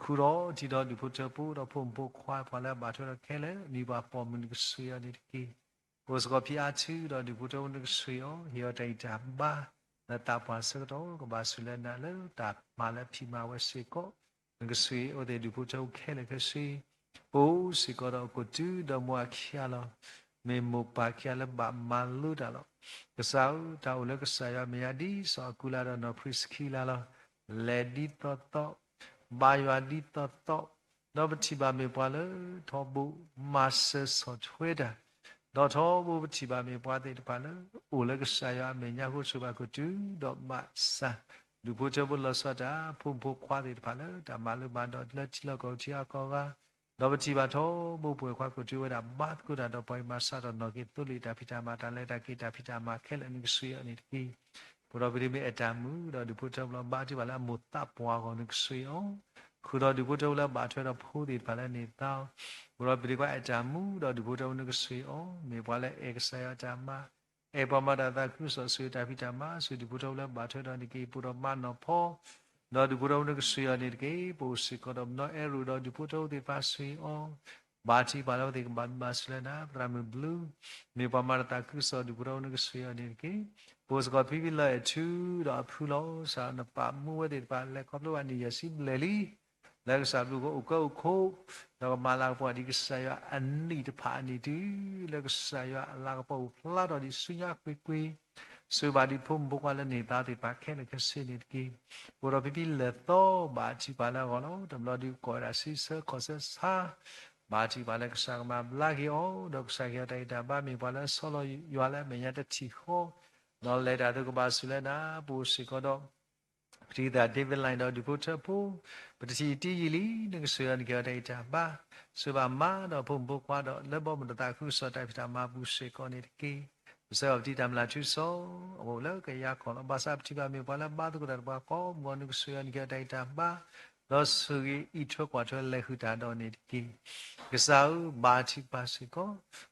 ဃုာ်ဒီးတံၤဒီးဒူၣ်ဖိထၢဖိဒီးဖိမုၣ်ဖိခွါပှၤလၢအဘၣ်ထွဲဒီးခဲလၢာ် မံၤပှၤပိာ်မုၣ်နကဆှၢအီၤန့ၣ်တက့ၢ်. ပအိၣ်စ့ၢ်ကီးဖံအါထုဒီးဒူၣ်ဖိထၢဖိနကဆှၢအီၤ ဟ့ၣ်အီၤတၢ်ဂံၢ်တၢ်ဘါ လၢသးပှၢ်ဆၢကတီၢ် ကဘၣ်ဆူၣ်လၢနၤလၢတၢ်မၤလၢအဖံးမၤဝဲစ့ၢ်ကီး နကဆှၢအီၤသ့ၣ်ဒူၣ်ဖိထၢဖိခဲလၢာ်ခဲဆ့ ပအိၣ်စ့ၢ်ကီးဒီးအကိၣ်တုဒီးမိၢ်အခံဂၤလီၤ. မ့ၢ်မိၢ်ပၢ်ခံဂၤလၢဘၣ်မၤလိတၢ်လီၤ. ကစၢ်ဧၢ, တၢ်အိၣ်လၢကစၢ်ယွၤမဲာ်ညါဒ်စီၤအကူလးဒီးနီၢ်ဖှံစခံလးလီၤ. လဲၤဒ်သိးသိး, ဘါယွၤဒ်သိးသိး, ဒီးပထံၣ်ဘၣ်မ့ၢ်ပှၤလၢထီဘိမၤစၢၤဆီၣ်ထွဲတၢ်, ဒီးထီဘိပထံၣ်ဘၣ်မ့ၢ်ပှၤသ့ၣ်တဖၣ်လၢ အိၣ်လၢကစၢ်ယွၤအမဲာ်ညါအဃိ ဆိၣ်ဂ့ၤဘၣ်ကိၣ်တုဒီးဘၣ်ဆၣ် ဒူၣ်ဖိထၢဖိလီၤဆီဒၣ်တၢ် ဖိမုၣ်ဖိခွါသ့ၣ်တဖၣ်လၢ တၢ်မၤလိဘၣ်ဒီးလၢထံလီၢ်ကီၢ်ထံအကီၢ်ဂၤ, ဒီးပထံၣ်ဘၣ်ထီဘိပှဲၤခွါကိၣ်တုဝဲဒၣ် ဘါသကိးတၢ်ဒီးပှၤအံၤမၤစၢ်ထီၣ်နီၣ်က့ၤသိလ့ၣ်တၢ်ဖံးတၢ်မၤ တၢ်လဲၤတၢ်က့ၤတၢ်ဖံးတၢ်မၤခဲလၢာ် နကဆှၢအီၤန့ၣ်တက့ၢ်. ပဒီပုၢ်ဒီဝဲၢ်အဲၣ်တၢ်မုာ်ဒီးဒူၣ်ဖိထၢဖိလီၤ ဘါထုကဖၣ်လၢအမိၢ်သးပှၢ်အဂီၢ် နကဆှၢအီၤ, ဃုာ်ဒီးဒူၣ်ဖိထၢဖိလၢအဘၣ်ထွဲဒီးဖိသ့ၣ်တဖၣ်လၢန့ၢ်သါအီၤ, ပဒီပုၢ်ဒီဝဲၢ်အဲၣ်တၢ်မုာ်ဒီးဒူၣ်ဖိထၢဖိနကဆှၢအီၤ, မ့ၢ်ပှၤလၢအဲၣ်ကစၢ်ယွၤတၢ်မၤ အဲၣ်ပှၤမၤတၢ်သးခုကစီၣ် ဆှၢတၢ်ဖံးတၢ်မၤ ဆှၢဒူၣ်ဖိထၢဖိလၢဘၣ်ထွဲဒီးန့ၣ်တက့ၢ်. ပအိၣ်ဒီးမါနီၢ်ဖီ ဒီးဒူၣ်ဖိထၢဖိနကဆှၢအီၤန့ၣ်တက့ၢ်. ပအိၣ်စ့ၢ်ကီးဒီးမနီၢ်အဲၣ်ရူးဒီးဒူၣ်ဖိထၢဖိသ့ၣ်တဖၣ်ဆှၢအီၤ, ဘါထုကဖၣ်လၢအဝဲသ့ၣ်ကဘၣ်ဘျုးဘၣ်ဆူၣ်လၢနၤ သရၣ်မုၣ်ဘျုး, မ့ၢ်ပှၤမၤတၢ်သးခုကစီၣ်ဒူၣ်ဖိထၢဖိနကဆှၢအီၤန့ၣ်တက့ၢ်. ပအိၣ်စ့ၢ်ကီးဖံဖံလၢအဲၣ်ထူဒီးအဖုလီၤ. စးနပာ်မူဝဲသ့ၣ်တဖၣ်လဲၤခီဖျိဘၣ်နံၣ်ယဲၢ်ဆံဘျဲၣ်လံ လၢကစၢ်ဘျုးကအိၣ်ကၢအိၣ်ခိး, ဒီးကမၤလၤကပီၤဒ်ကစၢ်ယွၤအနံၣ်တဖၣ်အနံၣ်တုၤ လၢကစၢ်ယွၤအလၤကပီၤအိၣ်ဖျါထီၣ်ဒ်ဆူညါကွ့ၢ်ကွ့ၢ်, ဆှၢဘၣ်ဒ်ဖိမုၣ်ဖိခွါလၢန့ၢ်သါသ့ၣ်တဖၣ်ခဲလၢာ်ခဲဆ့န့ၣ်တက့ၢ်. ပအိၣ်ဒီးဖံဖံလၢာ်သီ ဘါထုကဖၣ်လၢအဂီၢ်လီၤ. တဘျီဒုးကိးဝဲဒၣ်ဆံဆၢခီၣ်ဆၢဆါ, ဘါထုကဖၣ်လၢကစၢ်ကမၤဘျါက့ၤအီၤ, ဒီးကစၢ်ကဟ့ၣ်အီၤတၢ်ဂံၢ်တၢ်ဘါ မ့ၢ်ပှၤလၢအဆီလီၤယွၤလၢအမဲာ်ညါတထံၣ်ဃီ, ဒီးလဲၤတၢ်အသိးကဘၣ်ဆူၣ်လၢနၤ. ပအိၣ်စ့ၢ်ကီးဒီး ပတံၤသရၣ် David Line ဒီးဒူၣ်ဖိထၢဖိ, ပတထံၣ်တံယံာ်လံ နကဆှၢအီၤ နကဟ့ၣ်အီၤတၢ်ဂံၢ်တၢ်ဘါ, ဆှၢဘၣ်မါဒီးဖိမုၣ်ဖိခွါဒီး လၢဘီမုၢ်တၢ်သးခုကစီၣ်တၢ်ဖံးတၢ်မၤအပူၤစ့ၢ်ကီးန့ၣ်တက့ၢ်. ပဆၢဂ့ၤပတံၤတၢ်မုၢ်လၢ်ထူစီ အအိၣ်လၢကယၤခီၣ်လီၤ. ဘၣ်ဆၣ်ပထံၣ်ဘၣ်မ့ၢ်ပှၤလၢဘါသကိးတၢ်ဒီးပှၤကိးမုၢ်ဂီၤ နကဆှၢအီၤ နကဟ့ၣ်အီၤတၢ်ဂံၢ်တၢ်ဘါ, ဒီးဆိၣ်ဂ့ၤအံးထွဲကွၢ်ထွဲလဲၤဃုာ်တၢ်ဒီးန့ၣ်တက့ၢ်. ကစၢ်ဧၢ, ဘါထုကဖၣ်စ့ၢ်ကီး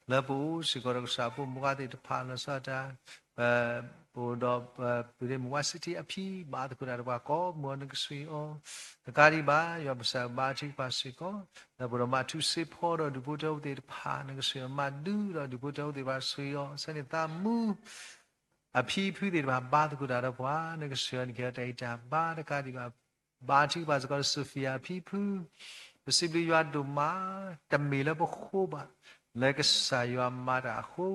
လၢပအိၣ်စ့ၢ်ကီးဒီးကစၢ်ဖိမုၣ်ဖိခွါသ့ၣ်တဖၣ် လီၤဆီဒၣ်တၢ် ပအိၣ်ဒီး ပဒ့မုၣ်ဝါစံတ့အဖံ ဘါသကိးတၢ်ဒီးပှၤကိးမုၢ်ဂီၤ နကဆှၢအီၤ, တကးဒံးဘၣ် ယွၤပကစၢ်ဘါထုကဖၣ်စ့ၢ်ကီး လၢပအိၣ်ဒီးမါထူစ့ဖီဒီးဒူၣ်ဖိထၢဖိသ့ၣ်တဖၣ် နကဆှၢအီၤ မါဒုဒီးဒူၣ်ဖိထၢဖိသ့ၣ်တဖၣ်ဆှၢအီၤ ဆၢန့ၣ်သးမူ အဖံဖုသ့ၣ်တဖၣ် ဘါသကိးတၢ်ဒီးပှၤ နကဆှၢအီၤ နကဟ့ၣ်အီၤတၢ်ဂံၢ်တၢ်ဘါ တကးဒံးဘၣ် ဘါထုကဖၣ်စ့ၢ်ကီး Sophia အဖံဖု, ပစံးဘျုးယွၤဒိၣ်မး တမ့ၢ်လၢပဃိဘၣ်, လၢကစၢ်ယွၤမၤတၢ်အဃိ,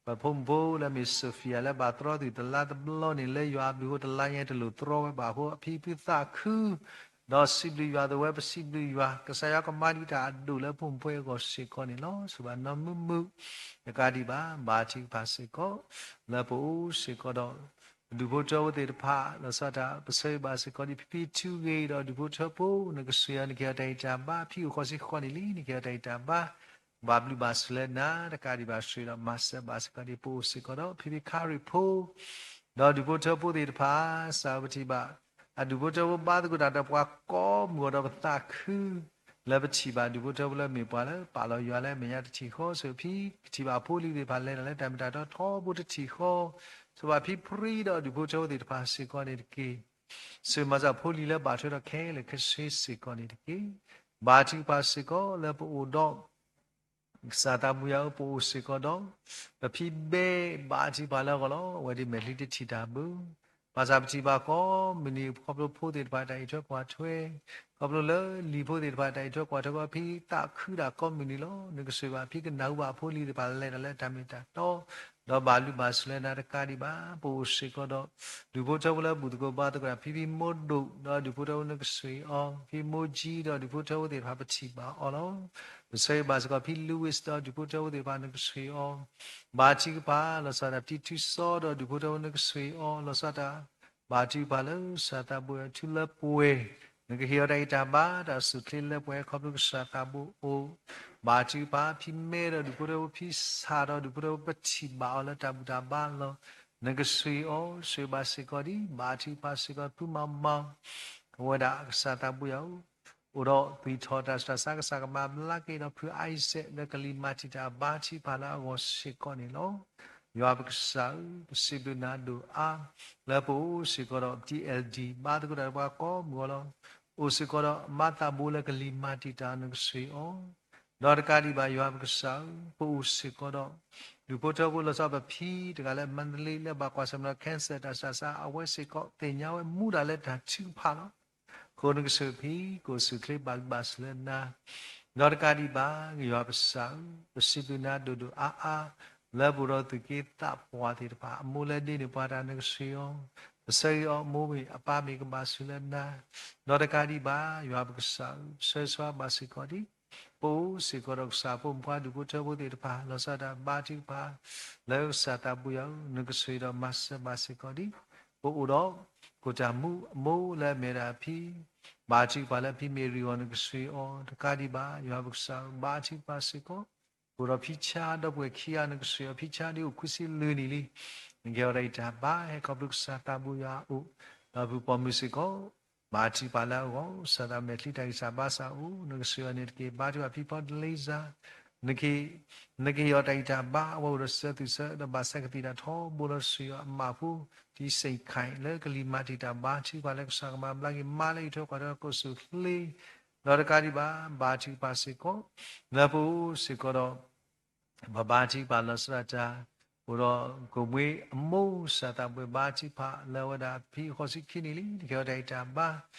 ပဖိမုၣ်ဖိလၢမ့ၢ် Sophia လၢဘၣ်သြီသုးတလါတဘျီန့ၣ် လၢယွၤအဘျုးအဃိတလါညါတလိၣ်သြီဝဲဘၣ်အဃိ အဖံဖုသးခု ဒီးစံးဘျုးယွၤသဝဲ ပစံးဘျုးယွၤ ကစၢ်ယွၤကမၤဒံးတၢ်အဒိၣ်လၢဖိမုၣ်ဖိအဂီၢ်စ့ၢ်ကီးန့ၣ်လီၤ. ဆိၣ်ဘၣ်နီၢ်မုာ်မုာ် တကးဒံးဘၣ် ဘါထုကဖၣ်စ့ၢ်ကီး လၢပအိၣ်စ့ၢ်ကီးဒီး ဒူၣ်ဖိထၢဖိသ့ၣ်တဖၣ် လီၤဆီဒၣ်တၢ် ပဆၢဂ့ၤဘၣ်စ့ၢ်ကီးဒ်ဖံဖံထုဂ့ၤဒီးဒူၣ်ဖိထၢဖိ နကဆှၢအီၤ နကဟ့ၣ်အီၤတၢ်ဂံၢ်တၢ်ဘါ ဖံအိၣ်ဃီၤဆံဃီၤန့ၣ်လံ နကဟ့ၣ်အီၤတၢ်ဂံၢ်တၢ်ဘါ ဘၣ်ဘျုးဘၣ်ဆိၣ်လၢနၤ တကးဒံးဘၣ် ဆိၣ်ဂ့ၤဒီးမၤစၢၤဘၣ်စ့ၢ်ကီးဒ်ပအိၣ်စ့ၢ်ကီးဒီး ဖံဖံခါရံၣ်ဖိ ဒီးဒူၣ်ဖိထၢဖိသ့ၣ်တဖၣ် စးပထံၣ်ဘၣ် အဒူၣ်ဖိထၢဖိဘါသကိးတၢ်ဒီးပှၤကိးမုၢ်ဂီၤဒီးပသးခု လၢပထံၣ်ဘၣ်ဒူၣ်ဖိထၢဖိလၢမ့ၢ်ပှၤလၢပာ်လီၤယွၤလၢအမဲာ်ညါတထံၣ်ဃီ ဆိၣ်ဂ့ၤဖံ ကထံၣ်ဘၣ်အဖိလံၤသ့ၣ်တဖၣ်လဲၤတၢ်လၢတၢ်မ့ၢ်တၢ်တီထီဘိတထံၣ်ဃီ ဆိၣ်ဂ့ၤဖံဖရံဒီးဒူၣ်ဖိထၢဖိသ့ၣ်တဖၣ်စ့ၢ်ကီးန့ၣ်တက့ၢ်. ဆိၣ်ဂ့ၤမၤစၢ်ဖိလံၤလၢဘၣ်ထွဲဒီးခဲလၢာ်ခဲဆ့စ့ၢ်ကီးန့ၣ်တက့ၢ်. ဘါထုကဖၣ်စ့ၢ်ကီးလၢပအိၣ်ဒီး ကစၢ်သးဘိယွၤဧၢ ပအိၣ်စ့ၢ်ကီးဒီး ပဖံဘဲ ဘါထုကဖၣ်လၢအဂီၢ်လီၤ. အဝဲဒၣ်မဲာ်ချံတထံၣ်တၢ်ဘၣ် ဘၣ်ဆၣ်ပထံၣ်ဘၣ်ကိးမုၢ်နံၤ ခီဖျိဖိသ့ၣ်တဖၣ်တၢ်အံးထွဲကွၢ်ထွဲ, ခီဖျိလၢလံၤဖိသ့ၣ်တဖၣ်တၢ်အံးထွဲကွၢ်ထွဲအဃိ ဖံသးခုဒၣ်ကိးမုၢ်နံၤလီၤ. နကဆိၣ်ဂ့ၤဘၣ်ဖံကနၢ်ဟူဘၣ်အဖိလံၤသ့ၣ်တဖၣ်လဲၤတၢ်လၢတၢ်မ့ၢ်တၢ်တီ ဒီးဘၣ်လုၢ်ဘၣ်စူၤလၢနၤတကးဒံးဘၣ် ပအိၣ်စ့ၢ်ကီးဒီး ဒူၣ်ဖိထၢဖိလၢဘူၣ်သကိးဘါသကိးတၢ် ဖံဖံမိၢ်ဒိၣ် ဒီးဒူၣ်ဖိထၢဖိနကဆိၣ်ဂ့ၤအီၤ, ဖံမိၢ်ကၠံ ဒီးဒူၣ်ဖိထၢဖိသ့ၣ်တဖၣ်ပထံၣ်ဘၣ်အီၤလီၤ. ပဆိၣ်ဂ့ၤဘၣ်စ့ၢ်ကီးဖံ Louis ဒီးဒူၣ်ဖိထၢဖိသ့ၣ်တဖၣ်နကဆိၣ်ဂ့ၤအီၤ, ဘါထုကဖၣ် လီၤဆီဒၣ်တၢ်ဖံထူစီဒီးဒူၣ်ဖိထၢဖိနကဆိၣ်ဂ့ၤအီၤ, လီၤဆီဒၣ်တၢ် ဘါထုကဖၣ်လၢကစၢ်သးဘိယွၤထူလၢပှဲၤ, နကဟ့ၣ်အီၤတၢ်ဂံၢ်တၢ်ဘါ တၢ်အိၣ်ဆူၣ်အိၣ်ချ့လၢပှဲၤခီဖျိကစၢ်သးဘိအိၣ်, ဘါထုကဖၣ်ဖံမဲဒီးဒူၣ်ဖိထၢဖိဖံဆၣ်ဒီးဒူၣ်ဖိထၢဖိပထံၣ်ဘၣ်အီၤလၢတၢ်ဘူၣ်တၢ်ဘါလီၤ. နကဆိၣ်ဂ့ၤအီၤ ဆိၣ်ဂ့ၤဘၣ်စ့ၢ်ကီးဒံး ဘါထုကဖၣ်စ့ၢ်ကီးဖုမၤမၤ အဝဲဒၣ်ကစၢ်သးဘိယွၤဧၢ, အိၣ်ဒီးသွံၣ်ထီၣ်တၢ်ဆူးတၢ်ဆါ ကစၢ်ကမၤဘျါက့ၤဒီးဖု Isaac လၢကလံၤမၤတံာ်တာ်ဘါထုကဖၣ်လၢအဂီၢ်စ့ၢ်ကီးန့ၣ်လီၤ. ယွၤပကစၢ်ဧၢ, ပစံးဘျုးနၤဒိၣ်အါ လၢပအိၣ်စ့ၢ်ကီးဒီး T L D ဘါသကိးတၢ်ဒီးပှၤကိးမုၢ်ဂီၤလီၤ. အိၣ်စ့ၢ်ကီးဒီးမါသးဘိလၢကလံၤမၤတံာ်တာ် နကဆိၣ်ဂ့ၤအီၤ, ဒီးတကးဒံးဘၣ် ယွၤပကစၢ်ဧၢ, ပအိၣ်စ့ၢ်ကီးဒီး ဒူၣ်ဖိထၢဖိလီၤဆီ ပဖံတဂၤလၢ Mandalay လၢဘၣ်ကွၢ်ဆၢၣ်မဲာ်ဒီး cancer တၢ်ဆူးတၢ်ဆါ အဝဲစ့ၢ်ကီးသ့ၣ်ညါဝဲမူဒၣ်လၢတၢ်ထုကဖၣ်လီၤ. အဃိနကဆိၣ်ဂ့ၤဖံ ကအိၣ်ဆူၣ်အိၣ်ချ့ဘၣ်လုၢ်ဘၣ်စူၤလၢနၤ, ဒီးတကးဒံးဘၣ် ယွၤပကစၢ်ဧၢ, ပစံးဘျုးနၤဒိၣ်ဒိၣ်အါအါ လၢပအိၣ်ဒီးသူၣ်က့သးပှၢ်သ့ၣ်တဖၣ် အမိၢ်လၢဒ့န့ၢ်ပှၤတၢ် နကဆိၣ်ဂ့ၤအီၤ, ပဆၢဂ့ၤအီၤ အမိၢ်မ့ၢ်အပၢ်မ့ၢ်ကဘၣ်ဆူၣ်လၢနၤ, ဒီးတကးဒံးဘၣ် ယွၤပကစၢ်ဧၢ, ပဆၢဂ့ၤဆၢဝါဘၣ်စ့ၢ်ကီးဒံး ပအိၣ်စ့ၢ်ကီးဒီးကစၢ်ဖိမုၣ်ဖိဒူၣ်ဖိထၢဖိသ့ၣ်တဖၣ် လီၤဆီဒၣ်တၢ်ဘါထုကဖၣ် လၢကစၢ်သးဘိယွၤဧၢ, နကဆိၣ်ဂ့ၤဒီးမၤစၢၤဘၣ်စ့ၢ်ကီးဒံး ပအိၣ်ဒီး ကိၣ်တၢ်မူအမိၢ်လၢအမ့ၢ်ဝဲဒၣ်ဖံ ဘါထုကဖၣ်လၢဖံမ့ၢ်ရံအီၤ နကဆိၣ်ဂ့ၤအီၤ, တကးဒံးဘၣ် ယွၤပကစၢ်ဧၢ, ဘါထုကဖၣ်စ့ၢ်ကီး ပအိၣ်ဒီးဖံဆါဒီပုၢ်ဝဲၢ်ခံဂၤ နကဆိၣ်ဂ့ၤအီၤ, ဖံဆါဒ်အိၣ်ခွံဆံလွံၢ်နံၣ်လံ, နကဟ့ၣ်အီၤတၢ်ဂံၢ်တၢ်ဘါ ဟဲခီဖျိကစၢ်သးဘိယွၤအအိၣ်, ဒီးဖုပိာ်မုၣ်စ့ၢ်ကီး ဘါထုကဖၣ်လၢအဂီၢ် ကစၢ်သးမဲာ်ချံတၢ်ဂံၢ်စၢ်ဘါစၢ်အိၣ်, နကဆိၣ်ဂ့ၤအီၤန့ၣ်တက့ၢ်. ဘါထုကဖၣ်ဖံဖီဒလ့စၢ် နက့ နကဟ့ၣ်အီၤတၢ်ဂံၢ်တၢ်ဘါ အဝဲအိၣ်ဒီးစၢၤသွံၣ်စၢၤ ဒီးဘၣ်ဆၢကသံၣ်တၢ်ထီဘိလီၤ. ဆိၣ်ဂ့ၤအီၤအမၢ်ဖိ တံစ့ၣ်ခၢၣ် လၢကလံၤမၤတံာ်တာ် ဘါထုကဖၣ်လၢကစၢ်ကမၤဘျါက့ၤ မါလၢအံးထွဲကွၢ်ထွဲကိၣ်ဆူၣ်ချ့, ဒီးတကးဒံးဘၣ် ဘါထုကဖၣ်စ့ၢ်ကီး လၢပအိၣ်စ့ၢ်ကီးဒီး ပဘါထုကဖၣ်လီၤဆီဒၣ်တၢ် အိၣ်ဒီးကိၣ်မွ့အမိၢ် ကစၢ်သးဘိယွၤ ဘါထုကဖၣ်လၢအဝဲဒၣ်ဖံဃိးဆံခံနံၣ်လံ, နကဟ့ၣ်အီၤတၢ်ဂံၢ်တၢ်ဘါ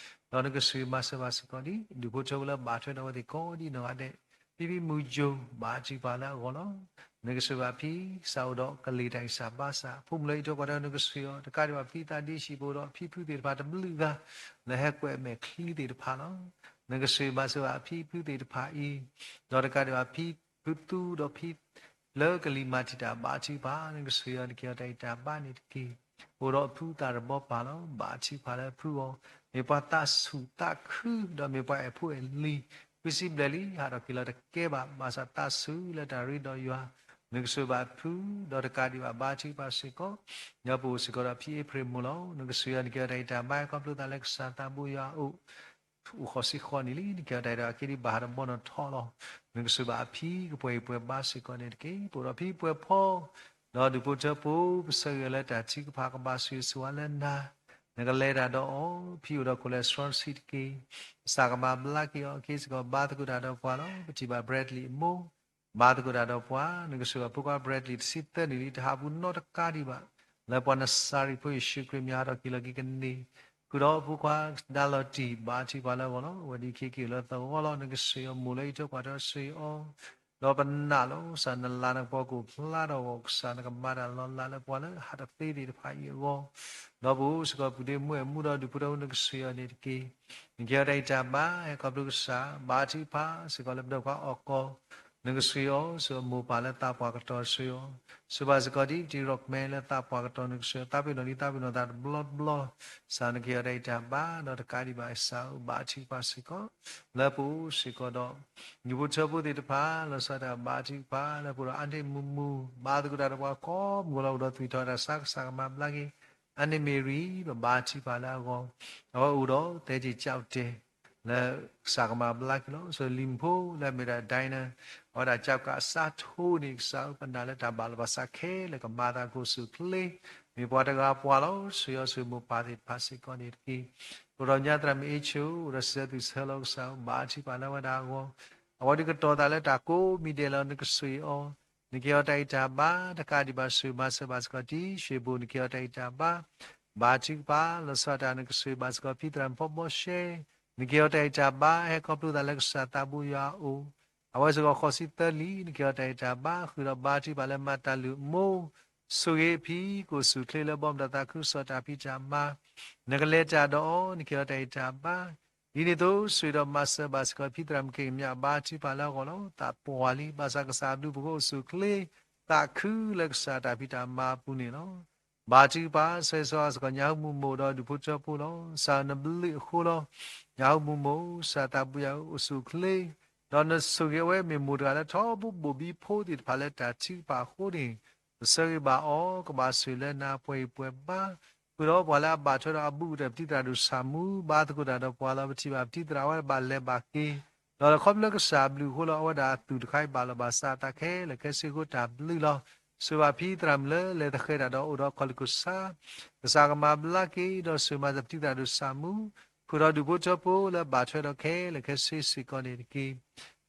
ဒီးနကဆိၣ်ဂ့ၤမၤစၢၤဘၣ်စ့ၢ်ကီးဒံး ဒူၣ်ဖိထၢဖိလၢဘၣ်ထွဲဒီးအဝဲသ့ၣ်ကိးဒံးနီၢ်ဂၤဒဲး, ဖံဖံမုၢ်ကၠိ ဘါထုကဖၣ်လၢအဂီၢ်လီၤ. နကဆိၣ်ဂ့ၤဘၣ်ဖံ ကစၢ်အိၣ်ဒီးကလံၤတၢ်ဂံၢ်စၢ်ဘါစၢ် ဖိမုၣ်လၢအံးထွဲကွၢ်ထွဲ နကဆိၣ်ဂ့ၤအီၤ, တကးဒံးဘၣ်ဖံသးဒ့ဆံး ပအိၣ်ဒီးဖံဖုသ့ၣ်တဖၣ်တဘျုးဂၤ လၢဟဲကွဲးအမဲာ်ချံသ့ၣ်တဖၣ်လီၤ. နကဆိၣ်ဂ့ၤမၤစၢၤဘၣ်ဖံဖုသ့ၣ်တဖၣ်အံၤ, ဒီးတကးဒံးဘၣ်ဖံဖုသူဒီးဖံ လၢကလံၤမၤတံာ်တာ် ဘါထုကဖၣ် နကဆိၣ်ဂ့ၤအီၤ နကဟ့ၣ်အီၤတၢ်ဂံၢ်တၢ်ဘါန့ၣ်တက့ၢ်. အိၣ်ဒီးဖုသးတဘီပၢ်လီၤ. ဘါထုကဖၣ်လၢဖုအီၤ, မ့ၢ်ပှၤသးဆူၣ်သးခု ဒီးမ့ၢ်ပှၤအဲၣ်ဖိအဲၣ်လံၤ, ခွံဆံဘျဲၣ်လံ ဟးထီၣ်က့ၤလီၤတကဲဘၣ်, ဘၣ်ဆၣ်သးဆူၣ်လၢတၢ်ရ့ဒီးယွၤ, နကဆိၣ်ဂ့ၤဘၣ်ဖု, ဒီးတကးဒံးဘၣ် ဘါထုကဖၣ်စ့ၢ်ကီး ဒီးပအိၣ်စ့ၢ်ကီးဒီးဖံအ့ဖြ့ၣ်မိၢ်လီၤ. နကဆိၣ်ဂ့ၤအီၤ နကဟ့ၣ်အီၤတၢ်ဂံၢ်တၢ်ဘါ ခီဖျိသးလၢကစၢ်သးဘိယွၤအအိၣ် အိၣ်ဃိးဆံဃိးနံၣ်လံ, နကဟ့ၣ်အီၤတၢ်ဂံၢ်တၢ်ဘါ အက့ဒံးဘၣ်ဟးတဘီနီၣ်ထီၣ်လီၤ. နကဆိၣ်ဂ့ၤဘၣ်အဖံကပှဲၤဂံၢ်ပှဲၤဘါစ့ၢ်ကီးန့ၣ်တက့ၢ်. ပအိၣ်ဒီးဖံပှဲၤဖီ ဒီးဒူၣ်ဖိထၢဖိ ပဆၢဂ့ၤအီၤလၢတၢ်ထုကဖၣ်ကဘၣ်ဆိၣ်ဂ့ၤဆိၣ်ဝါလၢနၤ, နကလဲၤတၢ်ဒီးအီၤ, ဖံအိၣ်ဒီး cholesterol ဆံးတက့ၢ်. ကစၢ်ကမၤဘျါက့ၤအီၤ, အက့စ့ၢ်ကီး ဘါသကိးတၢ်ဒီးပှၤလီၤ. ပထံၣ်ဘၣ် Bradley အမိၢ် ဘါသကိးတၢ်ဒီးပှၤ, နကဆိၣ်ဂ့ၤအဖိခွါ Bradley တဆံသၢနံၣ်လံ, တဟးပူၤနီတကးဒံးဘၣ်, လၢပှၤနစၤရ့းဖိယ့ၣ်ၡူးခရံာ်မံၤဟးထီၣ်က့ၤလီၤက့ၤကန့ၢ်, ဃုာ်ဒီးအဖိခွါဒါလီၤတံၢ် ဘါထုကဖၣ်လၢအဂီၢ်လီၤ. အဝဲဒၣ်ခဲက့ၤလၢသဝီလီၤ. နကဆိၣ်ဂ့ၤအမိၢ်လၢအံးထွဲကွၢ်ထွဲ ဆိၣ်ဂ့ၤအီၤ, ဒီးပနာ်လီၤကစၢ် နလၤနကပီၤကအိၣ်ဖျါထီၣ်အဂီၢ်, ကစၢ်နကမၤတၢ်လီၤလးလၢပှၤလၢအဟးတသ့သ့ၣ်တဖၣ်အံၤအဂီၢ်, ဒီးပအိၣ်စ့ၢ်ကီး ပုၢ်ဒ့မုၣ်အဲၣ်မူဒီးဒူၣ်ဖိထၢဖိ နကဆိၣ်ဂ့ၤအီၤန့ၣ်တက့ၢ်. နကဟ့ၣ်အီၤတၢ်ဂံၢ်တၢ်ဘါ ဟဲခီဖျိကစၢ် ဘါထုကဖၣ်စ့ၢ်ကီးလၢပဒီပုၢ်ဝဲၢ်ခွါအီၣ်ကီၢ်, နကဆိၣ်ဂ့ၤအီၤ ဆိၣ်ဂ့ၤအမိၢ်ပၢ်လၢသးပှၢ်ကတီၢ် ဆိၣ်ဂ့ၤအီၤ, ဆိၣ်ဂ့ၤဘၣ်စ့ၢ်ကီးဒ် ပတံၤရီၣ်မဲလၢသးပှၢ်ကတီၢ် နကဆိၣ်ဂ့ၤအီၤ သးပ့ၤနီၣ်လံ သးပ့ၤနီၣ်သးတဘျီတဘျီ, ကစၢ်နကဟ့ၣ်အီၤတၢ်ဂံၢ်တၢ်ဘါ ဒီးတကးဒံးဘၣ်ကစၢ်ဧၢ ဘါထုကဖၣ်စ့ၢ်ကီး လၢပအိၣ်စ့ၢ်ကီးဒီး ဒူၣ်ဖိထၢဖိသ့ၣ်တဖၣ် လီၤဆီဒၣ်တၢ်ဘါထုကဖၣ် လၢပအိၣ်ဒီးအါန့ၢ်မုာ်မုာ် ဘါသကိးတၢ်ဒီးပှၤကိးမုၢ်ဂီၤလီၤ အိၣ်ဒီးသွံၣ်ထီၣ်တၢ်ဆါ ကစၢ်ကမၤဘျါက့ၤ အန့ၣ်မ့ၢ်ရံ ပဘါထုကဖၣ်လၢအဂီၢ်, အဝဲအိၣ်ဒီးသဲက့ၤကၠီတဲာ် လၢကစၢ်ကမၤဘျါက့ၤလီၤ. ဆိလံၤဖိလၢအမ့ၢ်ဒၣ်ဒဲနၣ် အဝဲဒၣ်ကၠီကးအစးထိန့ၣ် ကစၢ်ဧၢ ပနာ်လၢတၢ်ဘၣ်လီၤဘၣ်စးခဲလၢာ် ကမၤသးကအိၣ်ဆူၣ်ချ့, မ့ၢ်ပှၤတဂၤပှၤလီၤ. ဆိၣ်ဂ့ၤအီၤဆိၣ်ဂ့ၤမိၢ်ပၢ်သ့ၣ်တဖၣ်စ့ၢ်ကီးန့ၣ်တက့ၢ်. အိၣ်ဒီးညါသရၣ်မုၣ်အ့ၣ်ဆိ အိၣ်ဒီးစံးဆၢသုးဆၢလီၤ ကစၢ်ဧၢ ဘါထုကဖၣ်လၢအဝဲဒၣ်အဂီၢ်, အဝဲဒၣ်ကတီၤသးလၢတၢ်ကိးမံၤဒဲးလီၤ နကဆိၣ်ဂ့ၤအီၤ, နကဟ့ၣ်အီၤတၢ်ဂံၢ်တၢ်ဘါ တကးဒံးဘၣ် ဆိၣ်ဂ့ၤမၤစၢၤဘၣ်စ့ၢ်ကီး တံၤ ရွှေဘိ နကဟ့ၣ်အီၤတၢ်ဂံၢ်တၢ်ဘါ, ဘါထုကဖၣ် လီၤဆီဒၣ်တၢ် နကဆိၣ်ဂ့ၤဘၣ်စ့ၢ်ကီး ဖံသရၣ်မုၣ်ဖီဘီရှဲ, နကဟ့ၣ်အီၤတၢ်ဂံၢ်တၢ်ဘါ ဟဲခီဖျိသးလၢကစၢ်သးဘိယွၤအအိၣ်, အဝဲစ့ၢ်ကီးဃိးဆံသၢလံ နကဟ့ၣ်အီၤတၢ်ဂံၢ်တၢ်ဘါ, ဃုာ်ဒီးဘါထုကဖၣ်လၢမၤတၢ်လုၢ်အမိၢ်, ဆိၣ်ဂ့ၤအဖံ ကအိၣ်ဆူၣ်ချ့လၢဘီမုၢ်ဒီးသးခုကစီၣ်တၢ်ဖံးတၢ်မၤ, နကလဲၤတၢ်ဒီးအီၤ နကဟ့ၣ်အီၤတၢ်ဂံၢ်တၢ်ဘါ, ဒ်န့ၣ်အသိး ဆိၣ်ဂ့ၤဒီးမၤစၢၤဘၣ်စ့ၢ်ကီး ဖံသရၣ်မုၣ်က့ၤကမျၢၢ် ဘါထုကဖၣ်လၢအဂီၢ်လီၤ. သးပှၢ်လံ ဘၣ်ဆၣ်ကစၢ်အဘျုးအဖှိၣ်အိၣ်ဆူၣ်ချ့, သးခုလၢကစၢ်တၢ်ဖံးတၢ်မၤအပူၤန့ၣ်လီၤ. ဘါထုကဖၣ် ဆၢဂ့ၤဆၢဝါစ့ၢ်ကီး ညၣ်ဟူမုၢ်မိၢ်ဒီးဒူၣ်ဖိထၢဖိလီၤ. ကစၢ်နဘျုးအဃိလီၤ. ညၣ်ဟူမုၢ်မိၢ် ကစၢ်သးဘိယွၤအိၣ်ဆူၣ်ချ့, ဒီးနဆိၣ်ဂ့ၤအဝဲမ့ၢ်မိၢ်တဂၤလၢထီဘိဘိၣ်ဘံဖိသ့ၣ်တဖၣ်လၢတၢ်ထုကဖၣ်အဃိန့ၣ်, ပဆၢဂ့ၤဘၣ်အီၤ ကဘၣ်ဆိၣ်လၢနၤပှဲၤဂံၢ်ပှဲၤဘါ, ဃုာ်ဒီးပှၤလၢအဘၣ်ထွဲဒီးအဘူးကတၢၢ်ပတံၤသရၣ်ဒိၣ်ဆၣ်မူ ဘါသကိးတၢ်ဒီးပှၤလီၤ. ပထံၣ်ဘၣ်ပတံၤသရၣ်အဝဲဒၣ်ဘၣ်လဲၤဘၣ်က့ၤ, ဒီးခီဖျိလၢကစၢ်အဘျုးအဃိလီၤ. အဝဲဒၣ်အသူၣ်တခါအံၤဘၣ်လီၤဘၣ်စးအသးခဲလၢာ်ခဲဆ့အဃိတၢ်ဘျုးလီၤ. ဆိၣ်ဂ့ၤဘၣ်ဖံသရၣ်မုၣ်လၢလဲၤသဃဲၤတၢ်ဒီးအိၣ်ဒီးခီၣ်လ့ၢ်ခိၣ်ဆါ, ကစၢ်ကမၤဘျါက့ၤ ဒီးဆိၣ်ဂ့ၤမၤစၢၤပတံၤသရၣ်ဒိၣ်ဆၣ်မူ, ဃုာ်ဒီးဒူၣ်ဖိထၢဖိလၢဘၣ်ထွဲဒီးခဲလၢာ်ခဲဆ့စ့ၢ်ကီးန့ၣ်တက့ၢ်.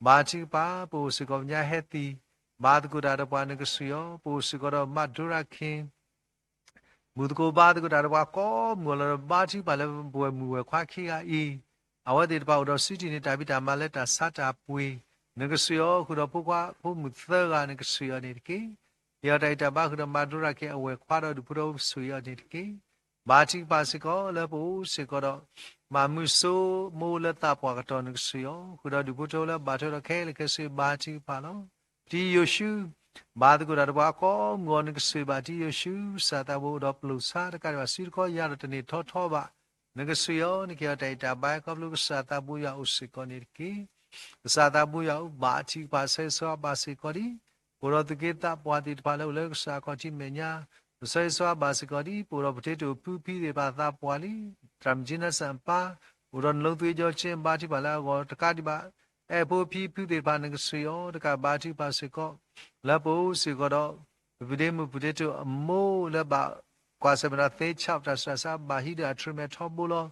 ဘါထုကဖၣ် ပအိၣ်စ့ၢ်ကီးပညါဟဲသံ, ဘါသကိးတၢ်ဒီးပှၤ နကဆိၣ်ဂ့ၤအီၤ, ပအိၣ်စ့ၢ်ကီးဒီးမၤဒိရၤခ့ၣ် မုၢ်သကိးဘါသကိးတၢ်ဒီးပှၤကိးမုၢ်အလီၢ်ဒီး ဘါထုကဖၣ်လၢပဝဲၢ်မုၣ်ဝဲၢ်ခွါခံဂၤအံၤ, အဝဲသ့ၣ်တဖၣ်အိၣ်ဒီးစုတံၢ်န့ၢ်တၢ်ဖံးတၢ်မၤလၢတၢ်ဆါတၢ်ပှ့ၤ, နကဆိၣ်ဂ့ၤအီၤ, ဃုာ်ဒီးဖိခွါဖိမုၣ်သၢဂၤ နကဆိၣ်ဂ့ၤအီၤန့ၣ်တက့ၢ်. ဟ့ၣ်အီၤတၢ်ဂံၢ်တၢ်ဘါ ဃုာ်ဒီးမၤဒိရၤခ့ၣ်အဝဲၢ်ခွါဒီးဒူၣ်ဖိထၢဖိ ဆိၣ်ဂ့ၤအီၤန့ၣ်တက့ၢ်. ဘါထုကဖၣ်စ့ၢ်ကီးလၢပအိၣ်စ့ၢ်ကီးဒီး မၤမုၢ်စိမိၢ်လၢသးပှၢ်ကတီၢ် နကဆိၣ်ဂ့ၤအီၤ, ဃုာ်ဒီးဒူၣ်ဖိထၢဖိလၢဘၣ်ထွဲဒီးခဲလၢာ်ခဲဆ့ ဘါထုကဖၣ်လီၤ. တံၤယိၤၡူ ဘါသကိးတၢ်ဒီးပှၤကိးမုၢ်အီၤ နကဆိၣ်ဂ့ၤဘၣ်တံၤယိၤၡူ, ကစၢ်သးဘိအိၣ်ဒီးပျိာ်ဆါတကးဒံးဘၣ် စုတခီယၤဒီးတန့ၢ်ထီထီဘၣ်, နကဆိၣ်ဂ့ၤအီၤ, နကဟ့ၣ်အီၤတၢ်ဂံၢ်တၢ်ဘါ ခီဖျိကစၢ်သးဘိယွၤအိၣ်စ့ၢ်ကီးန့ၣ်တက့ၢ်. ကစၢ်သးဘိယွၤအိၣ် ဘါထုကဖၣ် ဆၢဂ့ၤဆၢဝါဘၣ်စ့ၢ်ကီးဒံး, ပအိၣ်ဒီးသူၣ်က့သးပှၢ်သ့ၣ်တဖၣ်လၢအိၣ်လၢကစၢ်အခီၣ်ထံးမဲာ်ညါ, ပဆၢဂ့ၤဆၢဝါဘၣ်စ့ၢ်ကီးဒံး, ပအိၣ်ဒီးပတ့တိၢ်ဖုဖံသ့ၣ်တဖၣ်သးပှၢ်လံ, သရၣ်မုၣ်ကၠ့နၢ်စၣ်အပၢ်, အိၣ်ဒီးနလိသ့ကၠီကၠ့ ဘါထုကဖၣ်လၢအဂီၢ်တကးဒံးဘၣ်, အဲၣ်ဖိဖံဖုသ့ၣ်တဖၣ် နကဆိၣ်ဂ့ၤအီၤတကး ဘါထုကဖၣ်စ့ၢ်ကီး, လၢပအိၣ်စ့ၢ်ကီးဒီး ပပုၢ်ဒ့မုၣ်ပုၢ်ဒ့တိၢ်အမိၢ်လၢဘၣ်ကွၢ်ဆၢၣ်မဲာ်ဒီးသ့ဆၣ်တၢ်ဆူးတၢ်ဆါ ဘၣ်ဟံးဒီးအထြၢမဲာ်ထီဘိလီၤ.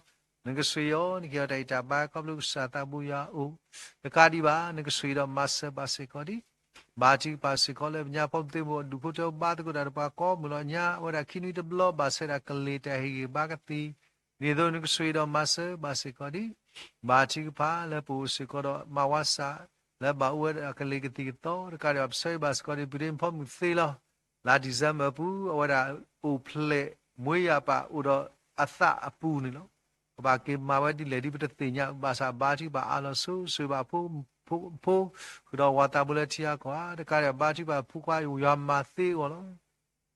နကဆိၣ်ဂ့ၤအီၤ, နကဟ့ၣ်အီၤတၢ်ဂံၢ်တၢ်ဘါ ခီဖျိကစၢ်သးဘိယွၤအအိၣ်တကးဒံးဘၣ်, နကဆိၣ်ဂ့ၤဒီးမၤစၢၤဘၣ်စ့ၢ်ကီးဒံး, ဘါထုကဖၣ်စ့ၢ်ကီးလၢပညါ ဖီမုၢ်သ့မုၢ် ဒူၣ်ဖိထၢဖိ ဘါသကိးတၢ်ဒီးပှၤကိးမုၢ်လီၤညါ, အဝဲဒၣ်ခံနွံတဘျီ ဘၣ်ဆၣ်ဒၣ်ကလ့ၢ်တၢ်ဟ့ၣ်ဂံၢ်ဘါကသံၣ်, ဒ်သိးနကဆိၣ်ဂ့ၤဒီးမၤစၢၤဘၣ်စ့ၢ်ကီးဒံး, ဘါထုကဖၣ်လၢပအိၣ်စ့ၢ်ကီးဒီးမၤဝါစၢ် လၢဘၣ်အိၣ်ဝဲဒၣ်ကလ့ၢ်ကသံၣ်ကသီတကးဒံးဘၣ်, ပဆၢဂ့ၤဘၣ်စ့ၢ်ကီးဒံး ပုၢ်ဒ့မုၣ်ဖီမုၢ်သ့လီၤ. လါ December အပူၤ အဝဲဒၣ်အိၣ်ဖျဲၣ်မွေးရာပါ အိၣ်ဒီးအသးအပူၤန့ၣ်လီၤ. ကဘၣ်က့ၤမၤဝဲဒ်လဲၣ်ဒ်ပတသ့ၣ်ညါ, ဘၣ်ဆၣ်ဘါထုကဖၣ်အါလီၤဆိ, ဆိၣ်ဂ့ၤဘၣ်ဖိ, ဖိ, ဃုာ်ဒီးဝၤသးဘိလၢထံအကီၢ်ဧါ, တကးဒံးဘၣ် ဘါထုကဖၣ်ဖိခွါယွၤမၤသ့အဂီၢ်လီၤ.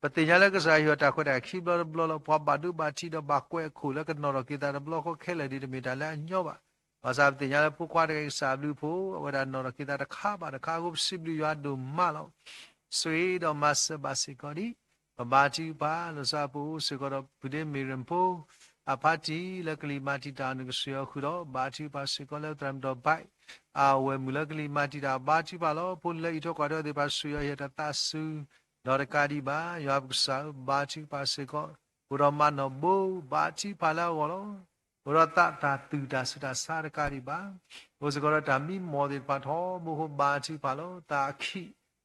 ပသ့ၣ်ညါလၢကစၢ်ယွၤတၢ်ခွဲးတၢ်ယာ်ခံဘျီတဘျီလီၤ. ပှၤဘၣ်ဒိဘၣ်ထံးဒီးဘၣ်ကွဲးအခိၣ်လၢကနီၤထီၣ်က့ၤသးတဘျီဃီခဲလၢာ်ဒ်တမ့ၢ်တၢ်လၢအညီဘၣ်. ဘၣ်ဆၣ်ပသ့ၣ်ညါလၢဖိခွါတဂၤအံၤ ကစၢ်အဘျုးအဖှိၣ် အဝဲဒၣ်နီၤထီၣ်က့ၤသးတခါဘၣ်တခါအဃိ ပစံးဘျုးယွၤဒိၣ်မးလီၤ. ဆိၣ်ဂ့ၤဒီးမၤစၢၤဘၣ်စ့ၢ်ကီးဒံး, ပဘါထုကဖၣ် လီၤဆီပအိၣ်စ့ၢ်ကီးဒီး ပုၢ်ဒ့မ့ၢ်ရ့ၣ်ဖိ အဖါတံၢ်လၢကလံၤမၤတံာ်တာ် နကဆိၣ်ဂ့ၤအီၤဃုာ်ဒီး ဘါထုကဖၣ်စ့ၢ်ကီးလၢသရၣ်မုၣ်ဒီးဘၣ် အဝဲၢ်မုၣ်လၢကလံၤမၤတံာ်တာ် ဘါထုကဖၣ်လီၤ. ဖိလံၤလၢအံးထွဲကွၢ်ထွဲသ့ၣ်တဖၣ် ဆိၣ်ဂ့ၤအီၤဟ့ၣ်တၢ်သးစူၤ ဒီးတကးဒံးဘၣ် ယွၤပကစၢ်ဧၢ ဘါထုကဖၣ်စ့ၢ်ကီး အိၣ်ဒီးမၤနီၣ်ဘိ ဘါထုကဖၣ်လၢအဂီၢ်လီၤ. အိၣ်ဒီးသးတၢ်သူၣ်တၢ်ဆူးတၢ်ဆါတကးဒံးဘၣ် အိၣ်စ့ၢ်ကီးဒီးတၢ်မံမီၢ်သ့ၣ်တဖၣ်ထီဘိဃိ ဘါထုကဖၣ်လီၤ. သးအခ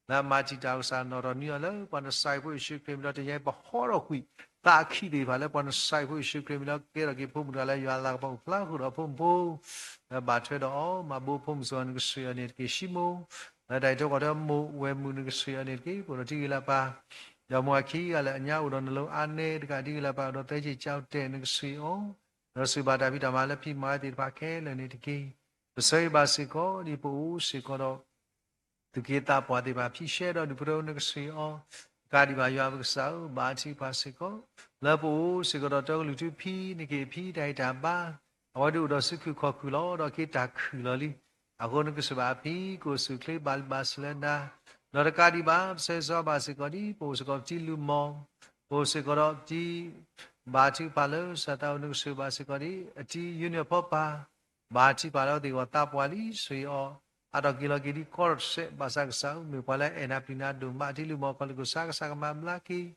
ံလၢအမၤတံာ်တာ်ကစၢ် နီၣ်ထီၣ်နံၤအီၤလၢပှၤနစၢ်ဖိယ့ၣ်ၡူးခရံာ်မံၤလီၤ. တနံၤအံၤပဟီထီၣ်ကွံာ် သးအခံသ့ၣ်တဖၣ်လၢပှၤနစၢ်ဖိယ့ၣ်ၡူးခရံာ်မံၤလီၤ. ကဲထီၣ်က့ၤဖိမုၣ်တဂၤလၢယွၤအလၤကပီၤအိၣ်ဖျါဃုာ်ဒီးဖိမုၣ်ဖိ လၢဘၣ်ထွဲဒီးအီၤ မၤဘိဖိမုၣ်စ့ၢ်ကီး နကဆိၣ်ဂ့ၤအီၤန့ၣ်တက့ၢ်. ၡံမိၣ် လၢတၢ်အံးထွဲကွၢ်ထွဲမိၢ်ဝဲၢ်မုၣ် နကဆိၣ်ဂ့ၤအီၤန့ၣ်တက့ၢ်. ပအိၣ်ဒီးတံၤဂ့ၤလၢပၢ် ယွၤမိၢ်အခံဂၤလၢအညါအိၣ်ဒီးနလိအါနဲတကး တံၤဂ့ၤလၢပၢ်အိၣ်ဒီးသဲက့ၤကၠီတဲာ် နကဆိၣ်ဂ့ၤအီၤ ဒီးစံးဘၣ်တၢ်ဖံးတၢ်မၤလၢဖံးမၤဝဲသ့ၣ်တဖၣ်ခဲလၢာ်န့ၣ်တက့ၢ်. ပဆၢဂ့ၤဘၣ်စ့ၢ်ကီးဒ်ပအိၣ်စ့ၢ်ကီးဒီး သူၣ်က့သးပှၢ်သ့ၣ်တဖၣ် ဖံးရှဲဒီးဒူၣ်ဖိထၢဖိ နကဆိၣ်ဂ့ၤအီၤ တကးဒံးဘၣ် ယွၤပကစၢ်ဧၢ ဘါထုကဖၣ်စ့ၢ်ကီး လၢပအိၣ်စ့ၢ်ကီးဒီးတၢ်ကလုၢ်ထူဖံး နကဟ့ၣ်ဖံးတၢ်ဂံၢ်တၢ်ဘါ အဝဲဒၣ်အိၣ်ဒီးစုခုၣ်ခီၣ်ခုၣ်လီၤ. ဒီးက့ၤတၢ်ခုၣ်လီၤလံ အဃိနကစၢ်ဘၣ်အဖံး ကအိၣ်ဆူၣ်ချ့ဘၣ်လံဘၣ်ဆၢလၢနၤ ဒီးတကးဒံးဘၣ် ပဆၢဂ့ၤဆၢဝါဘၣ်စ့ၢ်ကီးဒ် ပအိၣ်စ့ၢ်ကီးပတံၤလူၤမီၢ် ပအိၣ်စ့ၢ်ကီးဒီးပတံၤ ဘါထုကဖၣ်လၢကစၢ်သးအိၣ်နကဆိၣ်ဂ့ၤဘၣ်စ့ၢ်ကီးဒ်အတံ uniform ပၢ်, ဘါထုကဖၣ်လၢအဝဲသ့ၣ်ဂီၢ်သးပှၢ်လံ ဆိၣ်ဂ့ၤအီၤ, ဟးထီၣ်က့ၤလီၤက့ၤဒ်ကီၢ်စဲး ဘၣ်ဆၣ်ကစၢ်ဧၢ မ့ၢ်ပှၤလၢအအဲၣ်နၤပျံၤနၤဒိၣ်မး ထံလုၢ်မီၢ်ကီၢ်လၢကစၢ် ကစၢ်ကမၤဘျါက့ၤ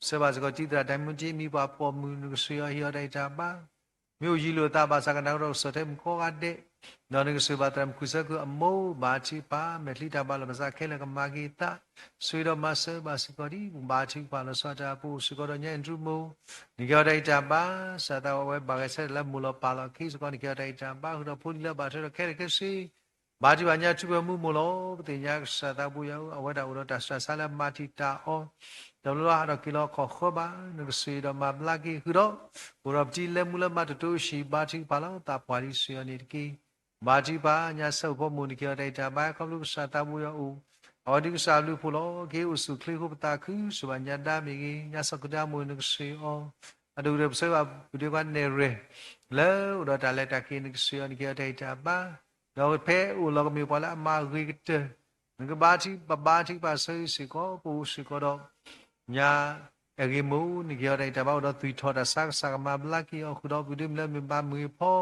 ဆှၢဘၣ်စ့ၢ်ကီးတံၤသရၣ်တၢ်မုၢ်တ့ မံၤပှၢ်ပိာ်မုၣ် နကဆိၣ်ဂ့ၤအီၤ ဟ့ၣ်အီၤတၢ်ဂံၢ်တၢ်ဘါ မ့ၢ်အိၣ်ယံၤလိာ်အသးဘၣ်ဆၣ် ကနၣ်ကဒီးကစီၣ်ထဲမုၢ်ကိးဂၤဒဲး, ဒီးနကဆိၣ်ဂ့ၤဘၣ်သရၣ်မုၣ် ခုၣ်ဆၢခုၣ်အမိၢ် ဘါထုကဖၣ် မဲာ်ချံတၢ်ဘၣ်လီၤဘၣ်ဆၣ်ခဲလၢာ်ကမၤက့ၤအသး, ဆိၣ်ဂ့ၤဒီးမၤစၢၤဘၣ်စ့ၢ်ကီးဒ် ပဘါထုကဖၣ်လီၤဆီတၢ် ပအိၣ်စ့ၢ်ကီးဒီးညါအ့ၣ်ဒြူမိၢ် နကဟ့ၣ်အီၤတၢ်ဂံၢ်တၢ်ဘါ, ကစၢ်သးအိၣ်ဝဲဘၣ်ဂဲၤဆၢထၢၣ်လၢမိၢ်လီၤပၢ်လီၤခံစ့ၢ်ကီး နကဟ့ၣ်အီၤတၢ်ဂံၢ်တၢ်ဘါ ဃုာ်ဒီးဖိလံၤလၢဘၣ်ထွဲဒီးခဲလၢာ်ခဲဆ့ ဘါထုကဖၣ်ညါထူဖိမူမိၢ်လီၤ. ပသ့ၣ်ညါကစၢ်သးဘိယွၤဧၢ, အဝဲဒၣ်အိၣ်ဒီးတၢ်ဆူးတၢ်ဆါလၢမၤတံာ်တာ်အီၤ, တဘျီလၢဟးထီၣ်က့ၤလီၤခီၣ်ဃၢဘၣ်, နကဆိၣ်ဂ့ၤဒီးမၤဘျါက့ၤဃုာ်ဒီး, အိၣ်ဒီးပတံၤလၢမူလၢမၤတတိၤဆံး ဘါထုကဖၣ်လီၤသးပှၢ်ဒ်ဆိၣ်ဂ့ၤအီၤန့ၣ်တက့ၢ်. ဘါထုကဖၣ်ညါဆၢဖိမိၢ် နကဟ့ၣ်အီၤတၢ်ဂံၢ်တၢ်ဘါ ခီဖျိကစၢ်သးဘိယွၤအိၣ်, အဝဲဒ်ကစၢ်အဘျုးအဖှိၣ်လီၤ. ကဟ့ၣ်အိၣ်ဆူၣ်ချ့ဃိပသးခု ဆိၣ်ဘၣ်ညါဒါမ့ၢ်ဂ့ၤ, ညါစီၤကဒါမိၢ် နကဆိၣ်ဂ့ၤအီၤ, အဒိၣ်ကတၢၢ်ပဆၢဘၣ်ပဒ့ခွါနဲၣ်ရွဲၣ် လၢအိၣ်ဒီးတၢ်လဲၤတၢ်က့ၤ နကဆိၣ်ဂ့ၤအီၤ နကဟ့ၣ်အီၤတၢ်ဂံၢ်တၢ်ဘါ, ဒီးဖဲအိၣ်လီၤကမ့ၢ်ပှၤလၢအမၤဂ့ၤကတၢၢ် နကဘါထု ပဘါထုကဖၣ်ဆၢဂ့ၤစ့ၢ်ကီး ပအိၣ်စ့ၢ်ကီးဒီး ညါအဂ့ၤမိၢ် နကဟ့ၣ်အီၤတၢ်ဂံၢ်တၢ်ဘါ အိၣ်ဒီးသွံၣ်ထီၣ်တၢ်ဆါ ကစၢ်ကမၤဘျါက့ၤအီၤ ဃုာ်ဒီးပဒ့မုၣ်လၢမ့ၢ်ဘၣ်မုၢ်ဂ့ၤဖီ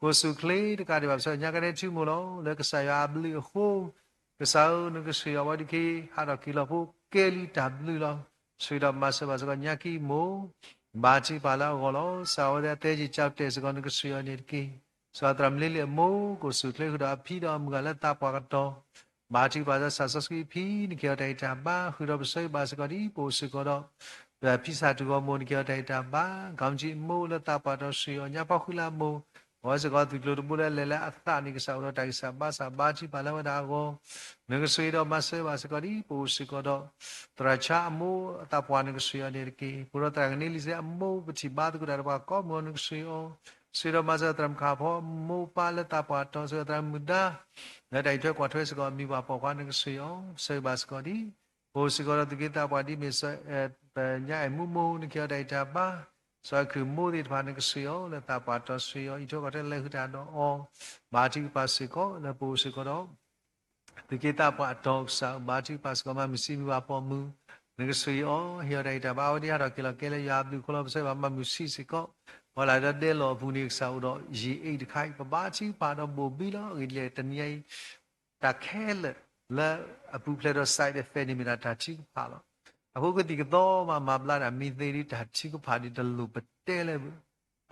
ကိၣ်ဆူၣ်ချ့တကးဒံးဘၣ် ပဆၢညါကနဲထူမိၢ်လီၤ. လၢကစၢ်ယွၤအဘျုးအဃိ ကစၢ်ဧၢ နကဆိၣ်ဂ့ၤအီၤဝဲဒၣ်ခဲ ဟးထီၣ်က့ၤလီၤဖိကဲလံတၢ်ဘျုးလီၤ. ဆိၣ်ဂ့ၤဒီးမၤစၢၤဘၣ်စ့ၢ်ကီးညါခံမိၢ် ဘါထုကဖၣ်လၢအဂီၢ်လီၤ. စးဝဲဒၣ်သဲယံာ်ကၠီတဲာ်စ့ၢ်ကီး နကဆိၣ်ဂ့ၤအီၤန့ၣ်တက့ၢ်. စးသရၣ်မုၣ်လ့လ့ၣ်အမိၢ် ကိၣ်ဆူၣ်ချ့ဃုာ်ဒီးအဖံဒီးအမုၢ်ဂၤလၢသးပှၢ်ကတီၢ် ဘါထုကဖၣ်စ့ၢ်ကီး စးစီဆှံဖံ နကဟ့ၣ်အီၤတၢ်ဂံၢ်တၢ်ဘါ ဃုာ်ဒီးပဆၢဂ့ၤဘၣ်စ့ၢ်ကီးဒ် ပအိၣ်စ့ၢ်ကီးဒီး ပဖံစၢ်တူၢ်ဂီၢ်မိၢ် နကဟ့ၣ်အီၤတၢ်ဂံၢ်တၢ်ဘါ ကီမတံအမိၢ်လၢသးပှၢ်တီၤဆိၣ်ဂ့ၤအီၤ ညါဖီဃံလၤမိၢ် အဝဲစ့ၢ်ကီးသွံၣ်ကျိၤတဘိလၢလဲၤလၢအသးန့ၣ် ကစၢ်အိၣ်ဒီးတၢ်ဂံၢ်စၢ်ဘါစၢ် ဘါထုကဖၣ်လၢအဝဲဒၣ်အဂီၢ် နကဆိၣ်ဂ့ၤဒီးမၤစၢၤဘၣ်စ့ၢ်ကီးဒ် ပအိၣ်စ့ၢ်ကီးဒီး သရၣ်ဆါအမိၢ်အသးပှၢ် နကဆိၣ်ဂ့ၤအီၤန့ၣ်တက့ၢ်. ပအိၣ်ဒီးသရၣ်ကန့လံစ့အမိၢ် ပထံၣ်ဘါသကိးတၢ်ဒီးပှၤကိးမုၢ်ဂီၤ နကဆိၣ်ဂ့ၤအီၤ ဆိၣ်ဂ့ၤဒီးမၤစၢၤသရၣ်မုၣ်ခါဖီအမိၢ်ပၢ်လၢသးပှၢ်တီၤ ဆိၣ်ဂ့ၤသရၣ်မုၣ်ဒါ လၢတၢ်အံးထွဲကွၢ်ထွဲစ့ၢ်ကီး မံၤပှၢ်ပိာ်ခွါ နကဆိၣ်ဂ့ၤအီၤ ပဆၢဂ့ၤဘၣ်စ့ၢ်ကီးဒ် ပအိၣ်စ့ၢ်ကီးဒီးသူၣ်က့သးပှၢ်ဒ်မ့ၢ် ပညါအဲၣ်မူမိၢ် နကဟ့ၣ်အီၤတၢ်ဂံၢ်တၢ်ဘါ စီၤအဲၣ်ခုၣ်မိၢ်သ့ၣ်တဖၣ် နကဆိၣ်ဂ့ၤအီၤလၢသးပှၢ်တီၤဆိၣ်ဂ့ၤအီၤ အံးထွဲကွၢ်ထွဲလဲၤဃုာ်တၢ်ဒီးအီၤ ဘါထုကဖၣ်စ့ၢ်ကီး လၢပအိၣ်စ့ၢ်ကီးဒီး သူၣ်က့သးပှၢ်အတီၤ ကစၢ်ဘါထုကဖၣ်စ့ၢ်ကီး မၤမုာ်ဆံးမံၤပှၤပိာ်မုၣ် နကဆိၣ်ဂ့ၤအီၤ ဟ့ၣ်အီၤတၢ်ဂံၢ်တၢ်ဘါ အဝဲဒၣ်ဟးထီၣ်က့ၤလီၤကဲလၢယွၤအဘျုးအဃိလီၤ ပဆၢဂ့ၤဘၣ်မၤမုာ်ဆံးစ့ၢ်ကီး ပှၤလၢဒဲလီၤအပူၤန့ၣ် ကစၢ်အိၣ်ဒီးယံာ်အ့ၣ်တခါအံၤ ပဘါထုကဖၣ်ဒီးဘိၣ်ဘံလီၤ အဂ့ၢ်ဒ်လဲၣ် တနံၤအံၤ တၢ်ခဲလၢာ်လၢအပူၤဖျဲးဒီး side effect န့ၣ်မ့ၢ်ဒၣ်တၢ်ထုကဖၣ်လီၤ. အဃိကသံၣ်ကသီမးမၤဘျါဒၣ်မ့ၢ်သ့ဒ်တၢ်ထုကဖၣ်ဒ်တလိၣ်ပတဲလၢၤဘၣ်.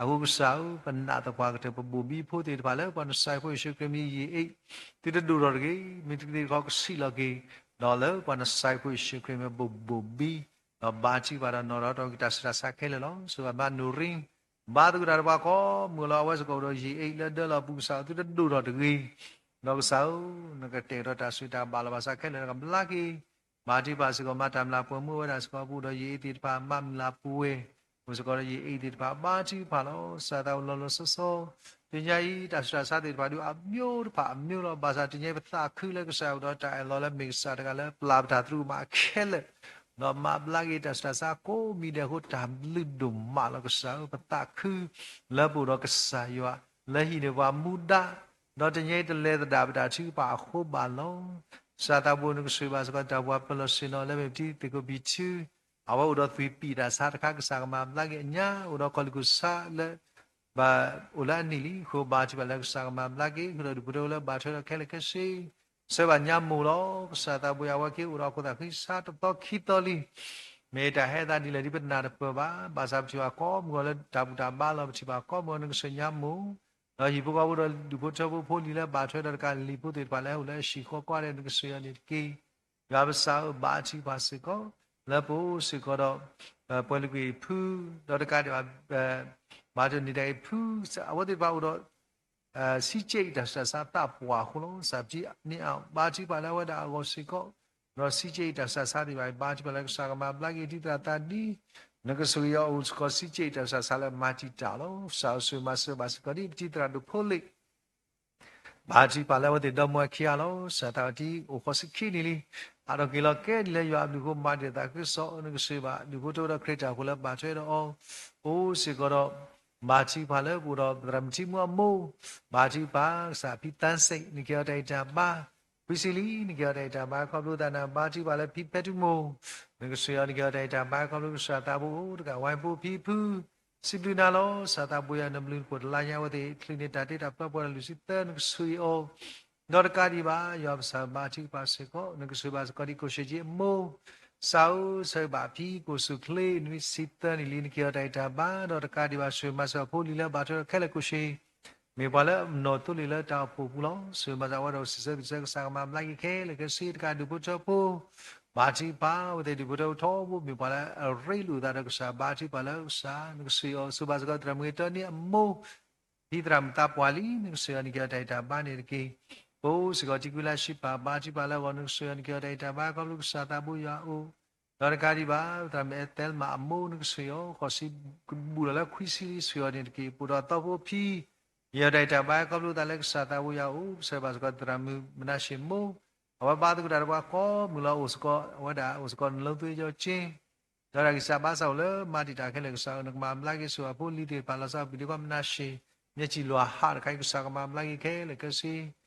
အဃိကစၢ်ဧၢ ပနာ်သပှၢ်ကတၢၢ် ပဘိၣ်ဘံဖိသ့ၣ်တဖၣ်လၢပှၤနစၢ်ဖိယ့ၣ်ၡူးခရံာ်မ့ၢ်ယံာ်အ့ၣ် သုတဒိၣ်ထီၣ်တဂ့ၤ မ့ၢ်တသ့တခီကဆံးလီၤက့ၤ ဒီးလၢပှၤနစၢ်ဖိယ့ၣ်ၡူးခရံာ်မ့ၢ်ဘိၣ်ဘိၣ်ဘံ ဒီးဘါထုကဖၣ်ဒီးနီၣ်ထီၣ်က့ၤတၢ်ဆူးတၢ်ဆါခဲလၢာ်လီၤ. ဆိၣ်ဂ့ၤဘၣ်နီၣ်ရံ ဘါသကိးတၢ်ဒီးပှၤကိးမုၢ်ဂီၤလီၤ အဝဲစ့ၢ်ကီးအိၣ်ဒီးယံာ်အ့ၣ်လၢဒၢလီၤအပူၤ ကစၢ်ဧၢ သုတဒိၣ်ထီၣ်တဂ့ၤ ဒီးကစၢ်ဧၢ နကတဲာ်ကတီၤတၢ်ဆူးတၢ်ဘၣ်လီၤဘၣ်ဆၣ်ခဲလၢာ် နကဘျါက့ၤ ဘါထုကဖၣ်စ့ၢ်ကီး မၤတၢ်မျၢ်ပှဲၤမူဝဲဒၣ်စ့ၢ်ကီး ပအိၣ်ဒီးယံာ်အ့ၣ်သ့ၣ်တဖၣ် မၤမျၢ်ပှဲၤ အိၣ်စ့ၢ်ကီးဒီးယံာ်အ့ၣ်သ့ၣ်တဖၣ် ဘါထုကဖၣ်လီၤ. ကစၢ်သးအိၣ်လီၤလီၤဆီဆီ တနံၤအံၤ တၢ်ဆူးတၢ်ဆါသ့ၣ်တဖၣ်ဒုးအမျိုးတဖၣ်အမျိုးလီၤ. ဘၣ်ဆၣ်တနံၤအံၤ ပသးခုလၢကစၢ်အိၣ်ဒီးတၢ်အၢၣ်လီၤလၢမ့ၢ်ကစၢ်တဂၤလၢပျၢ်ပတၢ်သရူးမးခဲလၢာ် ဒီးမၤဘျါက့ၤတၢ်ဆူးတၢ်ဆါကိးမံၤဒဲးအဃိ တၢ်ဘျုးဒိၣ်မးလီၤ. ကစၢ်ဧၢ ပသးခု လၢပအိၣ်ဒီးကစၢ်ယွၤ လၢဟံးန့ၢ်ပှၤမူဒါ ဒီးတနံၤအံၤတလဲၤသဒၣ်ပတၢ်ထုကဖၣ်အဃိဘၣ်လီၤ. ကစၢ်သးဘိ နကဆိၣ်ဂ့ၤဘၣ်စ့ၢ်ကီး တၢ်ပှၤပၢၤလီၢ်ဆ့ၣ်နီၤလၢမ့ၢ်ပတံၤသကိးပံၤထူ အဝဲအိၣ်ဒီးသွံၣ်ပံၣ်တၢ်ဆါတခါ ကစၢ်ကမၤဘျါက့ၤအညါ အိၣ်ဒီးကီၢ်လူၢ်ခိၣ်ဆါလၢ ဘၣ်အိၣ်လၢအနံၣ်လံ ဃိဘါထုကဖၣ်လၢကစၢ်ကမၤဘျါက့ၤ ဃုာ်ဒီးဒူၣ်ဖိထၢဖိလၢဘၣ်ထွဲဒီးခဲလၢာ်ခဲဆ့ ဆၢဘၣ်ညါမိၢ်လီၤ. ကစၢ်သးဘိ အဝဲက့ၤအိၣ်ဒီးခိၣ်သၣ်ဃံဆါတသီခံသီလံ မ့ၢ်တၢ်ဟဲသးဒ်လဲၣ်ဒ်ပနၢ်တပၢၢ်ဘၣ်. ဘၣ်ဆၣ်ပထံၣ်ဘၣ်ကိးမုၢ်ဂီၤလၢတၢ်ဘူၣ်တၢ်ဘါလီၤ ပထံၣ်ဘၣ်ကိးမုၢ်ဂီၤ နကဆိၣ်ညါမိၢ် ဒီးဟံၣ်ဖိဃီဖိဒီးဒူၣ်ဖိထၢဖိဖိလံၤလၢဘၣ်ထွဲဒီးတကးလံၤဖိသ့ၣ်တဖၣ်လၢဟဲအိၣ်လၢဟံၣ်ဃီကွၢ်ဒီး နကဆိၣ်ဂ့ၤအီၤန့ၣ်တက့ၢ်. ယွၤပစၢ်ဧၢ ဘါထုကဖၣ်စ့ၢ်ကီး လၢပအိၣ်စ့ၢ်ကီးဒီး ပှၤလုၢ်ကွံာ်ဖု ဒီးတကးဒံးဘၣ် ဘၣ်တနံၤဒၣ်အံၤဖု အဝဲသ့ၣ်တဖၣ်အိၣ်ဒီး ဆံးကဲးအံၤတၢ်ဆူးတၢ်ဆါသးပှၢ်အဃိလီၤ. ကစၢ်ပထံၣ်န့ၢ်အီၤ ဘါထုကဖၣ်လၢအဝဲဒၣ်အဂီၢ်စ့ၢ်ကီး ဒီးဆံးကဲးအံၤတၢ်ဆူးတၢ်ဆါသ့ၣ်တဖၣ် ဘါထုကဖၣ်လၢကစၢ်ကမၤဘျါက့ၤတံၤသရၣ်သးဒ် နကဆိၣ်ဂ့ၤအီၤအိၣ်စ့ၢ်ကီး ဆံးကဲးအံၤတၢ်ဆူးတၢ်ဆါလၢမၤတံာ်တာ်လီၤ. ကစၢ်ဆိၣ်ဂ့ၤမၤစၢၤဘၣ်စ့ၢ်ကီးဒ်ပတံၤသရၣ်ဒိၣ်ဖိလ့ၣ် ဘါထုကဖၣ်လၢအဝဲသ့ၣ်ဒီမါဝၤခံဂၤလီၤ. ကစၢ်သးဝဲတံၤအိၣ်ဃီဆံခံနံၣ်လံ ဟးထီၣ်က့ၤလီၤကဲဒ်လၢယွၤအဘျုးအဃိ မၤတံာ်တာ်သးခုကစီၣ် နကဆိၣ်ဂ့ၤဘၣ်ဒူၣ်ဖိထၢဖိဒီးခရံာ်တၢ်အိၣ်ဖှိၣ်လၢဘၣ်ထွဲဒီးအီၤ အိၣ်စ့ၢ်ကီးဒီး ဘါထုကဖၣ်လၢပအိၣ်ဒီးသရၣ်မုၣ်ထံမူအမိၢ် ဘါထုကဖၣ် ကစၢ်ဖံသၣ်စ့ၣ် နကဟ့ၣ်အီၤတၢ်ဂံၢ်တၢ်ဘါ ဖံစံလံ နကဟ့ၣ်အီၤတၢ်ဂံၢ်တၢ်ဘါ ခီဖျိသးနၤ ဘါထုကဖၣ်လၢဖံဖဲထူမိၢ် နကဆိၣ်ဂ့ၤအီၤ နကဟ့ၣ်အီၤတၢ်ဂံၢ်တၢ်ဘါ ခီဖျိကစၢ်သးဘိအိၣ်တကးဝဲဖိဖံဖု စံးဘျုးနၤလီၤ. ကစၢ်သးဘိယွၤ နဘျုးနဖှိၣ်တလါညါအဝဲသ့ၣ် ချုးန့ၢ်တၢ်တ့တၢ်ဖျီပှဲၤဒီးလွံၢ်ဆံသၢ နကဆိၣ်ဂ့ၤအီၤ, ဒီးတကးဒံးဘၣ် ယွၤပကစၢ်ဘါထုကဖၣ်စ့ၢ်ကီး နကဆိၣ်ဂ့ၤဘၣ်စ့ၢ်ကီးဒ်ကိၣ်ၡ့ၣ်ကၠံအမိၢ် စးဧိၤ ဆၢဂ့ၤဘၣ်အဖံ ကိၣ်စူၣ်ချ့ နွံဆံသၢနံၣ်လံ နက့ၤအီၤတၢ်ဂံၢ်တၢ်ဘါ ဒီးတကးဒံးဘၣ် ဆိၣ်ဂ့ၤမၤစၢၤအဖိလံၤလၢဘၣ်ထွဲဒီးခဲလၢာ်ကိၣ်ၡ့ၣ် မ့ၢ်ပှၤလၢအနီၣ်သိလ့ၣ်လၢတၢ်အိၣ်ဖှိၣ်အပူၤလီၤ. ဆိၣ်ဂ့ၤမၤစၢၤအဝဲဒီးစံးဆၢသံဆၢ ကစၢ်ကမၤဘျါက့ၤခဲလၢာ်ခဲဆ့ တကးဒုးဖိထၢဖိ ဘါထုကဖၣ် အဝဲသ့ၣ်ဒုးဖိထၢဖိထီဘိ မ့ၢ်ပှၤလၢအရ့လိာ်သးဒီးကစၢ် ဘါထုကဖၣ်လၢကစၢ် နကဆိၣ်ဂ့ၤအီၤ ဆိၣ်ဂ့ၤဘၣ်စ့ၢ်ကီးသရၣ်မုၣ်ဂ့ၤတၢန့ၢ်အမိၢ် ဖံသရၣ်မုၣ်သးပှၢ်လံ နကဆိၣ်ဂ့ၤအီၤ နက့ၤအီၤတၢ်ဂံၢ်တၢ်ဘါန့ၣ်တက့ၢ်. ပအိၣ်စ့ၢ်ကီးတံၤကွံလါရှံပၢ် ဘါထုကဖၣ်လၢအဂီၢ် နကဆိၣ်ဂ့ၤအီၤ နက့ၤအီၤတၢ်ဂံၢ်တၢ်ဘါခီဖျိကစၢ်သးဘိယွၤအအိၣ် ဒီးတကးဒံးဘၣ် သရၣ်မုၣ်အဲသဲလ်မးအမိၢ် နကဆိၣ်ဂ့ၤအီၤ ဃိးဆံဘူးလီၤလၢခွံဆံလံ ဆိၣ်ဂ့ၤအီၤန့ၣ်တက့ၢ်. ပအိၣ်ဒီးအသီဖိအဖံ ယဲအီၤတၢ်ဂံၢ်တၢ်ဘါ ခီဖျိသးလၢကစၢ်သးဘိယွၤအအိၣ် ပဆၢဂ့ၤဘၣ်စ့ၢ်ကီးသရၣ်မုၣ်မနၤၡ့မိၢ် အဝဲဘါသကိးတၢ်ဒီးပှၤကိးမုၢ်လီၤ အိၣ်စ့ၢ်ကီး အဝဲဒၣ်အိၣ်စ့ၢ်ကီး နလိသ့ယီၤက့ ဒီးတၢ်ဂံၢ်စၢ်ဘါစၢ်အိၣ်လၢမၤတံာ်တာ်ခဲလၢာ် ကစၢ်ဧၢ နကမၤဘျါက့ၤဆိၣ်ဂ့ၤအဖိလံၤသ့ၣ်တဖၣ် လီၤဆီပူၤဒ့ခွါမနၤၡ့ မၠဲၢ်ကၠံၣ်လွၤဟးတခါအံၤ ကစၢ်ကမၤဘျါက့ၤခဲလၢာ်ခဲဆ့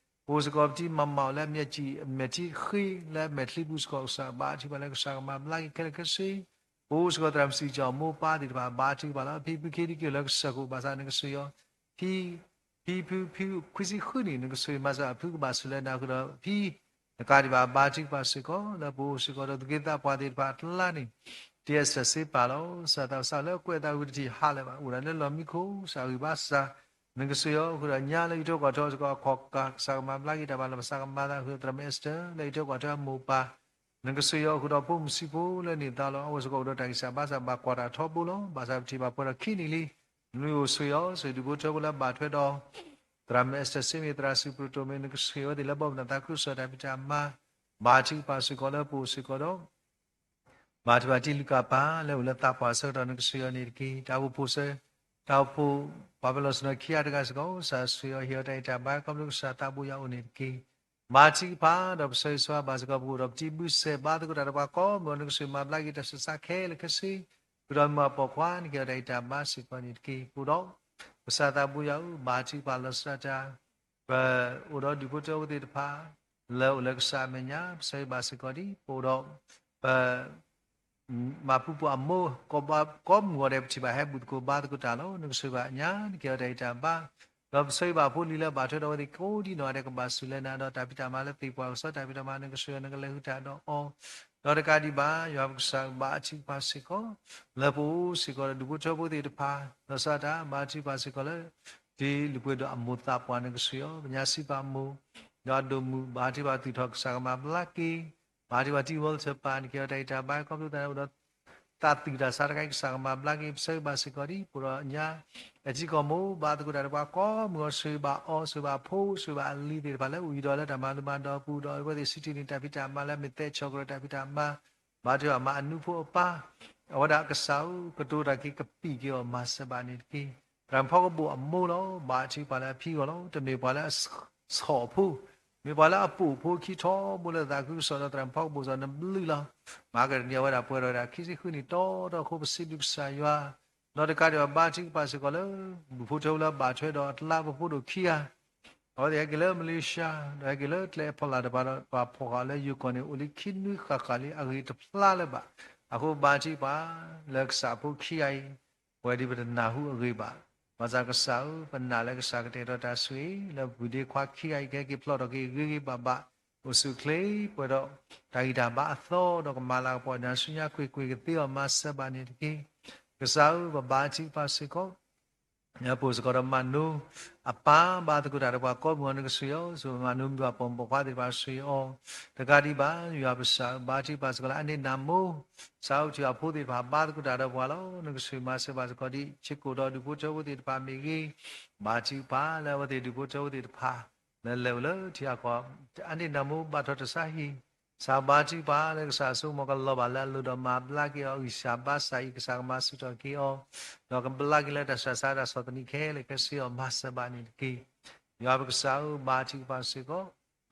ပအိၣ်စ့ၢ်ကီးပတံၤမၤမၤအီၤလၢမၠဲၢ်ကၠံၣ် မဲာ်ထံဃ့ လၢမဲာ်ချံပူၤစ့ၢ်ကီး ကစၢ်ဘါထုကဖၣ်လၢကစၢ်ကမၤဘျါက့ၤခဲလၢာ်ခဲဆ့ ပအိၣ်စ့ၢ်ကီးသရၣ်မုၣ်စံၣ်ကၠီၤအမိၢ်ပၢ်သ့ၣ်တဖၣ် ဘါထုကဖၣ်လီၤ ဖံဖုခ့ဒံက့ၤလၢကစၢၢ်ခိၣ်ဘၣ်ဆၣ် နကဆိၣ်ဂ့ၤအီၤ ဖံ ဖံဖုဖံခွံဆံဃုနံၣ် နကဆိၣ်ဂ့ၤမၤစၢၤအဖုကဘၣ်စူၢ်လၢနၤဃုာ်ဒီးဖံ နကးဒံးဘၣ်ဘါထုကဖၣ်စ့ၢ်ကီး လၢပအိၣ်စ့ၢ်ကီးဒီးသူၣ်က့သးပှၢ်သ့ၣ်တဖၣ်အကျါန့ၣ် တံၢ်အစၢၢ်စ့ပာ်လီၤ ကစၢ်သးစၢ်လၢကွဲးသးဝံၤတထံၣ်ဟးလၢၤဘၣ် အိၣ်ဒၣ်လၢလီၢ်မံခိၣ် ကစၢ်ဂံၢ်ဘါစၢ် နကဆိၣ်ဂ့ၤအီၤဃုာ်ဒီးညါလၢအံးထွဲကွၢ်ထွဲစ့ၢ်ကီးအခီၣ်ကၢ် ကစၢ်ကမၤဘျါက့ၤတၢ်ဘၣ်လီၤ ဘၣ်ဆၣ်ကမၤသးဃုာ်သရၣ်မုၣ်အဲစတၢၢ် လၢအံးထွဲကွၢ်ထွဲအမိၢ်ပၢ် နကဆိၣ်ဂ့ၤအီၤဃုာ်ဒီးဖိမုၣ်ဆံးဖိလၢန့ၢ်သါလီၤ အဝဲစ့ၢ်ကီးအိၣ်ဒီးတၢ်ဂံၢ်စၢ်ဘါစၢ်ဘၣ်ကွၢ်တၢ်ထီဘိလီၤ ဘၣ်ဆၣ်ပထံၣ်ဘၣ်ပှဲၤဒီးခံနံၣ်လံ နမ့ၢ်အိၣ်ဆိၣ်ဂ့ၤအီၤ ဆိၣ်ဂ့ၤဒုးဖိထၢဖိလၢဘၣ်ထွဲဒီး သရၣ်မုၣ်အဲစတၢၢ်စ့မ့ၢ် သရၣ်စူၣ်ပရိၣ်တိၣ်မ့ၢ် နကဆိၣ်ဂ့ၤအဝဲသ့ၣ်လၢဘီမုၢ်နၤသးခုကစီၣ်တၢ်ဖံးတၢ်မၤ ဘါထုကဖၣ်စ့ၢ်ကီးလၢပအိၣ်စ့ၢ်ကီးဒီး ဘါထုကဖၣ်တံၤလူၤကၣ်ပၢ် လၢအိၣ်လၢသးပှၢ်အဆၢကတီၢ် နကဆိၣ်ဂ့ၤအီၤန့ၣ်တက့ၢ်. တၢ်အိၣ်ဖှိၣ်စၢၤ တၢ်အိၣ်ဖှိၣ် ပှၤပၢၤလီၢ်ဆ့ၣ်နီၤခံဂၤတဂၤစ့ၢ်ကီး ကစၢ်ဆိၣ်ဂ့ၤအီၤ ဟ့ၣ်အီၤတၢ်ဂံၢ်တၢ်ဘါ ခီဖျိကစၢ်သးဘိယွၤအအိၣ်န့ၣ်တက့ၢ်. ဘါထုကဖၣ်ဒီးပဆၢဂ့ၤဆၢဝါဘၣ်စ့ၢ်ကီး ပအိၣ်ဒီးပတံၤဘုစဲး ဘါသကိးတၢ်ဒီးပှၤကိးမုၢ်ဂီၤ နကဆိၣ်ဂ့ၤမၤဘျါက့ၤတၢ်ဆူးတၢ်ဆါခဲလၢာ်ခဲဆ့ ဃုာ်ဒီးမုၢ်အပိာ်ခွါ နကဟ့ၣ်အီၤတၢ်ဂံၢ်တၢ်ဘါစ့ၢ်ကီးန့ၣ်တက့ၢ်. ပအိၣ်ဒီး ကစၢ်သးဘိယွၤဧၢ ဘါထုကဖၣ်လီၤစၢ်တၢ် ပအိၣ်ဒီးဒူၣ်ဖိထၢဖိသ့ၣ်တဖၣ် လၢအိၣ်လၢကစၢ်အမဲာ်ညါ ပဆၢဂ့ၤဘၣ်စ့ၢ်ကီးဒ် ပအိၣ်ဒီး ပ မၤပူၤပိာ်အမိၢ် ကိးဘၣ်ကိးမုၢ်ဂီၤဒဲး ပထံၣ်ဘၣ်ဟဲဘူၣ်သကိးဘါသကိးတၢ်လီၤ. နကဆိၣ်ဂ့ၤဘၣ်ညါ နကဟ့ၣ်အီၤတၢ်ဂံၢ်တၢ်ဘါ ဒီးပဆၢဂ့ၤဘၣ်ဖိလံၤလၢဘၣ်ထွဲဒီးအဝဲသ့ၣ်ကိးဒံနီၢ်ဂၤဒဲး ကဘၣ်စူၢ်လၢနၤ ဒီးတၢ်ဖံးတၢ်မၤလၢသ့ၣ်ပှၢ်ကစီၣ်တၢ်ဖံးတၢ်မၤ နကဆိၣ်ဂ့ၤအီၤ နကလဲၤဃုာ်တၢ်ဒီးအီၤ ဒီးတကးဒံးဘၣ် ယွၤပကစၢ်ဘါထုကဖၣ်စ့ၢ်ကီး လၢပအိၣ်စ့ၢ်ကီးဒီးဒူၣ်ဖိထၢဖိသ့ၣ်တဖၣ် လီၤစၢ်တၢ်ဘါထုကဖၣ်စ့ၢ်ကီးလၢ တံၤလူၤပှဲၤဒီးအမိၢ်သးပှၢ် နကဆိၣ်ဂ့ၤအီၤ ပညါစံးပာ်မိၢ် ဒီးအဒိၣ်မုၣ် ဘါထုကဖၣ်သူၣ်ထီၣ် ကစၢ်ကမၤဘျါက့ၤ ဘါထုကဖၣ်တံၤဝီလထၢၣ်ပၢ် နကဟ့ၣ်အီၤတၢ်ဂံၢ်တၢ်ဘါ ခီဖျိသးန့ၣ်အိၣ်ဒီး သးသူၣ်တၢ်ဆါတခါအံၤ ကစၢ်ကမၤဘျါက့ၤ ပဆၢဂ့ၤဘၣ်စ့ၢ်ကီးဒ် ပအိၣ်ဒီးညါ အထံကီၢ်မိၢ် ဘါသကိးတၢ်ဒီးပှၤကိးမုၢ်ဂီၤ ဆိၣ်ဂ့ၤဘၣ်အီၤ ဆိၣ်ဂ့ၤဘၣ်အဖိ ဆိၣ်ဂ့ၤဘၣ်အလံၤသ့ၣ်တဖၣ်လၢအိၣ်အံၤဒီးလၢတၢ်မၤလိမၤဒိးအပူၤ ဒီးအဝဲသ့ၣ်စံးတံၢ်န့ၢ်တၢ်ဖံးတၢ်မၤလၢအမ့ၢ်သဲးဆီၣ်ကရၢတၢ်ဖံးတၢ်မၤ ဘါထုကဖၣ်မၤအနူဖိအပၢ် အဝဲဒၣ်ကစၢ်ဧၢ ကတိၤတၢ်က့ၤကပံာ်က့ၤအီၤ မၤစၢၤဘၣ်န့ၣ်တက့ၢ်. သရၣ်မုၣ်ဖီကဘိၣ်အမိၢ်လီၤ ဘါထုကဖၣ်လၢအဖံအဂီၢ်လီၤ တမ့ၢ်ပှၤလၢအဆီၣ်အဖိ မ့ၢ်ပှၤလၢအပိာ်ဖိခံထီဘိလၢသးခုကစီၣ်ဒီးသရၣ်မုၣ်ဖီကဘိၣ်စီၤ နဘျုးလီၤ. မၤကတနံၤအဝဲဒၣ်ပှဲၤဒီးဝဲဒၣ်ခံဆံဃုနံၣ်တီတီအဃိ ပစံးဘျုးကစၢ်ယွၤ ဒီးတကးဒံးဘၣ် ဘါထုကဖၣ်စ့ၢ်ကီးလၢ ဒူၣ်ဖိထၢဖိလၢဘၣ်ထွဲဒီးအကျါ ပဖိဒိၣ်ခံဂၤ အဝဲသ့ၣ်ဟဲက့ၤလၢမလ့ၡါ ဒီးဟဲက့ၤလၢကျဲအဖီလာ်တပၤဒီး ပှၤဖီၣ်ဃာ်အီၤလၢယိၤကီၢ်န့ၣ် အိၣ်လံခံနွံဃၣ်ဃၣ်လံ အဂ့ၤတဖျါလၢၤဘၣ်. အဃိဘါထုကဖၣ် လၢကစၢ်အဖိခံဂၤအံၤ ပဝဲဒ်ပတနၢ်ဟူအဂ့ၢ်ဘၣ်. ဘၣ်ဆၣ်ကစၢ်ဧၢ ပနာ်လၢကစၢ်ကတဲာ်ကတီၤတၢ်ဆိၣ်ဂ့ၤ လၢပဝဲဒၣ်ခွါခံဂၤအံၤ ကဟဲက့ၤဖျီၣ်ထီၣ်က့ၤဂ့ၤဂ့ၤဘၣ်ဘၣ် အိၣ်ဆူၣ်အိၣ်ချ့ ပှဲၤဒီးတၢ်ဂံၢ်တၢ်ဘါအသီ ဒီးကမၤလၤကပီၤနၤဆူညါ ကွ့ၢ်ကွ့ၢ်ကသ့အီၤ မၤစၢၤဘၣ်န့ၣ်တက့ၢ်. ကစၢ်ဧၢ ပဘါထုကဖၣ်စ့ၢ်ကီး ပအိၣ်စ့ၢ်ကီးဒီးမၤနိ အပၢ် ဘါသကိးတၢ်ဒီးပှၤကိးမုၢ်ဂီၤ နကဆိၣ်ဂ့ၤအီၤ ဆိၣ်ဂ့ၤမၤနိ မ့ၢ်ပှၤပိာ်မုၣ်ပိာ်ခွါသ့ၣ်တဖၣ် ဆိၣ်ဂ့ၤအီၤ တကးဒံးဘၣ် ယွၤပကစၢ်ဧၢ ဘါထုကဖၣ်စ့ၢ်ကီးလၢအန့ၢ်နၤမိၢ် ကစၢ်ဧၢ ပထံၣ်ဘၣ်ဖိသ့ၣ်တဖၣ် ဘါသကိးတၢ်ဒီးပှၤလီၤ. နကဆိၣ်ဂ့ၤမၤစၢၤဘၣ်စ့ၢ်ကီးဒ် ဆ့ကိၣ်ဒီးဒူၣ်ဖိထၢဖိသ့ၣ်တဖၣ်မ့ၢ်ဂ့ၤ ဘါထုကဖၣ်လၢအဝဲသ့ၣ်ဒူၣ်ဖိထၢဖိသ့ၣ်တဖၣ် လၢလဲၤအိၣ်လၢထံဂၤကီၢ် အန့ၢ်နၤမိၢ်ဘၣ်ထီၣ်တၢ်ဆါဟံၣ် ကစၢ်ဘါထုကဖၣ်လၢကစၢ်အစိကမီၤကလီၤဘၣ်လၢအလိၤဒီးမၤဘျါက့ၤအီၤ အဂံၢ်စၢ်ဘါစၢ်အံၤ ကစၢ်ကမၤဆူၣ်ထီၣ်က့ၤအီၤ ဒီးကဘျါက့ၤလၢတၢ်ဆူးတၢ်ဆါတၢ်ဆီၣ်သနံးခဲလၢာ်ခဲဆ့အီၤ မၤစၢၤဘၣ်န့ၣ်တက့ၢ်. ယွၤပကစၢ်ဧၢ ဘါထုကဖၣ်စ့ၢ်ကီး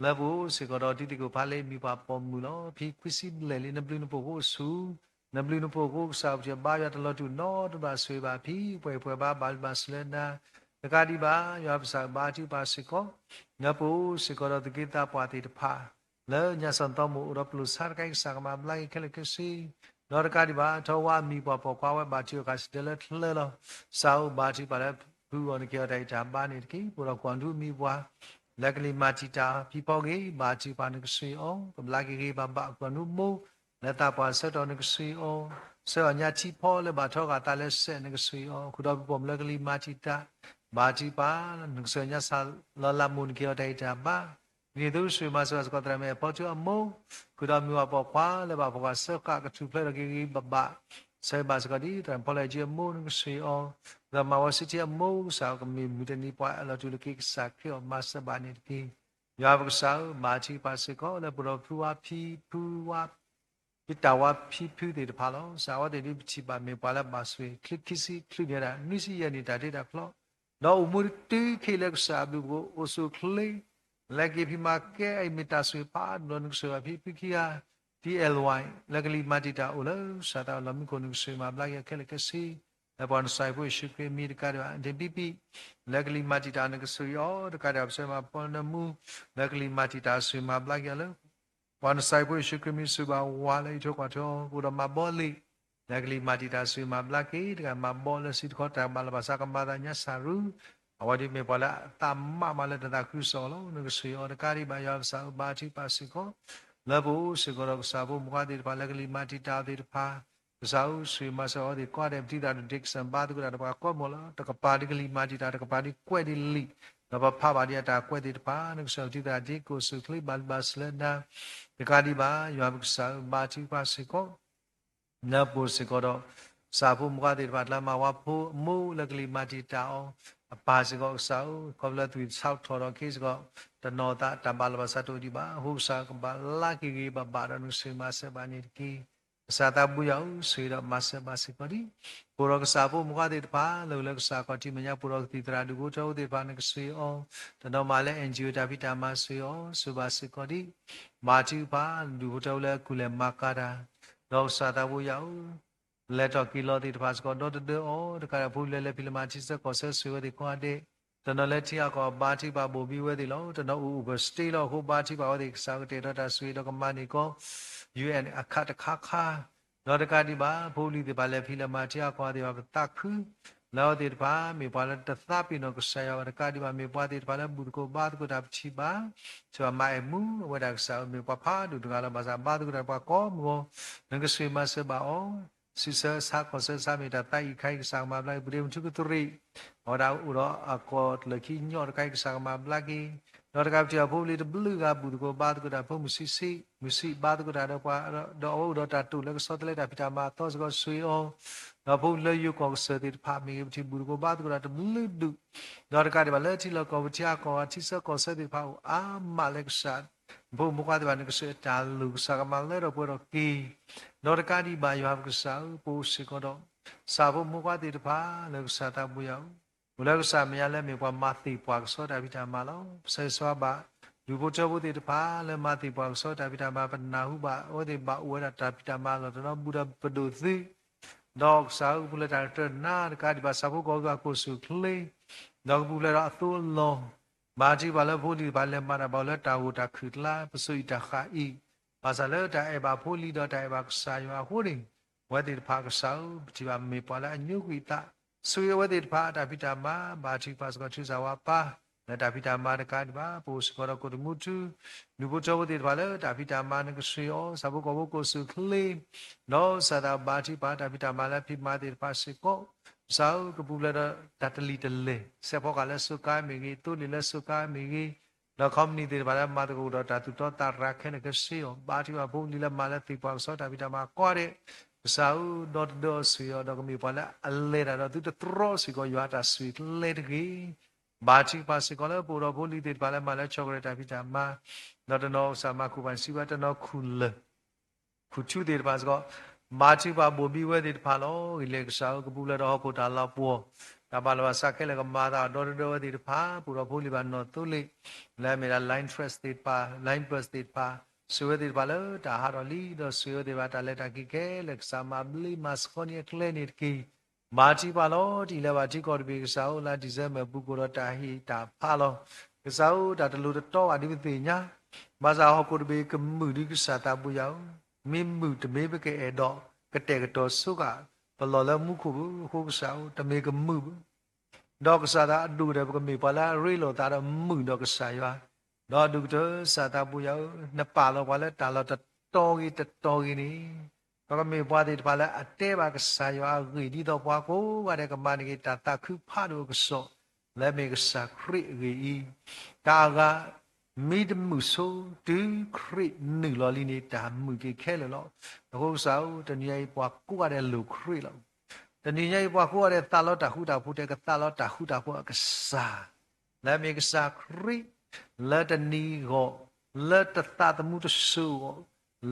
လၢပအိၣ်စ့ၢ်ကီးဒီးတံၤသကိးဖးလ့ မ့ၢ်ပှၤပိာ်မုၣ်လီၤ. ဖံခွံဆံဘျဲၣ်လံ နဘျုးနဖှိၣ်အဃိအဆူၣ် နဘျုးနဖှိၣ်အဃိ ကစၢ်ပထံၣ်ဘါယွၤတလီၤတူာ်နီတဘျီ ဆိၣ်ဂ့ၤဘၣ်ဖံ ပှဲၤပှဲၤဘၣ် ဘၣ်ဘျုးဘၣ်ဆိၣ်လၢနၤ တကးဒံးဘၣ် ယွၤပကစၢ်ဘါထုကဖၣ်စ့ၢ်ကီး လၢပအိၣ်စ့ၢ်ကီးဒီးသူၣ်က့သးပှၢ်သ့ၣ်တဖၣ် လၢညါစီၣ်သီမိၢ်အိၣ်ဒီးပျိၢ်ဆါတခါအံၤ ကစၢ်ကမၤဘျါက့ၤခဲလၢာ်ခဲဆ့ ဒီးတကးဒံးဘၣ် ထီၣ်ဝါအမံၤပှၤပိာ်ခွါဝဲဘၣ်ထုကဖၣ်စံးတၢ်လၢချၢလီၤ. ကစၢ်ဧၢ ဘါထုကဖၣ်လၢဖုဂီၢ်နက့ၤအီၤတၢ်အံးတၢ်ဘါန့ၣ်တက့ၢ်. ပအိၣ်ဒီးကွၢ်ဒူမံၤပှၤ လၢကလံၤမၤတံာ်တာ်ဖံးဖီက့ၤ ဘါထုကဖၣ်နကစၢ်အီၤ ကဘျါက့ၤဂ့ၤဘၣ်ဘၣ်ကွၢ်ဒူမိၢ် လၢသးပှၢ်ဆၢကတီၢ်နကစၢ်အီၤ ဆှၢအီၤညါထံဖီလၢဘၣ်ထီဂာ်သးလၢစဲးနကစၢ်အီၤ ဃုာ်ဒီးပပိာ်မုၣ်လၢကလံၤမၤတံာ်တာ် ဘါထုကဖၣ် နကစၢ်ညါဆၢလီၤလးမိၢ်နက့ၤအီၤတၢ်အံးတၢ်ဘါ ဒ်သိးကစၢ်မၤစၢၤဘၣ်စ့ၢ်ကီးသရၣ်မုၣ်အဖီထူအမိၢ် ဃုာ်ဒီးမုၢ်အပှၤပိာ်ခွါလၢဘၣ်ဖီၣ်ဃာ်ဆၢဃာ်ကထူၣ်ဖျဲးဒီးက့ၤဂ့ၤဘၣ်ဘၣ် ဆၢဂ့ၤဘၣ်စ့ၢ်ကီးဒ်သရၣ်မုၣ်ဖီလီၤအယ့အမိၢ်နကစၢ်အီၤ ဒီးမၤဝဲစံးထံအမိၢ်ကစၢ်ကမ့ၢ်မုၢ်တနံၤပှၤအၢၣ်လီၤတူၢ်လိာ်က့ၤကစၢ်ခရံာ်အီၤမၤစၢၤဘၣ်န့ၣ်တက့ၢ်. ယွၤပကစၢ်ဧၢ ဘါထုကဖၣ်စ့ၢ်ကီးလၢပဒီပုၢ်ဝဲၢ်ဖံဖုဝဲ ဖံတၢ်ဝဲဖံဖုသ့ၣ်တဖၣ်လီၤ. ကစၢ်အဝဲသ့ၣ်ဒ်ပထံၣ်ဘၣ်မ့ၢ်ပှၤလၢဘၣ်ဆိၣ်ဂ့ၤ ချံခံဆံ ချုးန့ၢ်ဒၣ် နွံဆံယဲၢ်နံၣ် တၢ်တ့တၢ်ဖျီ ဒီးအိၣ်မူတုၤခဲအံၤလၢကစၢ်အဘျုးပကအိၣ်ဆူၣ်အိၣ်ချ့ လဲၤက့ၤဖံးမၤကဲအံၤမ့ၢ်တၢ်ဆိၣ်ဂ့ၤဖးဒိၣ်ဒီးနကစၢ်ယွၤဖံဖုခံဂၤ ဖံအဲၣ်ဝါ လၢကလံၤမၤတံာ်တာ်အိၣ်လၢကစၢ်သးလီၤမူခိၣ် နကစၢ်မၤဘျါက့ၤအီၤခဲလၢာ်ခဲဆ့ လၢပှၤနစၢ်ဖိယ့ၣ်ၡူးခရံာ်အမံၤတကးဒံးဘၣ် ဒ့ဘံဘံ လၢကလံၤမၤတံာ်တာ်နကစၢ်အီၤတကးဒံးဘၣ် ပဆၢမၤပီနၢမူ လၢကလံၤမၤတံာ်တာ်စၢ်မၤဘျါက့ၤအီၤလၢ ပှၤနစၢ်ဖိယ့ၣ်ၡူးခရံာ်မံၤ စူၢ်ဘၣ်ဝးလၢအံးထွဲကွၢ်ထွဲအီၤ အိၣ်ဒီးမၤဘီလံာ် လၢကလံၤမၤတံာ်တာ်စၢ်မၤဘျါက့ၤ တဂၤမၤဘီလၢစံးတခီ တၢ်ဘၣ်လီၤဘၣ်စးကမၤသးညါစၢ်ရူ အဝဲဒၣ်မ့ၢ်ပှၤလၢအသးမးမးလၢတၢ်သးခုကစီၣ်အီၤလီၤ. နကစၢ်အီၤတကးဒံးဘၣ် ယွၤပကစၢ်ဧၢ ဘါထုကဖၣ်စ့ၢ်ကီး လၢပအိၣ်စ့ၢ်ကီးဒီးကစၢ်ဖိမုၣ်ခွါသ့ၣ်တဖၣ် လၢကလံၤမၤတံာ်တာ်အီၤသ့ၣ်တဖၣ် ကစၢ်ဧၢ စူၢ်မၤစၢၤအီၤသ့ၣ်ကိးဂၤဒဲး ပထံၣ်သးဒီး Dixon ဘါသကိးတၢ်ဒီးပှၤကိးမုၢ်လီၤ. တကပၤဒ်ကလံၤမၤတံာ်တာ် တကပၤဒ်ကွဲးဒ်လံာ် ဒီးပဖးဘၣ်ဒ်အတၢ်ကွဲးသ့ၣ်တဖၣ် နကစၢ်ပထံၣ်သးဒ်ကိၣ်ဆူၣ်ချ့ဘၣ်လံဘၣ်ဆၢလၢနၤ တကးဒံးဘၣ် ယွၤပကစၢ်ဧၢ ဘါထုကဖၣ်စ့ၢ်ကီး လၢပအိၣ်စ့ၢ်ကီးဒီး ကစၢ်ဖိမုၣ်ခွါသ့ၣ်တဖၣ် တၢ်မၤဝါဖိအမိၢ်လၢကလံၤမၤတံာ်တာ်အီၤ အပၢ်စ့ၢ်ကီး ကစၢ်ဧၢ ခီဖျိလၢသွံၣ်ဆါထီၣ်ဒီးခဲစ့ၢ်ကီး တနီၤသးတၢ်ဘၣ်လီၤဘၣ်စးတအိၣ်ဒံးဘၣ် အဃိကစၢ်ကဘၣ်လါက့ၤဂ့ၤဘၣ်ဘၣ်ဒီးနကစၢ်မၤစၢၤဘၣ်န့ၣ်တက့ၢ်. ကစၢ်သးဘိယွၤဧၢ ဆိၣ်ဂ့ၤဒီးမၤစၢၤဘၣ်စ့ၢ်ကီးဒံး ပအိၣ်ဒီးကစၢ်ဖိမုၣ်ခွါသ့ၣ်တဖၣ် လၢအိၣ်လၢကစၢ်ခီၣ်ထံးမဲာ်ညါ ပအိၣ်ဒီးကသံၣ်သရၣ်ဒူၣ်ဖိထၢဖိသ့ၣ်တဖၣ် နကစၢ်အီၤ တနီၤမၤလၢ NGO တၢ်ဖံးတၢ်မၤစ့ၢ်ကီး ဆိၣ်ဂ့ၤဘၣ်စ့ၢ်ကီးဒံး ဘါထုကဖၣ် ဒူၣ်ဖိထၢဖိလၢအကူၣ်လဲၤမၤကၤတၢ် ဒီးကစၢ်သးဘိယွၤဧၢ လဲၤထီၣ်က့ၤလီၤသ့ၣ်တဖၣ်စ့ၢ်ကီး ဒီတဒၢအီၤ တကးဒံးဖိလၢလဲၤဖံးလဲၤမၤထံဆၢကီၢ်ဆၢ ဆိၣ်ဂ့ၤဝဲသ့ၣ်ကိးဂၤဒဲး တနီၤလၢထံအကီၢ် ဘါထုကဖၣ်ဘိၣ်ဘံဝဲသ့ၣ်လီၤ. တနီၤအိၣ် overstay လီၤအဃိ ဘါထုကဖၣ်ဝဲသ့ၣ် ကစၢ်ကတဲာ်ဒီးတၢ်ဆိၣ်ဂ့ၤဒီးကမၤန့ၢ်ကီး ယူၣ်အဲၣ် အခးတခါခါ ဒီးတကးဒံးဘၣ် ဖိလံၤသ့ၣ်တဖၣ်လဲၤဖံးလဲၤမၤထံအကီၢ်သ့ၣ်တဖၣ် ပသးခု လၢအဝဲသ့ၣ်တဖၣ် မ့ၢ်ပှၤလၢတသးပ့ၤနီၣ်ကစၢ်ယွၤဘၣ် တကးဒံးဘၣ် မ့ၢ်ပှၤသ့ၣ်တဖၣ်လၢဘူၣ်သကိးဘါသကိးတၢ်ပထံၣ်ဘၣ် ဆိၣ်ဂ့ၤမၤအဲၣ်မူ အဝဲဒၣ်ကစၢ်ဧၢ မ့ၢ်ပှၤဖးဒိၣ်တဂၤလီၤ ဘၣ်ဆၣ်ဘါသကိးတၢ်ပှၤကိးမုၢ်ဂီၤ နကဆိၣ်ဂ့ၤမၤစၢၤဘၣ်အီၤ ဆံးဆၢဆါကီၢ်ဆၢဆါ မ့ၢ်တၢ်သးအံၤခါအံၤ ကစၢ်ကမၤဘျါက့ၤ ပူၤဒ့မုၢ်ထူကသရံး အဝဲဒၣ်အိၣ်ဒီးအကီၢ်တလၢာ်ခံကညီတခါအံၤ ကစၢ်ကမၤဘျါက့ၤ ဒီးတကးပထံၣ်အဖိပလံၤတဘျုးဂၤ ဘူၣ်သကိးဘါသကိးတၢ် ဖိမုၣ်ဆံးဆံး မုၣ်ဆံး ဘါသကိးတၢ်ဒီးပှၤ ဒီးအဝဲအိၣ်ဒီးတၢ်တိာ်လၢကဆီတလဲတၢ်ဖံးတၢ်မၤအသီစ့ၢ်ကီး ဆိၣ်ဂ့ၤအီၤ ဒီးဖိလၢယိၤကီၢ်ကစၢၢ်သ့ၣ်တဖၣ်မ့ၢ်ဂ့ၤ ပထံၣ်ဘူၣ်သကိးဘါသကိးတၢ်တဘျုးဒူၣ် ဒီးတကးဒံးဘၣ်လၢထံလီၢ်ကီၢ်ပူၤ ထံအကီၢ်ဂၤ ထံဆၢကီၢ်ဆၢသ့ၣ်တဖၣ် အိၣ်အါမးလၢကစၢ် ဖိမုၣ်ဖိခွါသ့ၣ်တဖၣ် နကစၢ်အတၢ်လိၣ် ကစၢ်ကမၤလၢထီၣ်ပှဲၤထီၣ်က့ၤ ဒီးတကးဒံးဘၣ် ယွၤပကစၢ်ဧၢ ပအိၣ်စ့ၢ်ကီးဒီး ကစၢ်ဖိမုၣ်ဖိခွါသ့ၣ်တဖၣ် လၢကစၢ်သးဘိယွၤဧၢ အိၣ်လၢကစၢ်မဲာ်ညါလၢမ့ၢ်ပှၤမၤသ့ၣ်ပှၢ်ကဆှီတၢ်ဖံးတၢ်မၤလီၤ. ပဆၢဂ့ၤဆၢဝါဘၣ် ဒူၣ်ဖိထၢဖိသ့ၣ်တဖၣ် လၢမၤသ့ၣ်ပှၢ်ကဆှီတၢ်ဖံးတၢ်မၤ ပနၢ်ဟူဘၣ် အဝဲသ့ၣ်ဘၣ်အိၣ်ဝဲဒၣ်တၢ်ဖံးတၢ်မၤလီၤတနီၤ ဘူးဒီးပဒိၣ်သု ဒီးကစၢ်ဧၢ ကပူၤဖျဲးတၢ်ကတၢၢ်နါ တကးဒံးဘၣ် ဆၣ်ဖိကီၢ်ဖိအဂၤ ကိၣ်ဆူၣ်ချ့ ဒီးကပူၤဖျဲးဒီးအသိအလီၢ် ဘါထုကဖၣ်လၢဖိလံၤတဖၣ် လဲၤမၤတၢ်ဘၣ်အီၤလၢတၢ်ဂိၢ်တၢ်ခုၣ်အကျါ ပစိာ်အံၤတၢ်ဃၣ်အံၤ ဘၣ်ဆၣ်လၢတၢ်အဲၣ်ဘၣ်ဖိလံၤဒီးတၢ်အဲၣ်ဘၣ်ကစၢ်ယွၤအဃိန့ၣ် အဝဲသ့ၣ်တဖၣ်ကစၢ်ဧၢ ပထံၣ်ဘၣ်မ့ၢ်ပှၤလၢအညိကွံာ်အသး ဆိၣ်ဂ့ၤအဝဲသ့ၣ်တဖၣ် တၢ်ဖံးတၢ်မၤ ဘါထုကဖၣ်စ့ၢ်ကီး ထုးစၢ်ဝါပၢ် လၢတၢ်ဖံးတၢ်မၤတကးဒံးဘၣ် ပအိၣ်စ့ၢ်ကီးဒီးကိၣ်တမူထူ ဒူၣ်ဖိထၢဖိသ့ၣ်တဖၣ်လၢတၢ်ဖံးတၢ်မၤ နကဆိၣ်ဂ့ၤအီၤ ဆၣ်ဖိကီၢ်ဖိကိၣ်ဆူၣ်ချ့ ဒီးကစၢ်သးဘါထုကဖၣ် တၢ်ဖံးတၢ်မၤလၢဖံးမၤသ့ၣ်တဖၣ်စ့ၢ်ကီး ကစၢ်ဧၢ ကပူၤဖျဲးဒီးတၢ်တလံၤတလဲၢ် စဲးဖီကဟၣ်လၢစူးကါမ့ၢ်ဂ့ၤ သိလ့ၣ်လၢစူးကါမ့ၢ်ဂ့ၤ ဒီး company သ့ၣ်တဖၣ်လၢမၤသကိးဒီးတၢ်သူၣ်တီသးရၤခဲလၢာ်ခဲဆ့အီၤ ဘါထုကဖၣ်ဖိလံၤလၢမၤလၢသ့ၣ်ပှၢ်ကဆှီတၢ်ဖံးတၢ်မၤကိးဂၤဒဲး ကစၢ်ဧၢ ဒီတဒၢအီၤဆိၣ်ဂ့ၤအီၤ ဒီးကမ့ၢ်ပှၤလၢအလဲၤတၢ်ဒီးသုတတြီစ့ၢ်ကီး ယွၤအတၢ်ဆိၣ်ဂ့ၤကျဲတဂ့ၤ ဘါထုကဖၣ်စ့ၢ်ကီးလၢပအိၣ်ဒီးဖိလံၤသ့ၣ်တဖၣ်လၢမၤလၢဆီၣ်ကရၢၢ်တၢ်ဖံးတၢ်မၤ ဒီးတနီၤကစၢ်မၤခူၣ်ပှၤစံးဝဲတနီၤခူၣ်လၢာ် ခူၣ်ထူသ့ၣ်တဖၣ်စ့ၢ်ကီး ဘါထုကဖၣ်ဘိၣ်ဘံဝဲသ့ၣ်တဖၣ်လီၤ. ဂ့ၤလၢကစၢ်ဧၢ ကပူၤဖျဲးဒီးဟီၣ်ခိၣ်တၢ်လီၤပှီၢ် တၢ်ဘၣ်လီၤဘၣ်စးခဲလၢာ်ကမၤသးဒီတဒၢဝဲသ့ၣ်တဖၣ် ပအိၣ်ဒီးဖိလံၤဘၣ်နီၢ်သိလ့ၣ် လၢအမ့ၢ်ဒၣ် Line Trust သ့ၣ်တဖၣ် Line Plus သ့ၣ်တဖၣ် ဆိၣ်ဂ့ၤဝဲသ့ၣ်တဖၣ်လၢတၢ်ဟးထီၣ်လံ ဒီးဆိၣ်ဂ့ၤဝဲသ့ၣ်တဖၣ်တၢ်လဲၤတၢ်က့ၤခဲလၢာ် ကစၢ်မၤဘျ့မၤဆှီန့ၢ်အကျဲန့ၣ်တက့ၢ်. ဘါထုကဖၣ်လီၤ. တအံၤလၢဘၣ်ထံကီၢ်တဘ့ၣ်ကစၢ်ဧၢ လါ December ပူၤကွံာ်ဒီးတၢ်ဟ့ၣ်တၢ်ဖးလီၤ. ကစၢ်ဧၢ တၢ်တလိၤတတီဘၣ်ဒ်ပသ့ၣ်ညါ ဘၣ်ဆၣ်ဟီၣ်ခိၣ်တဘ့ၣ်ကမုာ်ဒ်ကစၢ်သးဘိယွၤဧၢ, မ့ၢ်မုာ်တမ့ၢ်ပကအဲၣ်ဒိး ကတဲာ်ကတီၤဆိဃာ် ပလီၢ်လၢမူခိၣ်ဘၣ်, အဃိကစၢ်ဧၢ, တမ့ၢ်ကမုာ်ဘၣ်. ဒီးကစၢ်သးအဒိၣ်ကတၢၢ် ပကမ့ၢ်ပှၤလၢအရ့လိာ်သးဒီးမုာ်ဒီးကစၢ်ယွၤ, ဒီးဒိၣ်ကတၢၢ် ကစၢ်သးပူၤယွၤဧၢ, နပာ်လီၤပှၤလၢတၢ်လီၢ်တတီၤဂ့ၤတတီၤဂ့ၤန့ၣ်, ပကမ့ၢ်ပှၤသ့ၣ်တဖၣ်လၢအတဲဘၣ်ကစၢ်ယွၤအဂ့ၢ် ဒ်သိးပှၤကိးဂၤဒဲးကမၤန့ၢ်က့ၤ တၢ်သးခုဖးဒိၣ်အကစီၣ် လၢအမ့ၢ်ကစၢ်ခရံာ်အဂ့ၢ်အံၤ, တၢ်အဂၤ မ့ၢ်တမုာ်ဆိ တုၤခရံာ်နုာ်လီၤလံန့ၣ် တၢ်မုာ်က့ၤခဲလၢာ်လီၤ. အဃိကစၢ်ဧၢ, တနံၤညါအံၤ ပှၤကိးဂၤဒဲးလိၣ်ခရံာ်လီၤ. တနံၤညါအံၤ ပှၤကိးဂၤဒဲးသးလီတၢ်ဃူတၢ်ဖိး တဲကသးလီတၢ်ဃူတၢ်ဖိးအကစၢ် လၢအမ့ၢ်ကစၢ်ခရံာ် လၢတနံၤဂီၢ် လၢတသးသမူတစိၤအဂီၢ်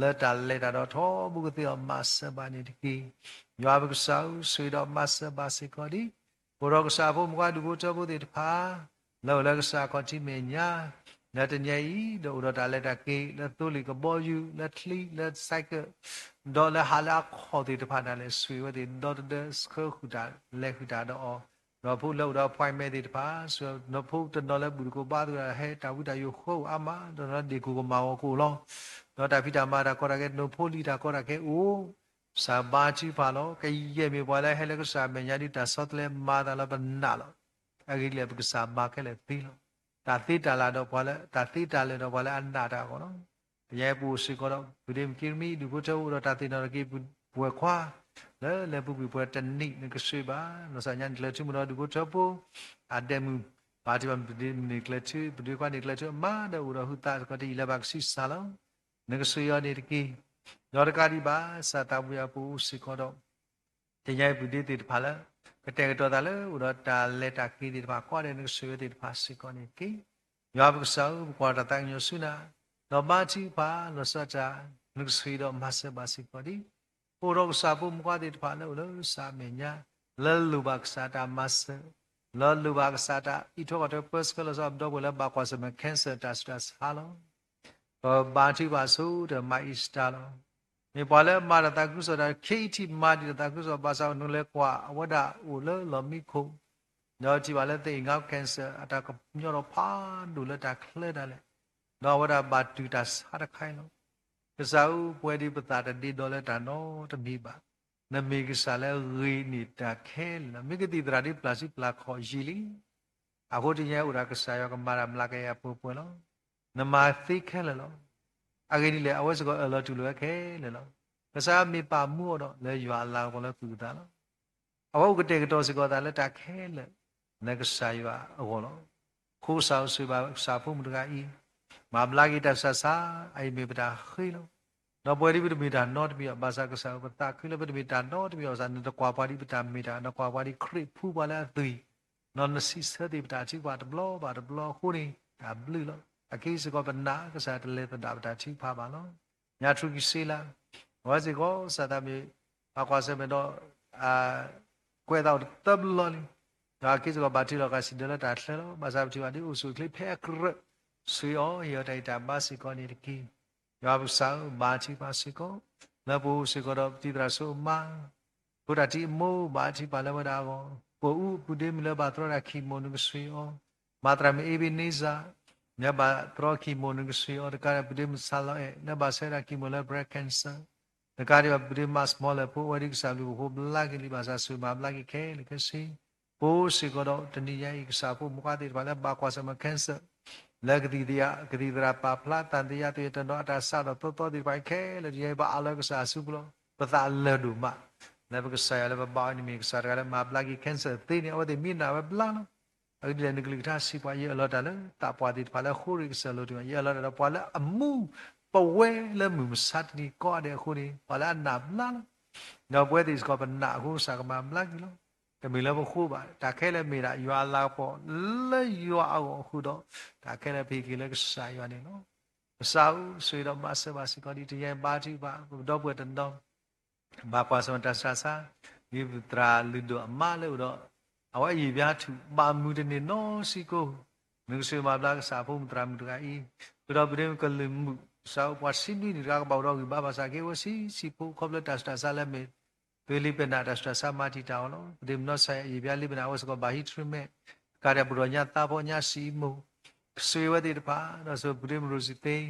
လၢတၢ်လဲၤတၢ်ဒီးထီဘိကသ့အီၤ မၤစၢၤဘၣ်န့ၣ်တက့ၢ်. ယွၤပကစၢ်ဧၢ, ဆိၣ်ဂ့ၤဒီးမၤစၢၤဘၣ်စ့ၢ်ကီးဒံး အိၣ်ဒီးကစၢ်ဖိမုၣ်ခွါဒူၣ်ဖိထၢဖိသ့ၣ်တဖၣ် လၢအိၣ်လၢကစၢ်ခီၣ်ထံးမဲာ်ညါ လၢတနံၤအံၤ ဒီးအိၣ်ဒီးတၢ်လဲၤတၢ်က့ၤ လၢသိလ့ၣ်ကဘီယူၤ လၢချံ လၢ cycle ဒီးလၢဟးလၢအခီၣ်သ့ၣ်တဖၣ်ဒၣ်လဲာ် ဆိၣ်ဂ့ၤဝဲသ့ၣ် ဒီတဒၢဆှၢဃုာ်တၢ် လဲၤဃုာ်တၢ်ဒီးအီၤ, ဒီးဖိလၢအိၣ်ဒီး appointment သ့ၣ်တဖၣ် ဆိၣ်ဂ့ၤ ဒီးဖိတနီၤလၢဘူၣ်တကိးဘါသကိး ဟဲတၢ်ဝံတၢ်ယိးဃၢအိၣ်အါမး ဒီးနီၤဒ့ၣ်ကိၢ်ကမၣ်ဂီၤကအိၣ်လီၤ. ဒီးတၢ်ဖံးတၢ်မၤတၢ်ကီတၢ်ခဲ နိဖိလံၤတၢ်ကီတၢ်ခဲအိၣ် ကစၢ်ဘါထုကဖၣ်လီၤ. ကယဲၢ်မ့ၢ်ပှၤလၢဟဲလၢကစၢ်အမဲာ်ညါဒ်တၢ်ဆီတလဲမၤအသးလၢ ပနာ်လီၤ. အဂ့ၢ်ဒ်လဲၣ် ပကစၢ်မၤခဲလၢာ်သ့လီၤ. တၢ်သ့တၢ်လၢာ်ဒီးပှၤလၢ တၢ်သ့တၢ်လၢာ်ဒီးပှၤလၢအနာ်တၢ်အဂီၢ်လီၤ. တနံၤအံၤပအိၣ်စ့ၢ်ကီးဒီး ပူၤဒ့မုၣ်ကံရမံ ဒူၣ်ဖိထၢဖိ ဒီးတၢ်သ့ၣ်နီၣ်ထီၣ်က့ၤပဝဲၢ်ခွါ လၢလဲၤပူၤကွံာ်ပှဲၤတနံၣ် နကဆိၣ်ဂ့ၤဘၣ် နီၢ်စၢ်ညါန့ၣ်ကျဲၤထူမုၢ်ဒီးဒူၣ်ဖိထၢဖိ အဒဲမုၣ် ဘၣ်ထံၣ်ဘၣ်န့ၣ်ကျဲၤထူ ပဒွဲခွါန့ၣ်ကျဲၤထူအမါ ဒီးအိၣ်ဒီးဟုသးစ့ၢ်ကီး တယံာ်လၢၤဘၣ်ကဆံးစၢ်လီၤ. နကဆိၣ်ဂ့ၤအီၤန့ၣ်တက့ၢ်. ဒီးတကးဒံးဘၣ် ကစၢ်သးပူၤယွၤပအိၣ်စ့ၢ်ကီးဒီး တနံၤအံၤပူၤဒ့သ့ၣ်တဖၣ်လၢ ကတဲာ်ကတီၤသးလၢအိၣ်ဒီးတၢ်လဲၤတၢ်က့ၤသ့ၣ်တဖၣ် ကိးဂၤဒဲး နကဆိၣ်ဂ့ၤဝဲသ့ၣ်တဖၣ်စ့ၢ်ကီးန့ၣ်တက့ၢ်. ယွၤပကစၢ်ဧၢ, ပကွၢ်တၢ်သးကညီၤဆူနၤ, ဒီးဘါထုကဖၣ်လီၤဆီဒၣ်တၢ် နကဆိၣ်ဂ့ၤဒီးမၤစၢၤဘၣ်စ့ၢ်ကီးဒံး. အိၣ်ဒီးကစၢ်ဖိမုၣ်ခွါသ့ၣ်တဖၣ်လၢအိၣ်လၢကစၢ်အမဲာ်ညါ လၢလိၣ်ဘၣ်ကစၢ်တၢ်မၤစၢၤ, လၢလိၣ်ဘၣ်ကစၢ်တၢ်အံးထွဲကွၢ်ထွဲ ပၢဆှၢလီၤဆီ ပဒီပုၢ်ဝဲၢ်လၢဘၣ်ကွၢ်ဆၢၣ်မဲာ် cancer တၢ်ဆူးတၢ်ဆါလီၤ. ပဘါထုကဖၣ်ဆိဒီးမၤအ့စတၢ်လီၤ. မ့ၢ်ပှၤလၢမၤတၢ်သးခုကစီၣ်တၢ် ခဲအံၤထံၣ်မၤဒံးတၢ်သးခုကစီၣ် ဘၣ်ဆၣ်နလဲၤကွၢ်အဝဲဒၣ်အိၣ်လၢလီၢ်မံခိၣ်, ဒီးထံၣ်ဘၣ်လၢသ့ၣ်အ့ၣ်ငါ cancer အတၢ်ကညီထီၣ်ဖးဒိၣ်လၢတၢ်ချၢဒၣ်လဲာ်, ဒီးအဝဲဒၣ်ဘၣ်တုၤတၢ်ဆါတခါအံၤလီၤ. ကစၢ်ဧၢ, ပဝဲဒၣ်ပသးတဒ့ဒီလၢတၢ်နီတမံၤဘၣ်. နမ့ၢ်ကစၢ်လၢဂ့ၤန့ၢ်တၢ်ခဲလၢာ်လီၤ. မ့ၢ်ကသံၣ်သရၣ်ဒ်ပျၢ်စုပျၢ်ခီၣ်ယံာ်လံ အဃိတနံၤအံၤအိၣ်ဒီးကစၢ်ယွၤကမၤတၢ်မျးကယၤပှဲၤပှဲၤလီၤ. နမၤသ့ခဲလၢာ်လီၤ. အဂ့ၢ်ဒ်လဲၣ် အဝဲစ့ၢ်ကီးအၢၣ်လီၤတူၢ်လိာ်ဝဲခဲလၢာ်လီၤ. ကစၢ်မ့ၢ်ပာ်မူအီၤဒီး လၢယွၤအလၤကပီၤလၢသူၣ်ကသးလီၤ. အဝဲအိၣ်ကတဲာ်ကတီၤစ့ၢ်ကီးသးလၢတၢ်ခဲလၢာ် လၢကစၢ်ယွၤအဂီၢ်လီၤ. အဃိကစၢ်ဧၢ ဆိၣ်ဂ့ၤဘၣ်ကစၢ်ဖိမုၣ်တဂၤအံၤ, မၤဘျါက့ၤတၢ်ဆူးတၢ်ဆါ အအံၤမ့ၢ်ပတၢ်ဃ့လီၤ. ဒီးပဝဲဒၣ်ပတမ့ၢ်တၢ်နီတမံၤဘၣ် ဘၣ်ဆၣ်ကစၢ်ဧၢ ပသးခုလၢပတမ့ၢ်တၢ်နီတမံၤဘၣ် ဘၣ်ဆၣ်နတကွၢ်ပှၤဒ်ပတၢ်မ့ၢ်တၢ် နကွၢ်ပှၤဒ်ခရံာ်ဖှူပှၤလၢအသွံၣ်, ဒီးနစံးဆၢသ့ၣ်ပတၢ်ထုကဖၣ်တဘျီဘၣ်တဘျီအဃိန့ၣ် တၢ်ဘျုးလီၤ. အက့ၢ်စ့ၢ်ကီးပနာ်ကစၢ်တလဲၤသဒၣ်ပတၢ်ထုကဖၣ်ဘၣ်လီၤ. ညါထူကံစ့လး အဝဲစ့ၢ်ကီး ကစၢ်သးမ့ၢ် ပှၤကွၢ်ဆၢၣ်မဲာ်ဒီး ကွဲးသးအိၣ်တသၢဘျီလံ. ဒီးအက့ၢ်စ့ၢ်ကီးဘၣ်ထုးထီၣ်ကစံးဒၢလၢတၢ်ချၢလီၤ. ဘၣ်ဆၣ်ပထံၣ်ဘၣ်ဒ်အိၣ်ဆူၣ်အိၣ်ချ့ဖဲအကြၢး ဆိၣ်ဂ့ၤအီၤ ဟ့ၣ်အီၤတၢ်ဂံၢ်တၢ်ဘါစ့ၢ်ကီးန့ၣ်တက့ၢ်. ယွၤပကစၢ်ဧၢ ဘါထုကဖၣ်စ့ၢ်ကီး လၢပအိၣ်စ့ၢ်ကီးဒီးပတံၤသရၣ်စိအမါ ဖိတၢ်ထံၣ်အမိၢ် ဘါထုကဖၣ်လၢဝဲဒၣ်အဂီၢ်, ပအိၣ်ပူၤဒ့မုၣ်လၢဘၣ်တြီတၢ်ခံမိၢ် နကဆိၣ်ဂ့ၤအီၤ, မၤသရၣ်မုၣ်အ့ဘ့န့စၢ် လၢဘၣ်တြီခံမိၢ် နကဆိၣ်ဂ့ၤအီၤ, တကးဒံးပူၤဒ့မုၣ်စၢ်လီအဲၣ် လၢဘၣ်ဆၢတၢ်ခံမိၢ်လၢ breast cancer တကးဒံးဘၣ်ပူၤဒ့မုၣ်မၤစမီလၢ်ဖိ အဝဲဒ်ကစၢ်ဘျုးဖှိၣ်ဘျါက့ၤလံ ဘၣ်ဆၣ်ဆိၣ်ဂ့ၤမၤဘျါက့ၤခဲလၢာ်ခဲဆ့ ပအိၣ်စ့ၢ်ကီးဒီးတနံၤညါအံၤ ကစၢ်ဖိမုၣ်ခွါသ့ၣ်တဖၣ်လၢဘၣ်ကွၢ်ဆၢၣ်မဲာ် cancer လၢကသံၣ်သရၣ် ကသံၣ်သရၣ်ပာ်ဖျါ သံသယ သ့ၣ်တနီၤအတၢ်စးထီၣ်သီသီသ့ၣ်တဖၣ်ခဲလၢာ် တနံၤညါအံၤ ပအးလီၤကစၢ်အစုပူၤလီၤ. ပသးလၢာ်ဒိၣ်မး လၢပကစၢ်ယွၤလၢပဘါအီၤန့ၣ်မ့ၢ်ကစၢ်တဂၤလၢမၤဘျါက့ၤ cancer သ့န့ၣ် အဝဲသ့ၣ်မ့ၢ်နာ်ဝဲဘျါလီၤ. အဂ့ၢ်ဒ်လဲၣ် နကလုၢ်ကထါစံးပှၤ ယအၢၣ်လီၤတၢ်လၢသးပှၢ်သ့ၣ်တဖၣ်လၢအဃိရံၣ်ကစၢၢ်လိၤတဂၤ ယအၢၣ်လီၤတၢ်ဒီးပှၤလၢအမူပဝဲလၢမုၢ်မဆါတနံၤကိးဂၤဒဲးအဃိန့ၣ် ပှၤလၢအနာ်ဘျါလီၤ. ဒီးပဝဲသ့ၣ်စ့ၢ်ကီးပနာ်အဃိ ကစၢ်ကမၤဘျါက့ၤလီၤ. တမ့ၢ်လၢပဃိဘၣ် တၢ်ခဲလၢာ်မ့ၢ်ဒၣ်ယွၤအလၤကပီၤလၢယွၤအဂီၢ်အဃိဒီး တၢ်ခဲလၢာ်ပဟ့ၣ်က့ၤလၢကစၢ်ယွၤန့ၣ်လီၤ. ကစၢ်ဧၢ ဆိၣ်ဂ့ၤဒီးမၤစၢၤဘၣ်စ့ၢ်ကီးဒ်တနံၤညါအံၤ ဘါထုကဖၣ် ပဒီပုၢ်ဝဲၢ်တနီၤ ဘၣ်ကွၢ်ဆၢၣ်မဲာ်တၢ်ဆူးတၢ်ဆါ ဒ်ပသရၣ်လုၢ်ဒိၣ်အမါလၢအိၣ်ဒီး အဝဲအယံာ်ဘျါထူၣ် ဘၣ်မုာ်တန့ၢ်နီတစဲးဖိ နကဆိၣ်ဂ့ၤမၤဘျါကစၢ်ဖိမုၣ်သရၣ်မုၣ်တဂၤအံၤ, ဃုာ်ဒီးပူၤဒ့မုၣ်ကလုာ်မုၣ် ကစၢ်ဧၢ ပှၤဆံနွံနံၣ်တဂၤကဘၣ်အိၣ်ဒီးဂံၢ်ဘါ ဘၣ်ဆၣ်က့ၤဝဲဆံးဆံးဖိ ခီဖျိတၢ်ဆူးတၢ်ဆါလၢအမ့ၢ် သုးလံပနၢ်တၢ်ဆူးတၢ်ဆါမၤတံာ်တာ်အီၤလီၤ. ပူၤဒ့မုၣ်နီၢ်စၢ်ယွၤ အယံာ်ဘျါလံပနၢ် အဝဲစ့ၢ်ကီးဘၣ်ဟံး treatment တကးဒံး ပူၤဒီးညါသးဖိညါစံးမိၢ် ကဆိၣ်ဂ့ၤဝဲသ့ၣ်တဖၣ် ဒီးဆိၣ်ပူၤဒ့မုၣ်ရိစံသ့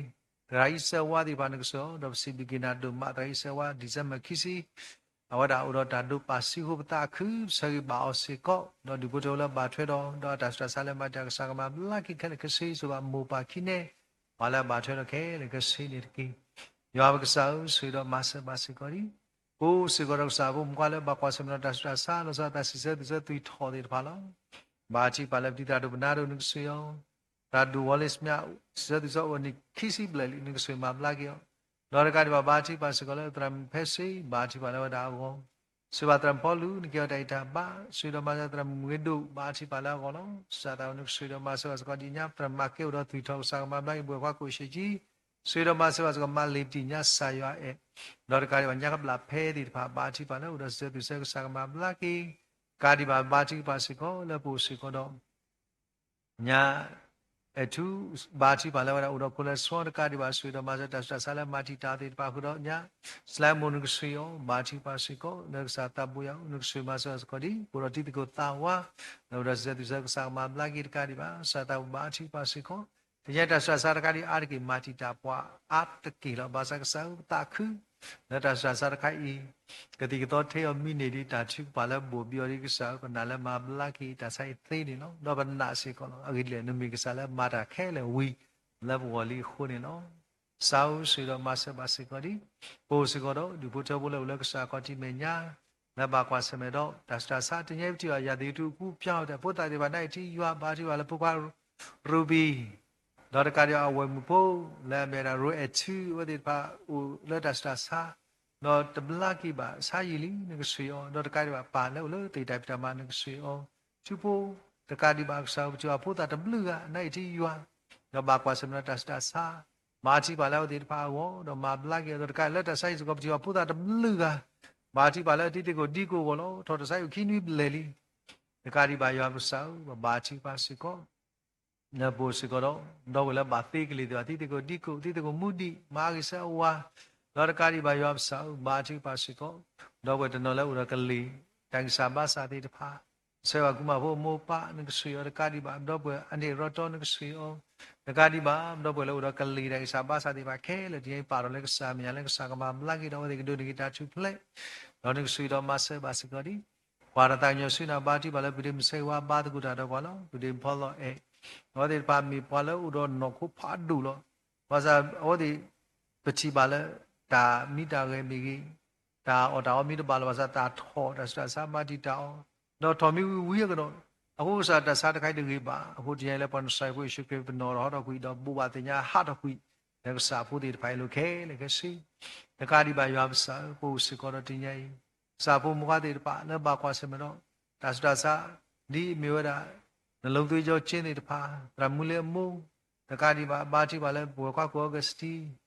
သရၣ်အံၣ်စၢဝါသ့ၣ်တဖၣ် နကဆိၣ်ဂ့ၤအီၤ ဒီးပစံးဘျုးက့ၤနၤဒိၣ်မး သရၣ်အံၣ်စၢဝါ December ခံဆံ အဝဲဒၣ်အိၣ်ဒီးတၢ်ဒိးပာ်စံဃိပသးခု ပဆၢဂ့ၤဘၣ်အီၤစ့ၢ်ကီး, ဒီးဒူၣ်ဖိထၢဖိလၢဘၣ်ထွဲဒီး ဒီးတၢ်ဆူးတၢ်ဆါလၢမၤတံာ်တာ်ကစၢ်ကမၤဘျါက့ၤခဲလၢာ်ခဲဆ့ စံးဘၣ်မိၢ်ပၢ်ခံန့ၣ် ပှၤလၢအဘၣ်ထွဲဒီးခဲလၢာ်ခဲဆ့န့ၣ်တက့ၢ်. ယွၤပကစၢ်ဧၢ, ဆိၣ်ဂ့ၤဒီးမၤစၢၤဘၣ်စ့ၢ်ကီးဒံး ပအိၣ်စ့ၢ်ကီးဒီးကစၢ်ဖိမုၣ်ဖိခွါလၢဘၣ်ကွၢ်ဆၢၣ်မဲာ်ဒီးတၢ်ဆူးတၢ်ဆါ လီၤဆီဒၣ်တၢ်စံးဆၢသူၣ်ဆၢသွံၣ်ထီၣ်သ့ၣ်တဖၣ်လီၤ. ဘါထုကဖၣ်လၢပတံၤသရၣ်ဒိၣ်ပနါဒိၣ် နကဆိၣ်ဂ့ၤအီၤ, သရၣ်ဒိၣ်ဝီလ့ၣ်စမၠး စံးဆၢသူၣ်ဆၢအိၣ်နံၣ်ခံဆံဘျဲၣ်လံ နကဆိၣ်ဂ့ၤမၤဘျါက့ၤအီၤ, ဒီးတကးဒံးဘၣ် ဘါထုကဖၣ်စ့ၢ်ကီးလၢသရၣ်မုၣ်ဖဲစ့ ဘါထုကဖၣ်လၢဝဲဒၣ်အဂီၢ် စံးဘၣ်သရၣ်မုၣ်ဖီလူ နကဲအီၤတၢ်ဂံၢ်တၢ်ဘါ, ဆိၣ်ဂ့ၤဒီးမၤစၢၤသရၣ်မုၣ်မူၤဂ့ၤဒိၣ် ဘါထုကဖၣ်လၢအဂီၢ်လီၤ. ကစၢ်သးအိၣ် နကဆိၣ်ဂ့ၤဒီးမၤစၢၤဘၣ်စ့ၢ်ကီးဒံးညါ သရၣ်မုၣ်မၤကဲအိၣ်ဒီးသွံၣ်ထီၣ် ကစၢ်ကမၤဘျါက့ၤပှၤခွါကိးၡ့ၣ်ကၠံ, ဆိၣ်ဂ့ၤဒီးမၤစၢၤဘၣ်စ့ၢ်ကီးမၤလ့ၤတံၢ်ညါ ကစၢ်ယွၤအဲၣ်, ဒီးတကးဒံးဘၣ်ညါကဘျၣ်ဖဲသ့ၣ်တဖၣ် ဘါထုကဖၣ်လၢအိၣ်ဒီးစံးဆၢသူၣ်ဆၢ ကစၢ်ကမၤဘျါက့ၤ, တကးဒံးဘၣ် ဘါထုကဖၣ်စ့ၢ်ကီး လၢပအိၣ်စ့ၢ်ကီးဒီး ညါ အဲၣ်ထူ ဘါထုကဖၣ်လၢဝဲဒၣ်အိၣ်ဒီးခိၣ်လၢဆှီ တကးဒံးဘၣ် ဆိၣ်ဂ့ၤဒီးမၤစၢၤတၢ်ဆူးတၢ်ဆါလၢမၤတံာ်တာ်သ့ၣ်တဖၣ်ဃုာ်ဒီးညါ စလဲမိၢ် နကဆိၣ်ဂ့ၤအီၤ ဘါထုကဖၣ်စ့ၢ်ကီး လၢကစၢ်သးဘိယွၤ နကဆိၣ်ဂ့ၤမၤစၢၤစ့ၢ်ကီးဒံး ပအိၣ်ဒီးတံၤသကိးသးဝါ လၢအိၣ်ဒီးစံးဆၢသူၣ်ဆၢ ကစၢ်ကမၤဘျါက့ၤ တကးဒံးဘၣ် ကစၢ်သးဘိ ဘါထုကဖၣ်စ့ၢ်ကီး တညါတၢ်ဆူးတၢ်ဆါတကးဒံးအါတက့ၢ် မၤတံာ်တာ်ပှၤအါတက့ၢ်လီၤ. ဘၣ်ဆၣ်ကစၢ်ဧၢ ပသးခု လၢတၢ်ဆူးတၢ်ဆါတခါအံၤ ကသံၣ်ကသီထဲအီၤမံန့ၢ်ဒံး တၢ်ထုကဖၣ်လၢဘိၣ်ဘံအီၤဒံး ကစၢ်ဧၢ ပနာ်လၢမၤဘျါက့ၤတၢ်ဆါအံၤသ့န့ၣ်လီၤ. ဒီးပနာ်စ့ၢ်ကီးလီၤ. အဂ့ၢ်ဒ်လဲၣ် နမ့ၢ်ကစၢ်လၢမၤတၢ်ခဲလၢာ်ဝံၤ လၢပဂီၢ်လံအဃိန့ၣ်လီၤ. ကစၢ်ဧၢ ဆိၣ်ဂ့ၤဒီးမၤစၢၤဘၣ်စ့ၢ်ကီးဒံး ပအိၣ်စ့ၢ်ကီးဒီး ဒူၣ်ဖိထၢဖိလၢအိၣ်လၢကစၢ်အခီၣ်ထံးမဲာ်ညါ လၢဘၣ်ကွၢ်ဆၢၣ်မဲာ်ဒီး တၢ်ဆူးတၢ်ဆါ တနံၤအံၤ ပထံၣ်ဘၣ်ယၤသ့ၣ်ထူၣ်အကူအပျါ အီၤတၢ်ဖိသၣ်သ့ၣ်တဖၣ် နအံၤထံၣ်ယွၤ ဘါထုကဖၣ်လၢဖိခွါ ရူဘံ ဒီးတကးဒံးအဝဲၢ်မုၣ်ဖိ လၢအမ့ၢ်ဝဲဒၣ် ရိအဲၣ်ထူ အဝဲသ့ၣ်တဖၣ်အိၣ်လၢတၢ်ဆူးတၢ်ဆါ ဒီးတဘျါက့ၤဘၣ်ဆါယံာ်လံ နကဆိၣ်ဂ့ၤအီၤ ဒီးတကးဒံးဘၣ်ပၢ်လၢအိၣ်လၢသ့ၣ်တၢ်ဖံးတၢ်မၤ နကဆိၣ်ဂ့ၤအီၤ ထူဖိ တကးဒံးဘၣ်ကစၢ်ဧၢ ပထံၣ်ဘၣ်ဖိသၣ်တဘျုးဂၤ နအံၤထံၣ်ယွၤ ဒီးဘၣ်ကွၢ်ဆၢၣ်မဲာ်ဒီးတၢ်ဆူးတၢ်ဆါ ဘါထုကဖၣ်လၢအဝဲသ့ၣ်တဖၣ်အဂီၢ် ဒီးမၤဘျါက့ၤအီၤ ဒီးတကးလၢတၢ်ဆါဟံၣ်စ့ၢ်ကီး ပထံၣ်ဘၣ်ဖိသၣ်တဘျုးဂၤ ဘါထုကဖၣ်လၢတံၤသကိးဒံကိးအဂီၢ်လီၤ. ထီၣ်တၢ်ဆါဟံၣ်အိၣ်ခံနွံဘျဲၣ်လံ တကးဒံးဘၣ်ယွၤပကစၢ်ဧၢ ပဘါထုကဖၣ်စ့ၢ်ကီး လၢပအိၣ်စ့ၢ်ကီးဒီး ဒီပုၢ်ဝဲၢ်လၢဘၣ်သ့ကလံၤသ့ၣ်တဖၣ် တံၤသကိးဒံကိး တံၤသကိးမူဒံး မၤအါဂ့ၤဆၢအဝၤ ဒီးတကးဒံးဘၣ်ယွၤပကစၢ်ဧၢ ဘါထုကဖၣ်စ့ၢ်ကီး ဒီပုၢ်ဝဲၢ်တနီၤလၢအိၣ်ဒီးကလံၤ တၢ်ဂံၢ်စၢ်ဘါစၢ်သ့ၣ်တဖၣ် ဆှၢဘၣ်ကူမၣ်ဖိမိၢ်ပၢ် နကဆိၣ်ဂ့ၤအီၤ တကးဒံးဘၣ် ဒီပုၢ်ဝဲၢ်အန့ၣ်ရီတီ နကဆိၣ်ဂ့ၤအီၤ တကးဒံးဘၣ် ဒီပုၢ်ဝဲၢ်လၢအိၣ်ဒီးကလံၤတၢ်ဂံၢ်စၢ်ဘါစၢ်သ့ၣ်တဖၣ်ခဲလၢာ် တနံၤအံၤပာ်ထီၣ်လၢကစၢ်မဲာ်ညါ လၢကစၢ်ကမၤဘျါက့ၤဒီး အဝဲသ့ၣ်ကဒိးန့ၢ်က့ၤတၢ်ထူၣ်ဖျဲး ဒီးနကဆိၣ်ဂ့ၤဒီးမၤစၢၤဘၣ်စ့ၢ်ကီးဒံး ကွၢ်တၢ်သးကညီၤဆူနၤ ဘါထုကဖၣ်လၢ ပဒ့မုၣ်ဆဲးဝါ ဘါသကိးတၢ်ဒီးပှၤလီၤ. ပဒ့မုၣ်ဖီလီၤအဲၣ် အဝဲသ့ၣ်တဖၣ်မ့ၢ်ပှၤလၢအိၣ်ဒီးနီၢ်ခိဖးဒိၣ်လီၤ. ဘၣ်ဆၣ်အဝဲသ့ၣ် ပထံၣ်ဘၣ်လၢ တၢ်မံတၢ်ဂဲၤမ့ၢ်ဂ့ၤ တၢ်အီၣ်တၢ်အီမ့ၢ်တဘၣ်လီၤဘၣ်ဆၣ် တၢ်ထီၣ်တၢ်ဆူးတၢ်ဆါ ဘါထုကဖၣ်အီၤ ဒီးထီၣ်မ့ၢ်ဝံၤဝံၤအကဒီး အဃိကစၢ်တၢ်ဆါတခါအံၤတဂ့ၤဘၣ်. အဃိတနံၤအံၤလၢပှၤနစၤရ့းဖိယ့ၣ်ၡူးခရံာ် ပနီၣ်ထီၣ်ဟးထီၣ်ကွံာ် ဒီးဘိးဘၣ်သ့ၣ်ညါဟးထီၣ်ကွံာ် လၢကစၢ်ဖိသ့ၣ်တဖၣ်အံၤလိၤခဲလၢာ်ခဲဆ့ တကးဒံးဘၣ်ယွၤပကစၢ်ဧၢ ပအိၣ်စ့ၢ်ကီးဒီးတနံၤအံၤ ကစၢ်ဖိမုၣ်ခွါသ့ၣ်တဖၣ်လၢဘၣ်ကွၢ်ဆၢၣ်မဲာ်ဒီး တၢ်ဆူးတၢ်ဆါ ဒ်အမ့ၢ်ဝဲဒၣ် နလိၤသွ့ကၠီကၠ့သ့ၣ်တဖၣ် သရၣ်မူလ့အမိၢ် တကးဒံးဘၣ် ဘါထုကဖၣ်လၢပဝဲၢ်ခွါကိးအီကစတံ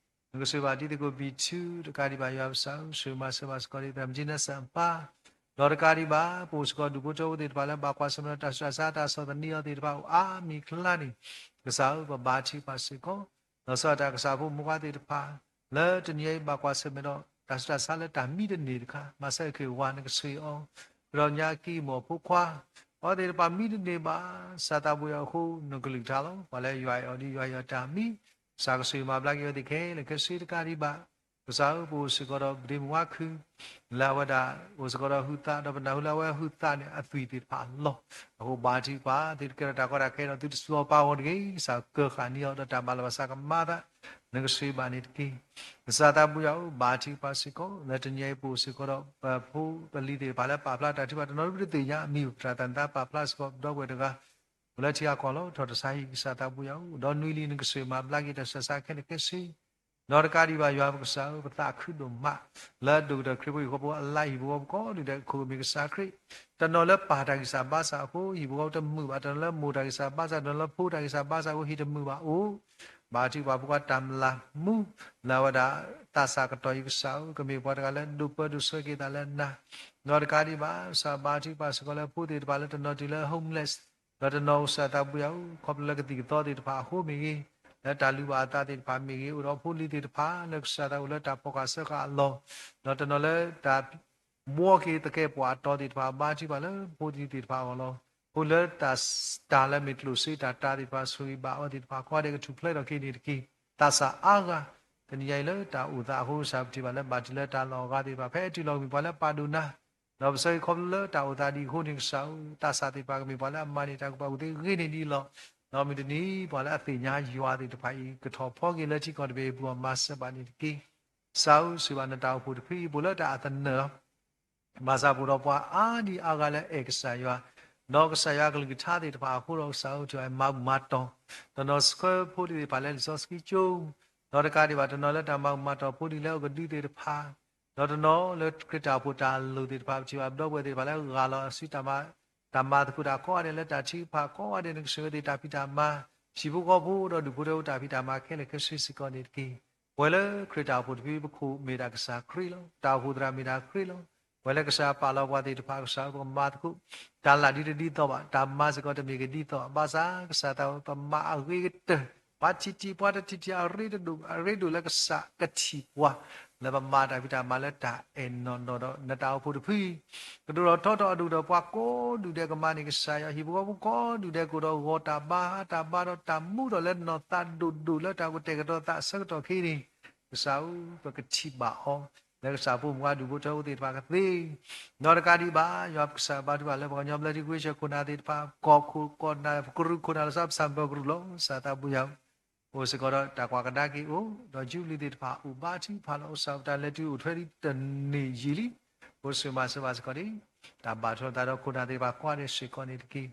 နကဆိၣ်ဂ့ၤဘၣ်တံၤသကိးဘံၣ်ထူ တကးဒံးဘၣ်ယွၤပကစၢ်ဧၢ ဆိၣ်ဂ့ၤမၤစၢၤဘၣ်စ့ၢ်ကီးဒံး သရၣ်မုၣ်ကၠံနၢစၢ်ပၢ် ဒီးတကးဒံးဘၣ် ပအိၣ်စ့ၢ်ကီးဒူၣ်ဖိထၢဖိသ့ၣ်တဖၣ်လၢဘၣ်ကွၢ်ဆၢၣ်မဲာ်ဒီး တၢ်ဆူးတၢ်ဆါ တၢ်ဆီၣ်သနံးအီၤသ့ၣ်တဖၣ်အိၣ်အါမံၤအကျါန့ၣ် ကစၢ်ဧၢ ပဘါထုကဖၣ်စ့ၢ်ကီး လီၤဆီဒၣ်တၢ်ကစၢ်ဖိမုၣ်ခွါသ့ၣ်တဖၣ် လၢတနံၤအံၤဘၣ်ကွၢ်ဆၢၣ်မဲာ်ဒီး တၢ်ဆူးတၢ်ဆါလၢတၢ်မံတန့ၢ်တခါ မၤစၢၤက့ၤဝၤ နကဆိၣ်ဂ့ၤအီၤ ဒီးညါကံၢ်မိၢ်ဖိခွါ အဝဲသ့ၣ်တဖၣ်မံတန့ၢ်ဘၣ် ကစၢ်သးဘိယွၤအဃိ နကလုၢ်ကထါလီၤ. ပှၤလၢယွၤအဲၣ်အီၤဒ်ယွၤအဲၣ်အီၤတၢ်မံ ကစၢ်ကဆိၣ်ဂ့ၤမၤဘျါက့ၤအဝဲသ့ၣ်ခဲလၢာ်ခဲဆ့ တကးဒံးဘၣ် ကစၢ်ဧၢ ပအိၣ်စ့ၢ်ကီးဒီးပဒ့မုၣ်ဝါခု လၢအဝဲဒၣ် အိၣ်စ့ၢ်ကီးဒီးဟုးသး ဒီးပနၢ်ဟူလၢအဝဲဟုးသးန့ၣ် အသွံၣ်သ့ၣ်တဖၣ်လီၤ. အဃိဘါထုကဖၣ် သုတကဲထီၣ်တၢ်ကီတၢ်ခဲဒီး သုတစူးအီၤပာ်အီၤတဂ့ၤ ကစၢ်ကဃၣ်န့ၢ်အီၤ ဒီးတၢ်မၤလီၤဘၣ်စးကမၤသး နကဆိၣ်ဂ့ၤဘၣ်န့ၣ်တက့ၢ်. ကစၢ်သးဘိယွၤဧၢ ဘါထုကဖၣ်စ့ၢ်ကီး လၢတနံၤအံၤပအိၣ်စ့ၢ်ကီးဒီး ပဖိပလံၤသ့ၣ်တဖၣ်လၢပာ်ဖျါတၢ်ထုကဖၣ် တနီၤဒုးပတသ့ၣ်ညါ မံၤပတြၢၤသးန့ၣ် ပာ်ဖျါစ့ၢ်ကီး ဒီပုၢ်ဝဲၢ်တဂၤ အိၣ်လၢထံဂၤကီၢ်လီၤ. ထီၣ်တၢ်ဆါဟံၣ် ကစၢ်သးဘိယွၤဧၢ ဒီးနွံလံ နကဆိၣ်ဂ့ၤမၤဘျါက့ၤ တၢ်ဆူးတၢ်ဆါခဲလၢာ်ခဲဆ့ ဒီးတကးဒံးဘၣ်ယွၤပကစၢ်ဧၢ ပသးခုဒိၣ်မး လၢဒိၣ်ကတၢၢ်ခရံာ်ဖိဟံၣ်ဖိဃီဖိအလါ ဟံၣ်ဖိဃီဖိကိးဒူၣ်ဒဲး ခိၣ်မ့ၢ်ကစၢ်ခရံာ် တနီၤလၢပာ်တၢ်ဂံၢ်စၢ်ဘါစၢ်အဃိ ဟံၣ်ဖိဃီဖိတမုာ်ဘၣ်, တနီၤလၢမိၢ်တၢ်ဂံၢ်စၢ်ဘါစၢ်, တနီၤလၢဖိတၢ်ဂံၢ်စၢ်ဘါစၢ်အဃိ ဟံၣ်တမုာ်ဘၣ်အိၣ်, ဘါထုကဖၣ်ဖိခွါတၢ်မျၢ်မူ လၢအဝဲဒၣ် သးစၢ်ကတီၢ်အံၤကစၢ်ဧၢ ကမ့ၢ်ပှၤတဂၤလၢဒိးပၢဒိးဆှၢက့ၤသးလၢနၤ, ဒီးတကးဒံးဘၣ် ကစၢ်ဘါထုကဖၣ်စ့ၢ်ကီးလၢဖိသ့ၣ်တဖၣ်လၢတနီၤတုၤလၢ homeless ဒီးတနီၤ ကစၢ်သးဘိယွၤဧၢ ခီဖျိလၢကသံၣ်ကသီသ့ၣ်တဖၣ်အဃိမ့ၢ်ဂ့ၤ, လၢတၢ်လူၤဘၣ်အသးသ့ၣ်တဖၣ်မ့ၢ်ဂ့ၤ, အိၣ်ဒီးဖိလံၤသ့ၣ်တဖၣ် လၢကစၢ်သးအိၣ်လၢတၢ်ဖီၣ်ဃာ်စၢဃာ်အလီၢ်, ဒီးတနီၤလၢတၢ် ဘှီက့ၤသကဲးပှၤအတီသ့ၣ်တဖၣ် ဘါထုကဖၣ်လၢဖိလံၤသ့ၣ်တဖၣ်အဂီၢ်လီၤ. ဖိလၢတၢ်တၢ်လၢမ့ၢ်ကျိၣ်စ့တၢ်တၢသ့ၣ်တဖၣ် ဆိၣ်ဂ့ၤဘၣ်အဝဲသ့ၣ်တဖၣ် ကိးဂၤဒဲးကထူၣ်ဖျဲးထီၣ်က့ၤန့ၣ်တက့ၢ်. သးစၢ်အါဂၤ တနံၤညါအံၤလၢတၢ်အိၣ်သးအဃိကစၢ် ပထံၣ်ဘၣ်လၢဘၣ်တုၤလၢတၢ်လီၢ်အဂၤသ့ၣ်တဖၣ် ဖဲအတုၤလီၤကမ့ၢ်ပှၤလၢပာ်ဒိၣ်နၤ, ဒီးပဆၢဂ့ၤခီဖျိလၢတၢ်အိၣ်သးဒ်အံၤအဃိန့ၣ် ကစၢ်ဧၢ, သးစၢ်သ့ၣ်တဖၣ်ကမ့ၢ်ပှၤလၢအမၤန့ၢ်တၢ်ကူၣ်ဘၣ်ကူၣ်သ့ ဂ့ၤန့ၢ်ဒ်အံၤလီၤ. ဒီးမုၢ်တနံၤ ပှၤလၢအသ့ၣ်ညါယွၤသ့ၣ်တဖၣ်အံၤ ကထီၣ်ဖီက့ၤလၢထံကီၢ်တဘ့ၣ်အပူၤ မၤစၢၤဘၣ်န့ၣ်တက့ၢ်. ကစၢ်ဧၢ, ဆိၣ်ဂ့ၤဘၣ်နတၢ်အိၣ်ဖှိၣ်တဖုအံၤ အိၣ်လၢတၢ်အသနၢၣ်လီၤ. ဘၣ်ဆၣ်ပအိၣ်ဒီးပှၤအါဒံအါဂၤလၢအအဲၣ်ကစၢ်ယွၤ, ဒီးကစၢ်ယွၤအကလုၢ်ကထါသ့ၣ်တဖၣ်အဃိဒီး ကစၢ်ဧၢ, ထံၣ်အီၤမၤဘူၣ်မၤတီၢ်, တနီၤဆှၢဖိဒံးသ့ၣ်တဖၣ်လၢလံာ်စီဆှံကၠိ, ဒီးတကးဒံးဘၣ် တနီၤလၢတၢ်မၤဘူၣ်မၤတီၢ်ဖိဒံးလၢအကဒုသ့ၣ်တဖၣ်, ဒီးတနီၤလၢခရံာ်တၢ်အိၣ်ဖှိၣ်တၢ်လိၣ်သ့ၣ်တဖၣ် ပထံၣ်ဘၣ်ပဒီပုၢ်ဝဲၢ်သ့ၣ်တဖၣ်လၢဂၢ်လီၤအစုတၢ်မၤ တၢ်မၤသကိးတၢ်ကိးဂၤဒဲးလၢတၢ်ထုကဖၣ် ကိးဂၤဒဲး နကဆိၣ်ဂ့ၤသ့ၣ်တၢ်ဖံးတၢ်မၤ, ဟံၣ်ဖိဃီဖိဒီးဒူၣ်ဖိထၢဖိတၢ်ဖံးတၢ်မၤခဲလၢာ်ခဲဆ့စ့ၢ်ကီးန့ၣ်တက့ၢ်. ပဝဲလၢခရံာ်တၢ်အိၣ်ဖှိၣ်တဖု ပခိၣ်မ့ၢ်ဒၣ်ကစၢ်ခရံာ်လီၤ. တၢ်အိၣ်ဖှိၣ်သရၣ်မ့ၢ်ဒၣ်ခရံာ်လီၤ. ပဝဲလၢကစၢ်ပာ်လီၤပှၤသ့ၣ်တဖၣ် ကစၢ်ဧၢ ပကမၤသကိး တၢ်လၢဒ်တဒ်သိးဘၣ်, တၢ်မၤစ့ၢ်ကီးတမ့ၢ်ကဒ်သိး, ဘၣ်ဆၣ်ကစၢ်သးဝဲပမၤအဂ့ၤကတၢၢ်, ပှၤထံၣ်တံၢ်ပှၤတထံၣ်တံၢ် အရ့တဒိၣ် အရ့ဒိၣ်လၢကစၢ်ကထံၣ်ပှၤ လၢပမၤတၢ်ဖံးတၢ်မၤလၢတၢ်အဲၣ်နီၢ်နီၢ်ဒီး နတၢ်အိၣ်ဖှိၣ်တဖုအံၤ ကဒိၣ်ထီၣ်ထီထီၣ်အဒိၣ်ဒီး ပှၤကိးဒူၣ်ဒဲးကမၤန့ၢ်ကစၢ်ယွၤ, ဟံၣ်ဖိဃီဖိကိးဒူၣ်ဒဲးကအိၣ်ဒီးဂီၢ်တၢ်ဘါဟါတၢ်ဘါဒီးတၢ်မူဒီးလၢနီၢ်သးဒိၣ်ဒိၣ်လၢတၢ်ကတဲာ်ကတီၤသးအဆၢကတီၢ်ခဲအံၤန့ၣ်, ကစၢ်ဧၢ ပကထံၣ်ဘၣ်အီၤ လၢကစၢ်ဖိမုၣ်ခွါဒူၣ်ဖိထၢဖိသ့ၣ်တဖၣ်ကသ့ ဒီးတကးဒံးဘၣ် ယွၤပကစၢ်ဘါထုကဖၣ်လၢပှၤကညီဘျၢထံခဝ့ၡၢၣ်ခိၣ်နၢ်သ့ၣ်တဖၣ် ကီၢ်ခိၣ်ကီၢ်နၢ် ပကရူၢ်ခိၣ်နၢ်လီၤဆီ ပဆၣ်မုၢ်ပှၢ်ကရူၢ်လီၤ ကစၢ်သးဘိယွၤဧၢ, အိၣ်စ့ၢ်ကီးဒီးတၢ်ကွၢ်ကဒါက့ၤအိၣ် ဒီးယူဘလံၤသ့ၣ်တဖၣ်အိၣ်ဘါထုကဖၣ်လီၤ ကစၢ်ပတၢ်လဲၤတုၤအိၣ်ထွဲဒ်တန့ၢ်ယံာ်လံ, အိၣ်ဆိၣ်မၤစၢၤဘၣ်စ့ၢ်ကီးန့ၣ် တၢ်ဘၣ်ထွဲသးဒီးခိၣ်နၢ်သ့ၣ်တဖၣ်ကိးဂၤဒဲးစ့ၢ်ကီးန့ၣ်တက့ၢ်.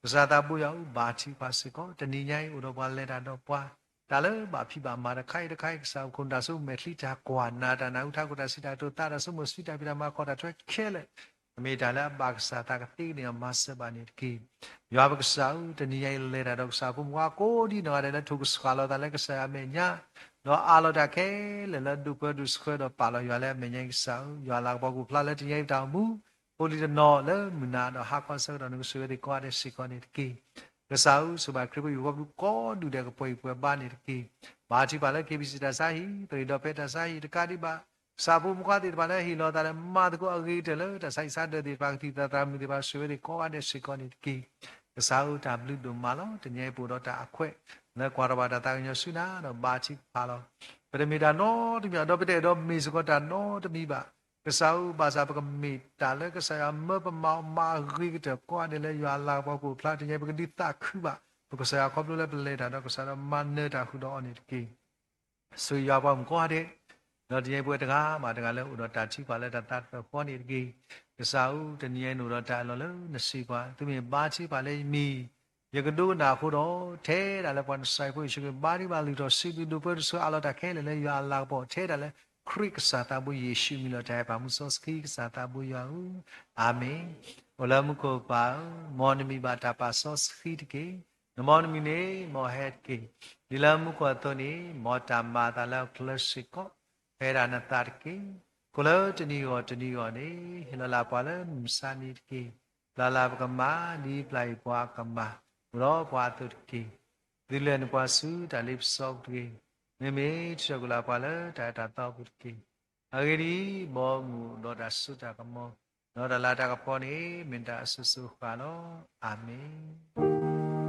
ကစၢ်သးဘိယွၤဧၢ ဘါထုကဖၣ်စ့ၢ်ကီး တနံၤညါအံၤအိၣ်ဒီးပှၤလဲၤတၢ်ဒီးပှၤ တၢ်လၢဘၣ်ဖံးဘၣ်မၤတခါအံၤတခါအံၤ ကစၢ်ပခိၣ်နၢ်စိမဲာ်ချံတၢ်ကွၢ်နၢ်တၢ်နၢ်ဟူထးခိၣ်တၢ်စံးတၢ်ကတိၤသးတၢ်ဆိကမိၣ် စံးတၢ်ဖံးတၢ်မၤခီၣ်တၢ်ထွဲခဲလၢာ် ကမ့ၢ်တၢ်လၢအဘၣ်ကစၢ်သးကသ့န့ၣ် မၤစၢၤဘၣ်န့ၣ်တက့ၢ်. ယွၤပကစၢ်ဧၢ တနံၤညါအံၤလဲၤတၢ်ဒီးကစၢ်ဖိမုၣ်ခွါကိးဒ်နီၢ်ဂၤဒဲးလၢထိၣ်ကစှၤလီၤသးလၢကစၢ်ယွၤအမဲာ်ညါ, ဒီးအးလီၤတၢ်ခဲလၢာ်လၢဒိၣ်ပၢဒိၣ်ဆှၢဒီးပာ်လီၤယွၤလၢအမဲာ်ညါအံၤကစၢ်ဧၢ, ယွၤလၤကပီၤကအိၣ်ဖျါလၢတနံၤညါအံၤပတၢ်အိၣ်မူ ဖိလံၤတနီၤလၢမုၢ်နၤဒီးဟါခီအဆၢကတီၢ် နကဆိၣ်ဂ့ၤသ့ၣ်ကိးဂၤဒဲးစ့ၢ်ကီးန့ၣ်တက့ၢ်. ကစၢ်ဧၢ ဆိၣ်ဂ့ၤဘၣ်ခရံာ်ဖိဟံၣ်ဖိဃီဖိကိးဒူၣ်ဒဲးကပှဲၤဂံၢ်ပှဲၤဘါန့ၣ်တက့ၢ်. ဘါထုကဖၣ်လၢ KBC တၢ်ဆါဟံၣ် သရံၣ်ဒီဖဲတၢ်ဆါဟံၣ်တကးဒံးဘၣ် ကစၢ်ဖိမုၣ်ခွါသ့ၣ်တဖၣ်လၢဟ့ၣ်လီၤသးလၢ မၤသကိးအဂ့ၤကတၢၢ်လၢ တၢ်ဆါဟံၣ်ဆါဒၢးသ့ၣ်တဖၣ် ကသံၣ်သရၣ်မုၣ်သ့ၣ်တဖၣ် ဆိၣ်ဂ့ၤသ့ၣ်ကိးဂၤဒဲးစ့ၢ်ကီးန့ၣ်တက့ၢ်. ကစၢ်ဧၢ တၢ်ဘျုးဒိၣ်မးလီၤ. တနံၤအံၤပအိၣ်ဒီးတၢ်အခွဲး လၢကွၢ်ထီၣ်ဘၣ်တၢ်သးကညီၤဆူနၤဒီးဘါထုကဖၣ်လီၤ. ပတမ့ၢ်တၢ်နီတမံၤဘၣ် ဒီးပတအဲၣ်ဒိးမ့ၢ်စ့ၢ်ကီးတၢ်နီတမံၤဘၣ်. ကစၢ်ဧၢ ဘၣ်ဆၣ်ပကမ့ၢ်တၢ်လၢကစၢ်ယွၤမၢပမၤအီၤမၤအဂ့ၤကတၢၢ်ကိးဂၤဒဲးလၢယွၤအလၤကပီၤကအိၣ်ဖျါ တနံၤအံၤပကဒုးသးခုဘၣ် ပကစၢ်ယွၤခီဖျိလၢပလဲၤတၢ်ဒီးကစၢ်ဒီးမၤနၢၤတၢ်ဃုာ်ဒီးအီၤန့ၣ်တက့ၢ်. ဆိၣ်ဂ့ၤယွၤပှၤမုၣ်ကိးဂၤဒဲး, ဒီးတနံၤအံၤပဝဲတဂၤမးတဂၤလၢအိၣ်ဒီးတၢ်ထုကဖၣ်လၢတၢ်သးတဖျၢၣ်ဃီန့ၣ်တက့ၢ်. ကစၢ်ဧၢ တနံၤအံၤနအိၣ်ဒီးတၢ်အၢၣ်လီၤလၢနစုပူၤ, သုမ့ၢ်ဘါထုကဖၣ်လၢယမံၤ ယကဒိကနၣ်အဃိဒီး ထဲဒၣ်လၢပှၤနစၢ်ဖိယ့ၣ်ၡူးခရံာ်ဘါထုကဖၣ်လုၢ်ထီၣ်စံးဘျုးဒိၣ်ပၢဒိၣ်ဆှၢ အးလီၤတၢ်ခဲလၢာ်လၢယွၤအလၤကပီၤ ထဲဒၣ်လၢခရံာ်ကစၢ်သးဘိယ့ၣ်ၡူးအမံၤလီၤ. တၢ်အဲၣ်ပၢ်မူစီဆှံကစၢ်သးဘိယွၤဧၢ, အၤမ့ၣ်. အိၣ်လၢမူခိၣ်ပၢ်ဧၢ, မ်နမံၤဘၣ်တၢ်ပာ်စီဆှံတက့ၢ်. နမ်နမံၤန့ၣ် မ်ဟဲတက့ၢ်. ဒ်လၢမူခိၣ်အသိးန့ၣ် မ်တၢ်မၤအသးလၢဟီၣ်ခိၣ်ချၢစ့ၢ်ကီး ဖဲဒၣ်နသးတက့ၢ်. ခိၣ်လၢတနံၤဂီၢ်တနံၤဂီၢ်န့ၣ် ဟ့ၣ်လီၤလၢ်ပှၤလၢမုၢ်မဆါနံၤတက့ၢ်. ပျၢ်လၢ်ပကမၣ် ဒ်ပျၢ်အံၤပှၤအကမၣ် အိၣ်ဒီးပှၤအသိးတက့ၢ်. သုလဲၤနုာ်ပှၤဆူတၢ်လ့ပစီပူၤတဂ့ၤ. မ့မ့ၢ်ထုးထီၣ်ကွံာ်လၢ်ပှၤလၢတၢ်အၢတၢ်သီအပူၤတက့ၢ်. အဂ့ၢ်ဒ်အံၤ, ဘီမုၢ်ဒီးတၢ်စိတၢ်ကမီၤ ဒီးတၢ်လၤတၢ်ကပီၤန့ၣ် မ့ၢ်တၢ်အစိၤစိၤဃၣ်ဃၣ်လီၤ. အၤမ့ၣ်.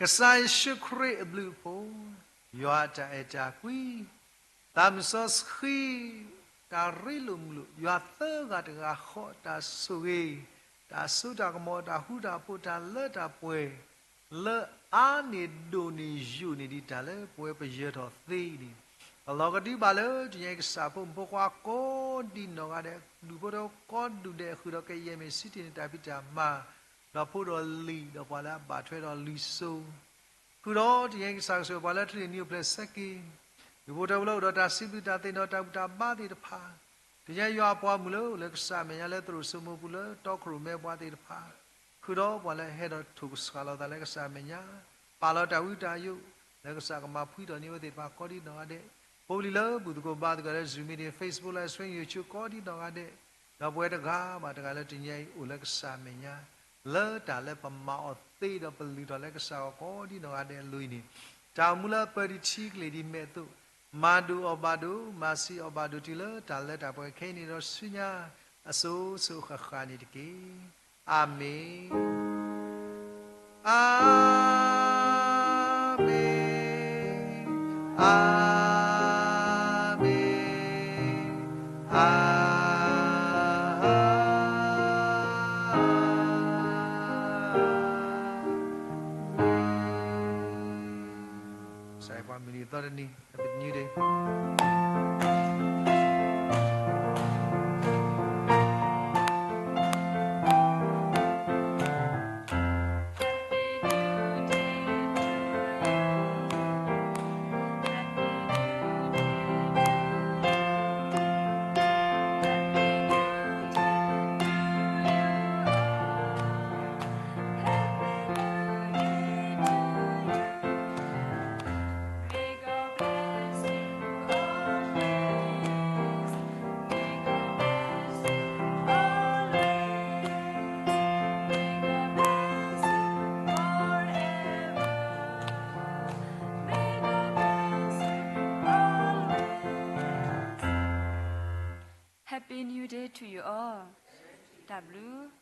ကစၢ်ယ့ၣ်ၡူးခရံာ်အဘျုးအဖှိၣ်, ယွၤအတၢ်အဲၣ်တၢ်ကွံ, သးမုၢ်စီဆှံ, တၢ်ရ့လိာ်မုာ်လိာ်, ယွၤသၢဂၤတဂၤဃီ တၢ်ဆိၣ်ဂ့ၤ, တၢ်စိတၢ်ကမီၤ, တၢ်ဃူတၢ်ဖိး, တၢ်လၢတၢ်ပှဲၤ, လၢအါန့ၢ်ဒိၣ်န့ၢ်ယိာ်န့ၢ်ဒံးတၢ်လၢပဝဲပယၢၤထီၣ်သ့န့ၣ်, ကလီၤကဒုဘၣ်လၢတနံၤအံၤ ကစၢ်ဖိမုၣ်ဖိခွါကိးဒံနီၢ်ဂၤဒဲး, ဒူၣ်ဖိထၢဖိကိးဒူၣ်ဒဲး ဃုာ်ဒီးကယဲၢ်မ့ၢ်စံးတ့ၢ်န့ၣ် တၢ်ဖံးတၢ်မၤ, ဒီးဖိဒီးလံၤ, ဒီးပှၤလၢအဘၣ်ထွဲဒီးလံာ်စိၤ ဃုာ်ဒီးတနံၤအံၤ ကစၢ်ကဆိၣ်ဂ့ၤပှၤလၢ ထူၣ်န့ၢ်နံၤအိၣ်ဖျဲၣ်ဆၢက့ၤ, ဒူၣ်ဖိထၢဖိလၢအိၣ်ဒီးတၢ်စံးဘျုးတၢ်သ့ၣ်နီၣ်တၢ်ဘူၣ်တၢ်ဘါသ့ၣ်တဖၣ်, သ့ၣ်ညါယွၤအပှၤမုၣ်လၢအိၣ်လၢကစၢ်အမဲာ်ညါလၢသရိာ်စိမိပူၤလၢတီခိၣ်ရိၣ်မဲပှၤသ့ၣ်တဖၣ်, ဃုာ်ဒီးပှၤလၢအဟဲဒီးထိၣ်ကဆှၣ်လီၤသးလၢကစၢ်အမဲာ်ညါ, ပာ်လီၤတၢ်ဝံတၢ်ယိး လၢကစၢ်ကမၤဖှံထီၣ်န့ၢ်အဝဲသ့ၣ်တဖၣ်ကိးဒ်နီၢ်ဂၤဒဲး, ဖိပလံၤလၢဘူၣ်သကိးဘါသကိးလၢ Zoom meeting, Facebook Live Stream, YouTube ကိးဒ်နီၢ်ဂၤဒဲး, ဒီးပဝဲတဂၤဘၣ်တဂၤလၢတနံၤအံၤအိၣ်လၢကစၢ်အမဲာ်ညါ လၢတၢ်လၢပမၤအီၤသ့ဒီးပလုၢ်ထီၣ်လၢကစၢ်ဂီၢ်ကိးဒ်နီၢ်ဂၤဒဲးအလိၤအံၤန့ၣ်, တၢ်အိၣ်မူလၢအပၢၢ်ဒံးထံကလ့ၢ်ဒံးမဲာ်အသိး, မၤဒိၣ်အီၣ်ဘၣ်ဒိၣ်, မၤဆံးအီၣ်ဘၣ်ဒိၣ်တုၤလၢတၢ်လၢတၢ်ပှဲၤခဲအံၤန့ၣ်ဒီးဆူညါ အစိၤစိၤဃၣ်ဃၣ်န့ၣ်တက့ၢ်. အၤမ့ၣ်, အၤမ့ၣ်, အၤမ့ၣ်, အၤမ့ၣ်. ကစၢ်ယွၤပှၤမုၢ်နံၤအသီတနံၤ Happy New Day. Happy New Day to you all. တၢ်ဘျုး